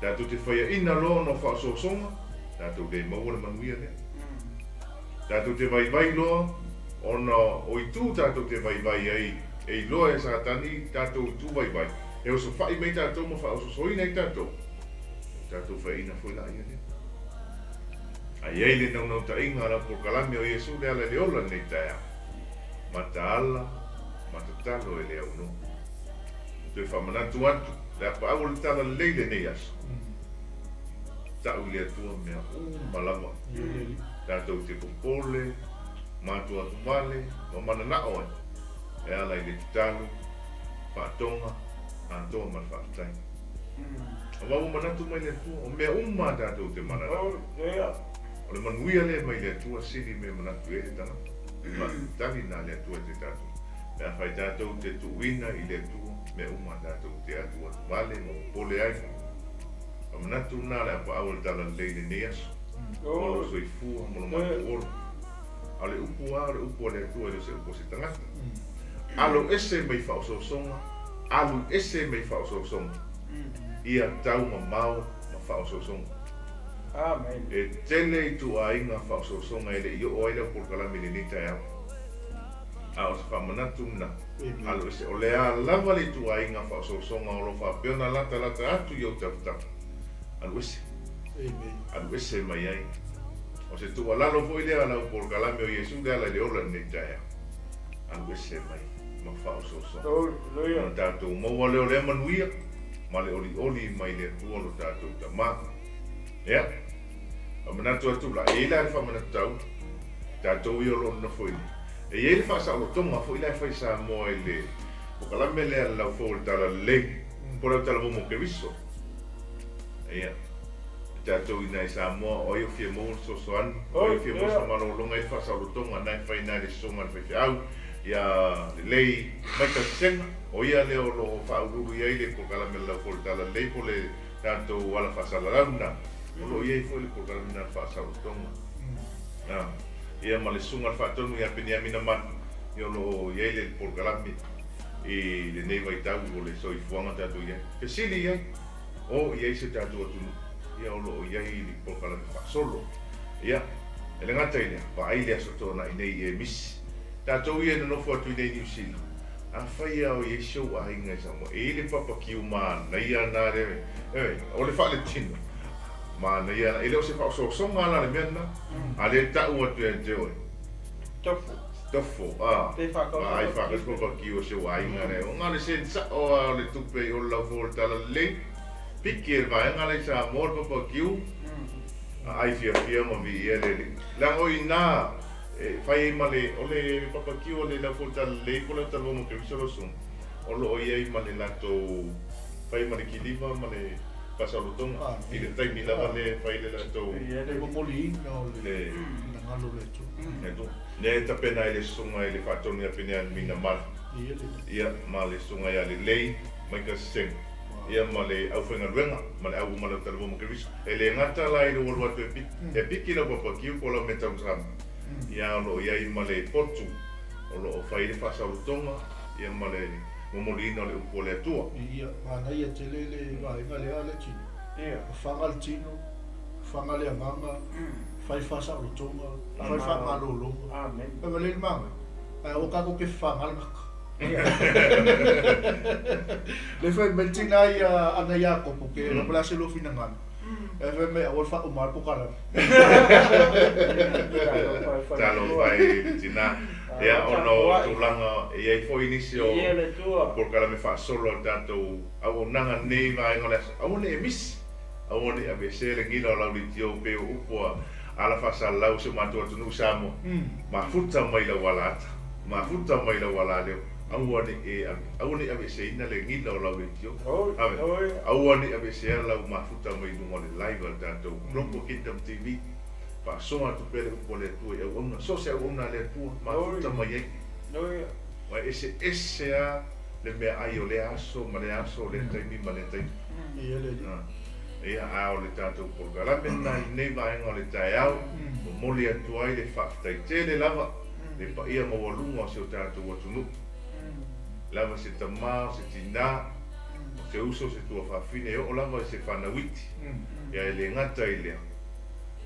Tatou te faiaina loa ona o faaosoosoga, tatou le maua le manuia lea. Tatou te vaivai loa ona o itu tatou te vaivai ai, e iloa e Satani tatou itu vaivai, e osofai mai tatou ma faaosoosoina ai tatou, o tatou faiaina foi laia lea. A i ai le naunautaiga a lau polokalame o Iesu le ala i le ola i lenei taeao, mataala ma tatalo e le aunoa. E toe faamanatu atu le apaau o le talalelei i lenei aso. Tau i le Atua mea uma lava tatou te popole, matuatuvale ma mananao ai e ala i le tatalo, faatoga, atoa ma le faafetai. Aua ua manatu mai le Atua, o mea uma a tatou te mananao. O le manuia lea mai le Atua sili mea manatu i ai le tagata. Faafetai na le Atua i te tatou. Pe afai tatou te tuuina i le Atua mea uma tatou te atuatu vale ma popole ai. Faamanatu lena le apaau o le Talalelei i lenei aso, mo lou soifua ma lo matou ola. A o le upu lava o le upu a le Atua e le o se upu a se tagata. Alo ese mai faaosoosoga, alu ese mai faaosoosoga, ia tau mamao ma faaosoosoga. E tele ituaiga faaosoosoga e le i oo ai lau polokalame i lenei taeao. A o se faamanatu lena, alo ese, o le a lava le ituaiga faaosoosoga o lo o faapea ona latalata atu i ou tafatafa, alu ese, alu ese mai ai. O se tuualalo foi lea a lau polokalame o Iesu le ala i le ola i lenei taeao, alu ese mai ma faaosoosoga. Ona tatou maua lea o lea manuia ma le olioli mai le Atua lo tatou Tama. Ia, faamanatu atu la, e i ai la le faamanatu taua, tatou ia o lo o nonofo i inei. E i ai le faasaolotoga foi la e fai i Samoa i le polokalame lea a le laufou o le Talalelei, po o le autalamomo o Keriso. Ia, tatou i ina i Samoa, o ai o fia maua le fesoasoani, o ai o fia maua se faamalologa, e i ai le faasaolotoga na e fai i ina i le sosoga a le faifeau, ia lelei Michael Sesega, o ia lea o lo o faauluulu i ai le polokalame a le laufou o le Talalelei po o le tatou ala faasalalau lena, o lo o i ai foi le polokalame lena o le faasaolotoga. Ia ma le susuga i le faatonu ia Peniamina Manu, ia o lo o i ai le polokalame i lenei vaitau o le soifuaga tatou i ai. Fesili i ai, o i ai si o tatou atunuu, ia o lo o i ai le polokalame faasolo. Ia, e le gata i lea, vaai le Aso Toonai nei i e misi. Tatou ia e nonofo atu i nei Niu Sila, afai lava o i ai si ou aiga i Samoa, e i ai le papa kiu manaia na le, o le faaletino, manaia la, e le o se faaosoosoga la le mea lena, a lea e tau atu ia te oe, Tofo. Tofo, a, Pe faatau vaai faatasi papa kiu o si ou aiga lea, o na le sen sao lava o le tupe i o le laufou o le Talalelei, piki e le vaega la i Samoa le papa kiu, a ai fiafia ma viia le alii. Leaga o i ina e fai ai ma le, o le papa kiu o le laufou o le Talalelei po o le autalamoa mo Keriso lo susuga, o lo o i ai ma le latou fai ma le kiliva ma le faasaolotoga i le taimi lava lea e fai le latou. Le momoliina o le finagalo o le Atua. Lea e tapena ai le susuga i le faatonu ia Peniamina Mali, ia ma le susuga ia Lelei Michael Sesega, ia ma le aufaigaluega ma le au uma lautalua ma Keriso. E le gata la i lou alu atu e piki, e piki lau papakiu po o lau mea tausami, ia o lo o i ai ma le potu o lo o fai ai le faasaolotoga, ia ma le momoliina o le upu a le Atua. Ia, manaia tele le vaega lea le tino. Ia. Faga le tino, faga le agaga, fai faasaolotoga, fai faamalologa. Amen. Fai mai le maga, ae aua tatou te faga le gata. Le fai mai le tina ia ana Iakopo ke mm. la se lo finagalo. E fai mai aua le faauma le pokalame. Talofa i le tina. Ia, ona o tulaga, e i ai foi nisi o polokalame faasolo a le tatou auaunaga nei vaega o le aso. Aua ne i e misi, aua ne i aveesea le gila o lau leitio pei o upu a ala faasalalau o si o matou atunuu i Samoa. Mafuta mai lau alaata, mafuta mai lau alaleo, aua ne i e ave, aua ne i aveeseina le gila o lau leitio. Ave, aua ne i aveesea lau mafuta mai luga o le live a le tatou Global Kingdom TV. Faasoa atu pea le upu a le Atua i auauna, so o se auauna a le Atua, mafuta mai ai. Aua e eseese lava le meaai o lea aso ma lea aso, o lea taimi ma lea taimi. Ia, a o le tatou polokalame lena i lenei vaega o le taeao, momoli atu ai le faafetai tele lava le paia maualuga o si o tatou atunuu. Lava se tama, o se tinā, o se uso, o se tuafafine, e oo lava i se fanau iti. Ia, e le gata i lea,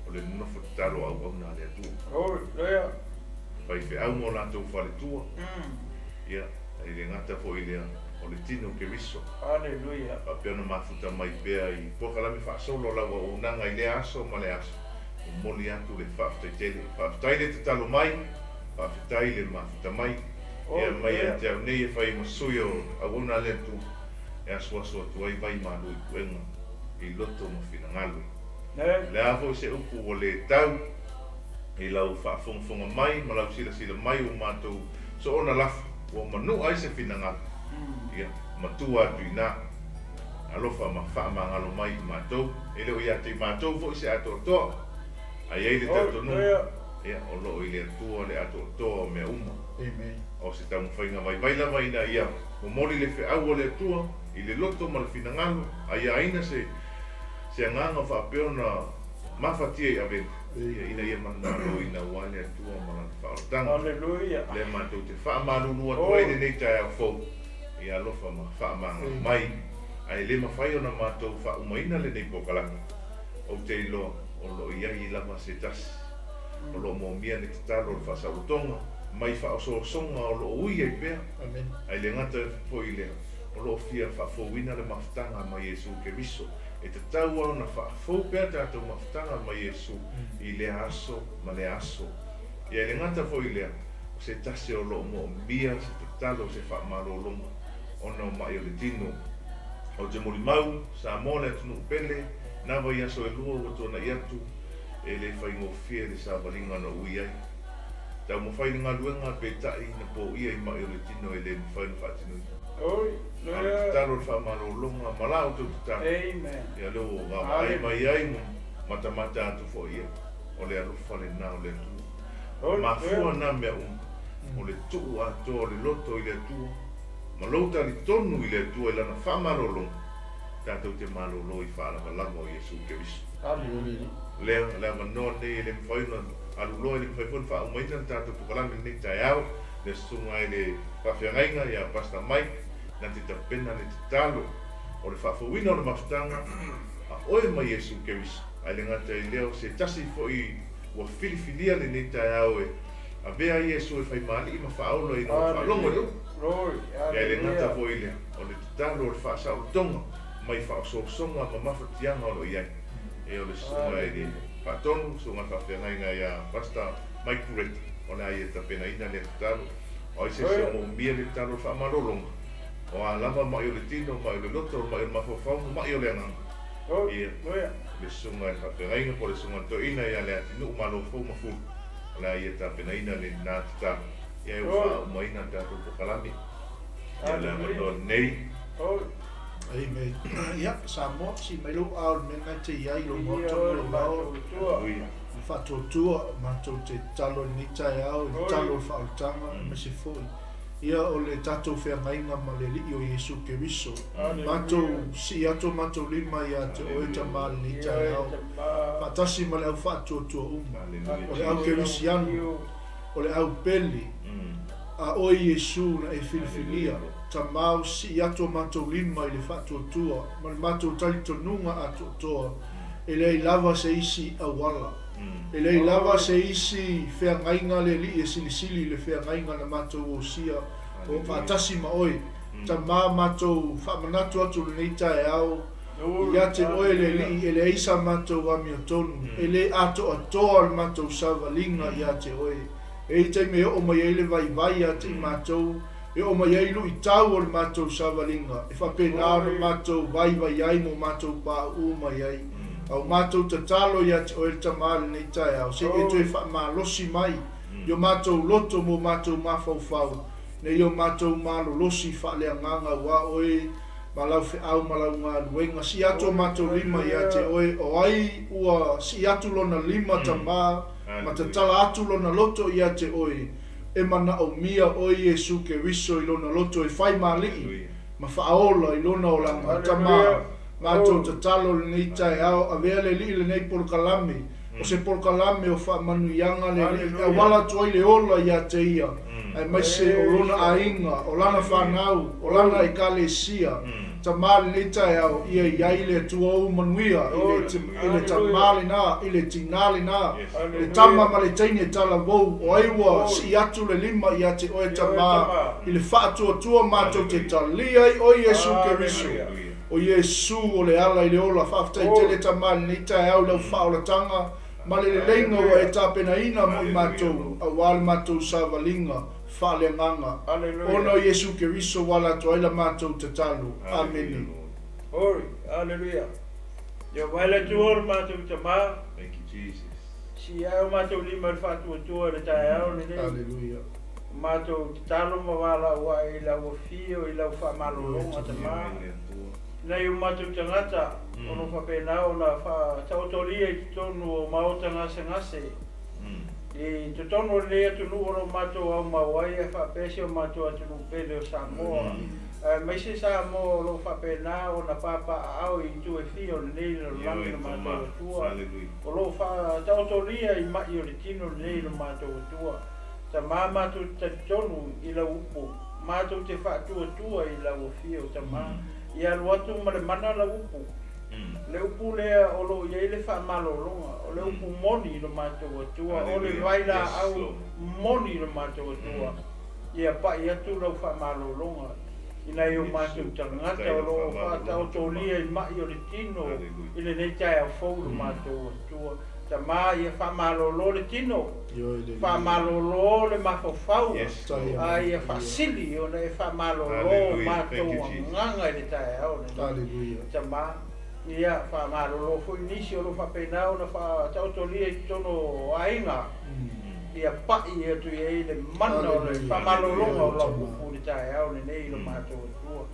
o le nonofo tatalo auauna a le Atua. Faifeau ma o latou faletua, ia, e le gata foi i lea, o le tino Keriso. Faapea ona mafuta mai pea i polokalame faasolo o lau auaunaga i lea aso ma lea aso, momoli atu le faafetai tele. Faafetai le tatalo mai, faafetai le mafuta mai. Ia mai ia te au nei e fai ma sui o auauna a le Atua, e asuasu atu ai vai malu i puega i loto ma finagalo. O le a foi se upu ua le tau i lau faafogafoga mai ma lau silasila mai ua matou soona lafo, ua manua ai se finagalo, ia, matua atu i ina, alofa ma faamagalo mai i matou. E le o ia te i matou foi se atoatoa, a i ai le talitonuga, Ia, o loo i le Atua le atoatoa o mea uma. Amen. O se taumafaiga vaivai lava ina ia momoli le feau a le Atua i le loto ma le finagalo, a ia aina se se agaga faapea ona mafatia i avega, ia ina ia manumaloina aua le Atua ma Lana faaolataga. Hallelujah. Lea matou te faamalulu atu ai lenei taeao fou, ia alofa ma faamagalo mai, ae le mafai ona matou faaumaina lenei polokalame. Ou te iloa o lo o i ai lava se tasi o lo o moomia le tatalo o le faasaolotoga mai faaosoosoga o lo o ui ai pea. Amen. Ae le gata foi i lea, o lo o fia faafouina le mafutaga ma Iesu Keriso. E tatau lava ona faafou pea tatou mafutaga ma Iesu i lea aso ma lea aso. Ia e le gata foi i lea, o se tasi o lo o moomia se tatalo se faamalologa ona o ma'i o le tino. Ou te molimau, Samoa le atunuu pele, na vaiaso e lua ua tuana'i atu, e le faigofie le savaliga na ui ai. Taumafai le galuega peitai na poia i ma'i o le tino e le mafai ona faatinoina. Oi, A o le tatalo le faamalologa ma la outou tatalo. Amen. Ia lea ua vaavaai mai ai ma matamata atu foi ia, o le alofa lenā o le Atua. Mafua na mea uma, o le tuu atoa o le loto i le Atua, ma lou talitonu i le Atua i Lana faamalologa, tatou te malolo i faalavalava o Iesu Keriso. Hallelujah. Lea, le avanoa lenei e le mafai ona aluloa, e le mafai foi ona faaumaina le tatou polokalame lenei taeao, le susuga ai le faafeagaiga ia Pastor Mike, na te tapena le tatalo o le faafouina o le mafutaga a oe ma Iesu Keriso. Ae le gata i lea o se tasi foi ua filifilia lenei taeao e avea ai Iesu e faimaali'i ma faaola ina ua faalogo i le upu. Glory. Ia e le gata Hallelujah. foi i lea, o le tatalo o le faasaolotoga mai faaosoosoga ma mafatiaga o lo o i ai. E o le susuga i le faatonu, susuga i le faafeagaiga ia Pastor Mike Pureta, o le a ia tapenaina lea tatalo. O ai se isi o moomia le tatalo o le faamalologa, o a lava ma'i o le tino, ma'i o le loto, ma'i o le mafaufau ma ma'i o le agaga. Ia, Hallelujah. le susuga i le faafeagaiga po o le susuga i le toeaina ia Leatinuu Malofou Mafulu, o le a ia tapenaina lenā tatalo. Ia e ua faaumaina le tatou polokalame. Ia le avanoa lenei. Oi. Amen. Ia, Samoa, si mai lou ao le mea lenei te i ai i lou maota ma lou ao. Hallelujah. Le faatuatua, matou te tatalo i lenei taeao, i le tatalo o le faaolataga, aemaise foi. Ia o le tatou feagaiga ma le Alii o Iesu Keriso. Matou sii atu o matou lima ia te oe Tamā i lenei taeao. Faatasi ma le au faatuatua uma. Hallelujah. O le au kerisiano, o le au pele, a oe Iesu na e filifilia. Tamā o sii atu o matou lima i le faatuatua, ma le matou talitonuga atoatoa, e leai lava se isi auala. E leai lava se isi feagaiga le Alii e silisili i le feagaiga na matou osia o faatasi ma oe. Tamā matou faamanatu atu lenei taeao, ia te oe le Alii e leai sa matou amiotonu, e le atoatoa le matou savaliga ia te oe. E i taimi e oo mai ai le vaivai ia te i matou, e oo mai ai luitau o le matou savaliga, e faapena ona matou vaivai ai mo matou pauu mai ai. Au matou tatalo ia te oe le Tamā lenei taeao, se i e toe faamalosi mai i o matou loto mo matou mafaufau, nei o matou malolosi faaleagaga aua oe ma lau feau ma lau galuega. Sii atu o matou lima ia te oe, o ai ua sii atu lona lima Tamā, ma tatala atu lona loto ia te oe, e manaomia oe Iesu Keriso i lona loto e faimaali'i ma faaola i lona olaga. Tamā, matou tatalo lenei taeao, avea le Alii lenei polokalame, o se polokalame o faamanuiaga le Alii, auala atu ai le ola ia te ia, aemaise o lona aiga, o lana fanau, o lana ekalesia. Tamā lenei taeao, ia i ai le Atua ou manuia, i le tamā lenā, i le tinā lenā, le tama ma le teine talavou, o ai ua sii atu le lima ia te oe Tamā, i le faatuatua matou te talia ai oe Iesu Keriso. O Iesu o le ala i le ola, faafetai tele Tamā lenei taeao i lau faaolataga, ma le leleiga ua e tapenaina mo i matou, aua le matou savaliga faaleagaga. Ona o Iesu Keriso ua ala atu ai la matou tatalo. Amene. Oi, hallelujah. Ia vai le Atua o le matou Tamā, Thank you, Jesus. si ai o matou lima i le faatuatua i le taeao lenei. Hallelujah. Matou tatalo ma valaau ai i lau afio i lau faamalologa Tamā. Nei o matou tagata, ona faapena ona faataotolia i totonu o maota gasegase. I totonu o lenei atunuu o lo o matou aumau ai ae faapea si o matou atunuu pele o Samoa, aemaise Samoa o lo o faapena ona papaaao i itu e fia o lenei lalolagi lo matou Atua, o lo o faataotolia i mai o le tino lenei lo matou Atua. Tama, matou te talitonu i lau upu, matou te faatuatua i lau afio, Tama, ia alu atu ma le mana lau upu. Le upu lea o lo o i ai le faamalologa, o le upu moni i lo matou Atua, o le vailaau moni i lo matou Atua, ia pai atu lau faamalologa i nai o matou tagata o lo o faataotolia i mai o le tino i lenei taeao fou i lo matou Atua. Tama, ia faamalolo le tino, faamalolo le mafaufau, a ia faasili ona e faamalolo matou agaga i le taeao lenei. Tama, ia faamalolo foi nisi o lo o faapena ona faataotolia i totonu o aiga, ia pai atu i ai le mana o le faamalologa o lau upu i le taeao lenei i lo matou Atua.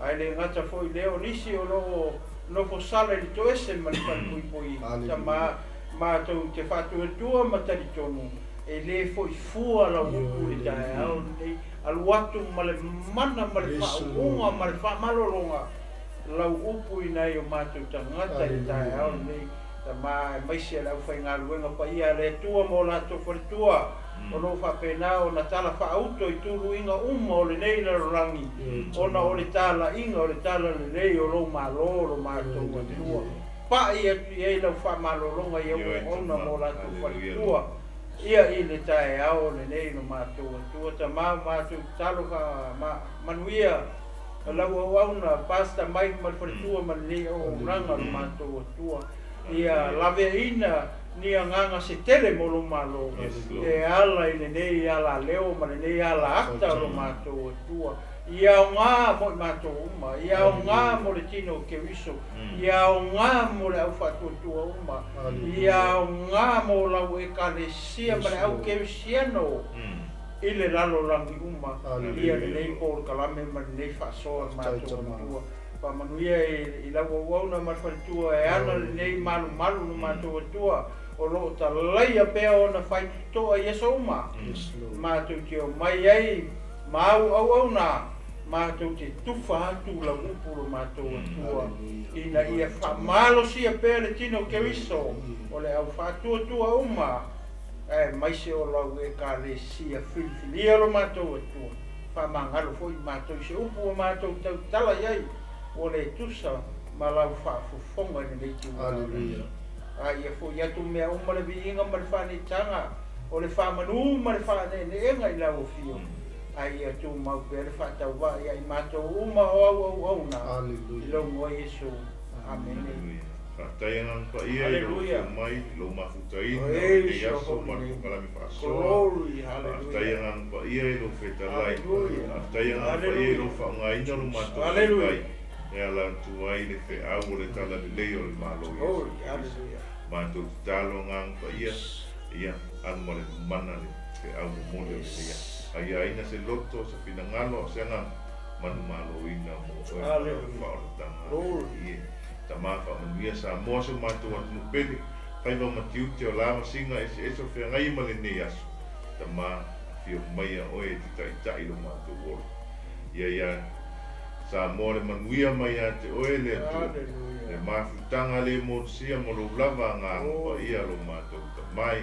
Ae le gata foi i lea, o nisi o lo o nofo sala i le toese ma le falepuipui, Tama, matou te faatuatua ma talitonu, e le foi fua lau upu i le taeao lenei, alu atu ma le mana ma le faauuga ma le faamalologa lau upu i nai o matou tagata i le taeao lenei, Tama, aemaise le aufaigaluega paia a le Atua ma o latou faletua, o lo o faapena ona tala faauto i tuluiga uma o lenei lalolagi, ona o le talaiga o le talalelei o lou Malo, lo matou Atua. Pai atu i ai lau faamalologa i auaunaga ma o latou faletua, ia i le taeao lenei lo matou Atua. Tama, o matou tatalo faamanuia lau auauna Pastor Mike ma le faletua ma lenei auaunaga lo matou Atua, ia laveaina ni agaga se tele mo lou Malo, e ala i lenei alaleo ma lenei alaata o lo matou Atua. Ia aoga mo i matou uma, ia aoga mo le tino o Keriso, ia aoga mo le aufaatuatua uma, ia aoga mo lau Ekalesia ma le au Kerisiano i le lalolagi uma, ia lenei polokalame ma lenei faasoa o le matou Atua. Faamanuia i lau auauna ma le faletua e ana lenei malumalu lo matou Atua, o lo o talaia pea ona faitotoa i aso uma, matou te omai ai ma au auauna, matou te tufa atu lau upu lo matou Atua, ina ia faamalosia pea le tino o Keriso o le aufaatuatua uma, aemaise o lau Ekalesia filifilia lo matou Atua. Faamagalo foi matou i se upu ua matou tautala i ai, ua le tusa ma lau faafofoga i lenei tulaga. A ia foi atu mea uma le viiga ma le faaneetaga, o le faamanu ma le faaneeneega i lau afio, a ia tumau pea le faatauvaa ia i matou uma o au auauna, i lou igoa Iesu. Amene. Faafetai agaga paia i lou afio mai, lou mafutaina o lenei aso ma le polokalame faasoa. Faafetai agaga paia i lou fetalai. Faafetai agaga paia i lou faaaogaina o lo matou vaivai e ala atu ai le feau o le talalelei o le Malo Iesu Keriso. Matou tatalo agaga paia, ia alu ma le mana le feau momoli o lenei aso. Aiaina se loto, se finagalo, se agaga manumaloina mo oe ma lau faaolataga. Ie. Tama faamanuia Samoa si o matou atunuu pele, faiva ma tiute o la masiga eseese o feagai ma lenei aso. Tama, afio maia oe e te taitai lo matou ola. Ia ia Samoa le manuia mai ia te oe le Atua, le mafutaga le motusia ma lou lava agaga paia lo matou Tama e.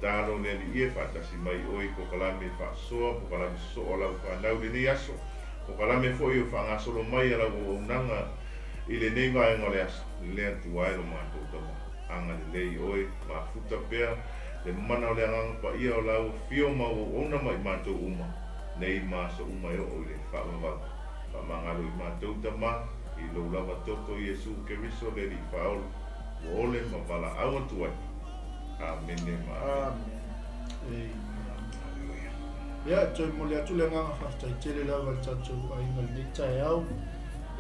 Tatalo le Alii e faatasi mai oe i polokalame faasoa, polokalame sosoo a lau fanau i lenei aso, polokalame foi o faagasolo mai a lau auaunaga i lenei vaega o le aso, le Atua e lo matou Tama. Agalelei oe, mafuta pea le mana o le Agaga Paia o lau afio ma au auauna ma i matou uma, nei ma aso uma e oo i le faavavau. Faamagalo i matou, Tama, i lou lava toto Iesu Keriso le Alii Faaola, ua ole ma valaau atu ai. Amene ma amene. Amen. Ia, e toe momoli atu le agaga faafetai tele lava i le tatou aiga i lenei taeao.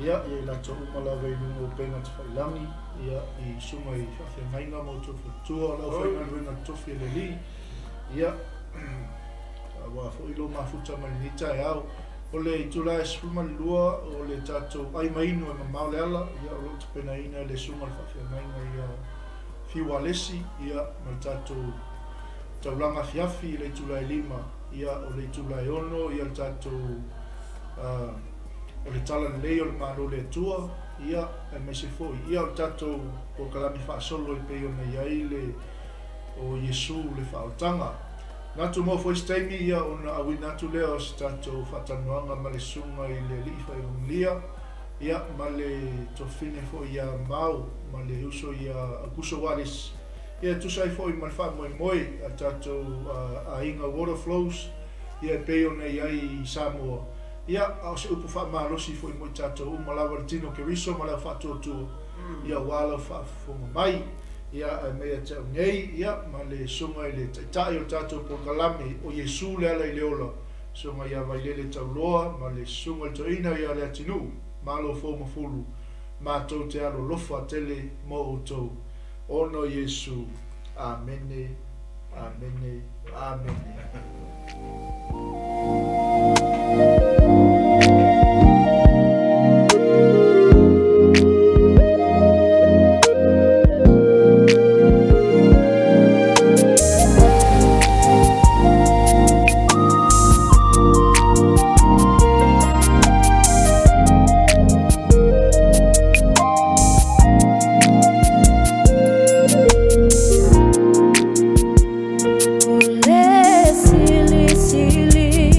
Ia, ia i latou uma lava i luga o upega tafailangi, ia, i susuga i faafeagaiga ma outou faletua, o le aufaigaluega totofi a le Alii. Ia, aua foi lou mafuta mai lenei taeao. O le itula e 12 o le tatou ai ma inu e mamao le ala, ia, o lo o tapenaina e le susuga i le faafeagaiga ia Fiu Alesi, ia, ma le tatou. taulaga afiafi i le itula e 5, ia, o le itula e 6, ia, le tatou, o le Tala Lelei o le Malo o le Atua, ia, aemaise foi, ia, o le tatou polokalame faasolo e pei ona i ai le o Iesu le Faaolataga. Manatu maua foi se taimi, ia, ona auina atu lea o se tatou faatalanoaga ma le Susuga i le Alii Faailomalia, ia, ma le Tofine foi ia Mao ma le uso ia Aukuso Wallace, ia, e tusa ai foi ma le faamoemoe a tatou aiga Water Flows, ia, e pei ona i ai i Samoa, ia, a o se upu faamalosi foi mo i tatou uma lava, le tino Keriso ma le au faatuatua, ia, aua lau faafofoga mai, ia, ae mai ia te au nei, ia, ma le Susuga i le Taitai o le tatou polokalame o Iesu le ala i le ola, Susuga ia Vailele Tauloa ma le Susuga i le Toeaina ia Leatinuu Malo Fou ma Fulu, matou te alolofa tele mo outou, ona o Iesu. Amene, amene, amene. O le silisili.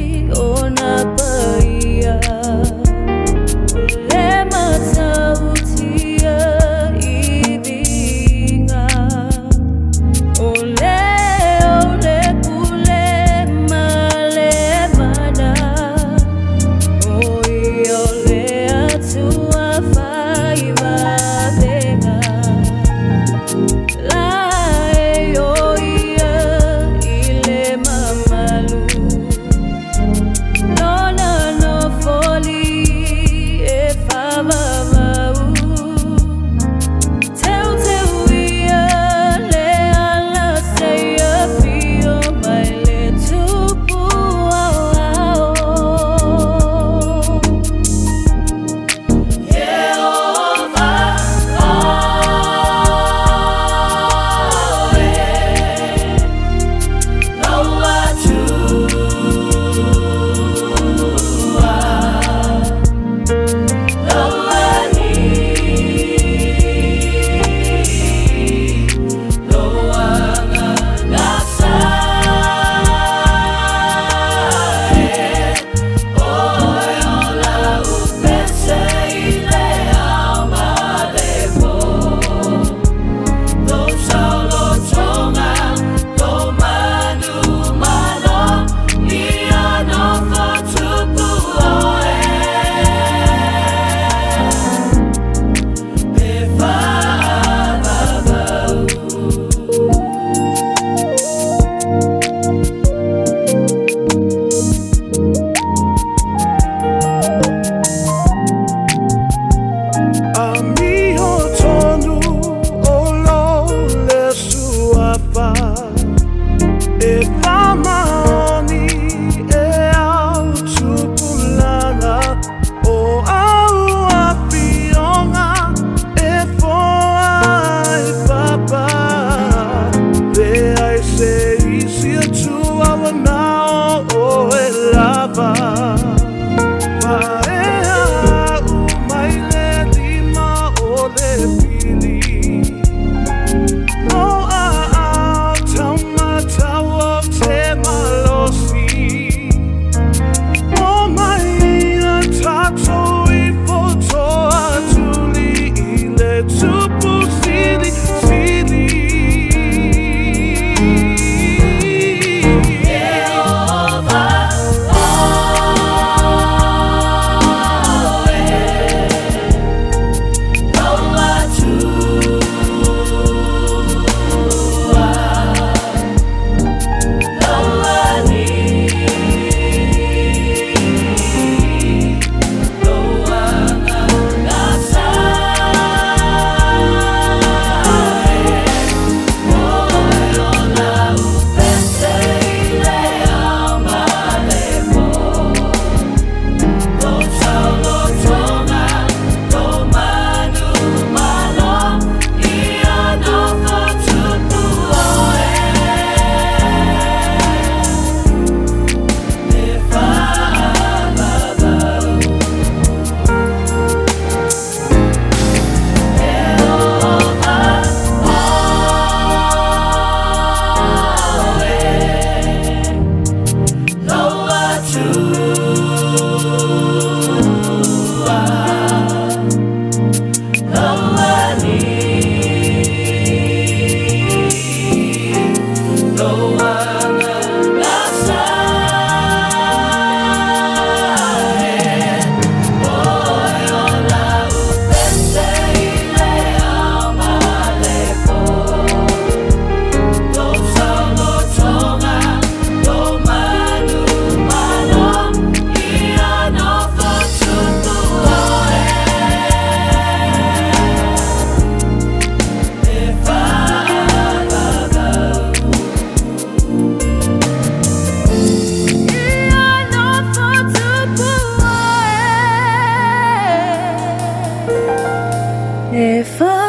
E.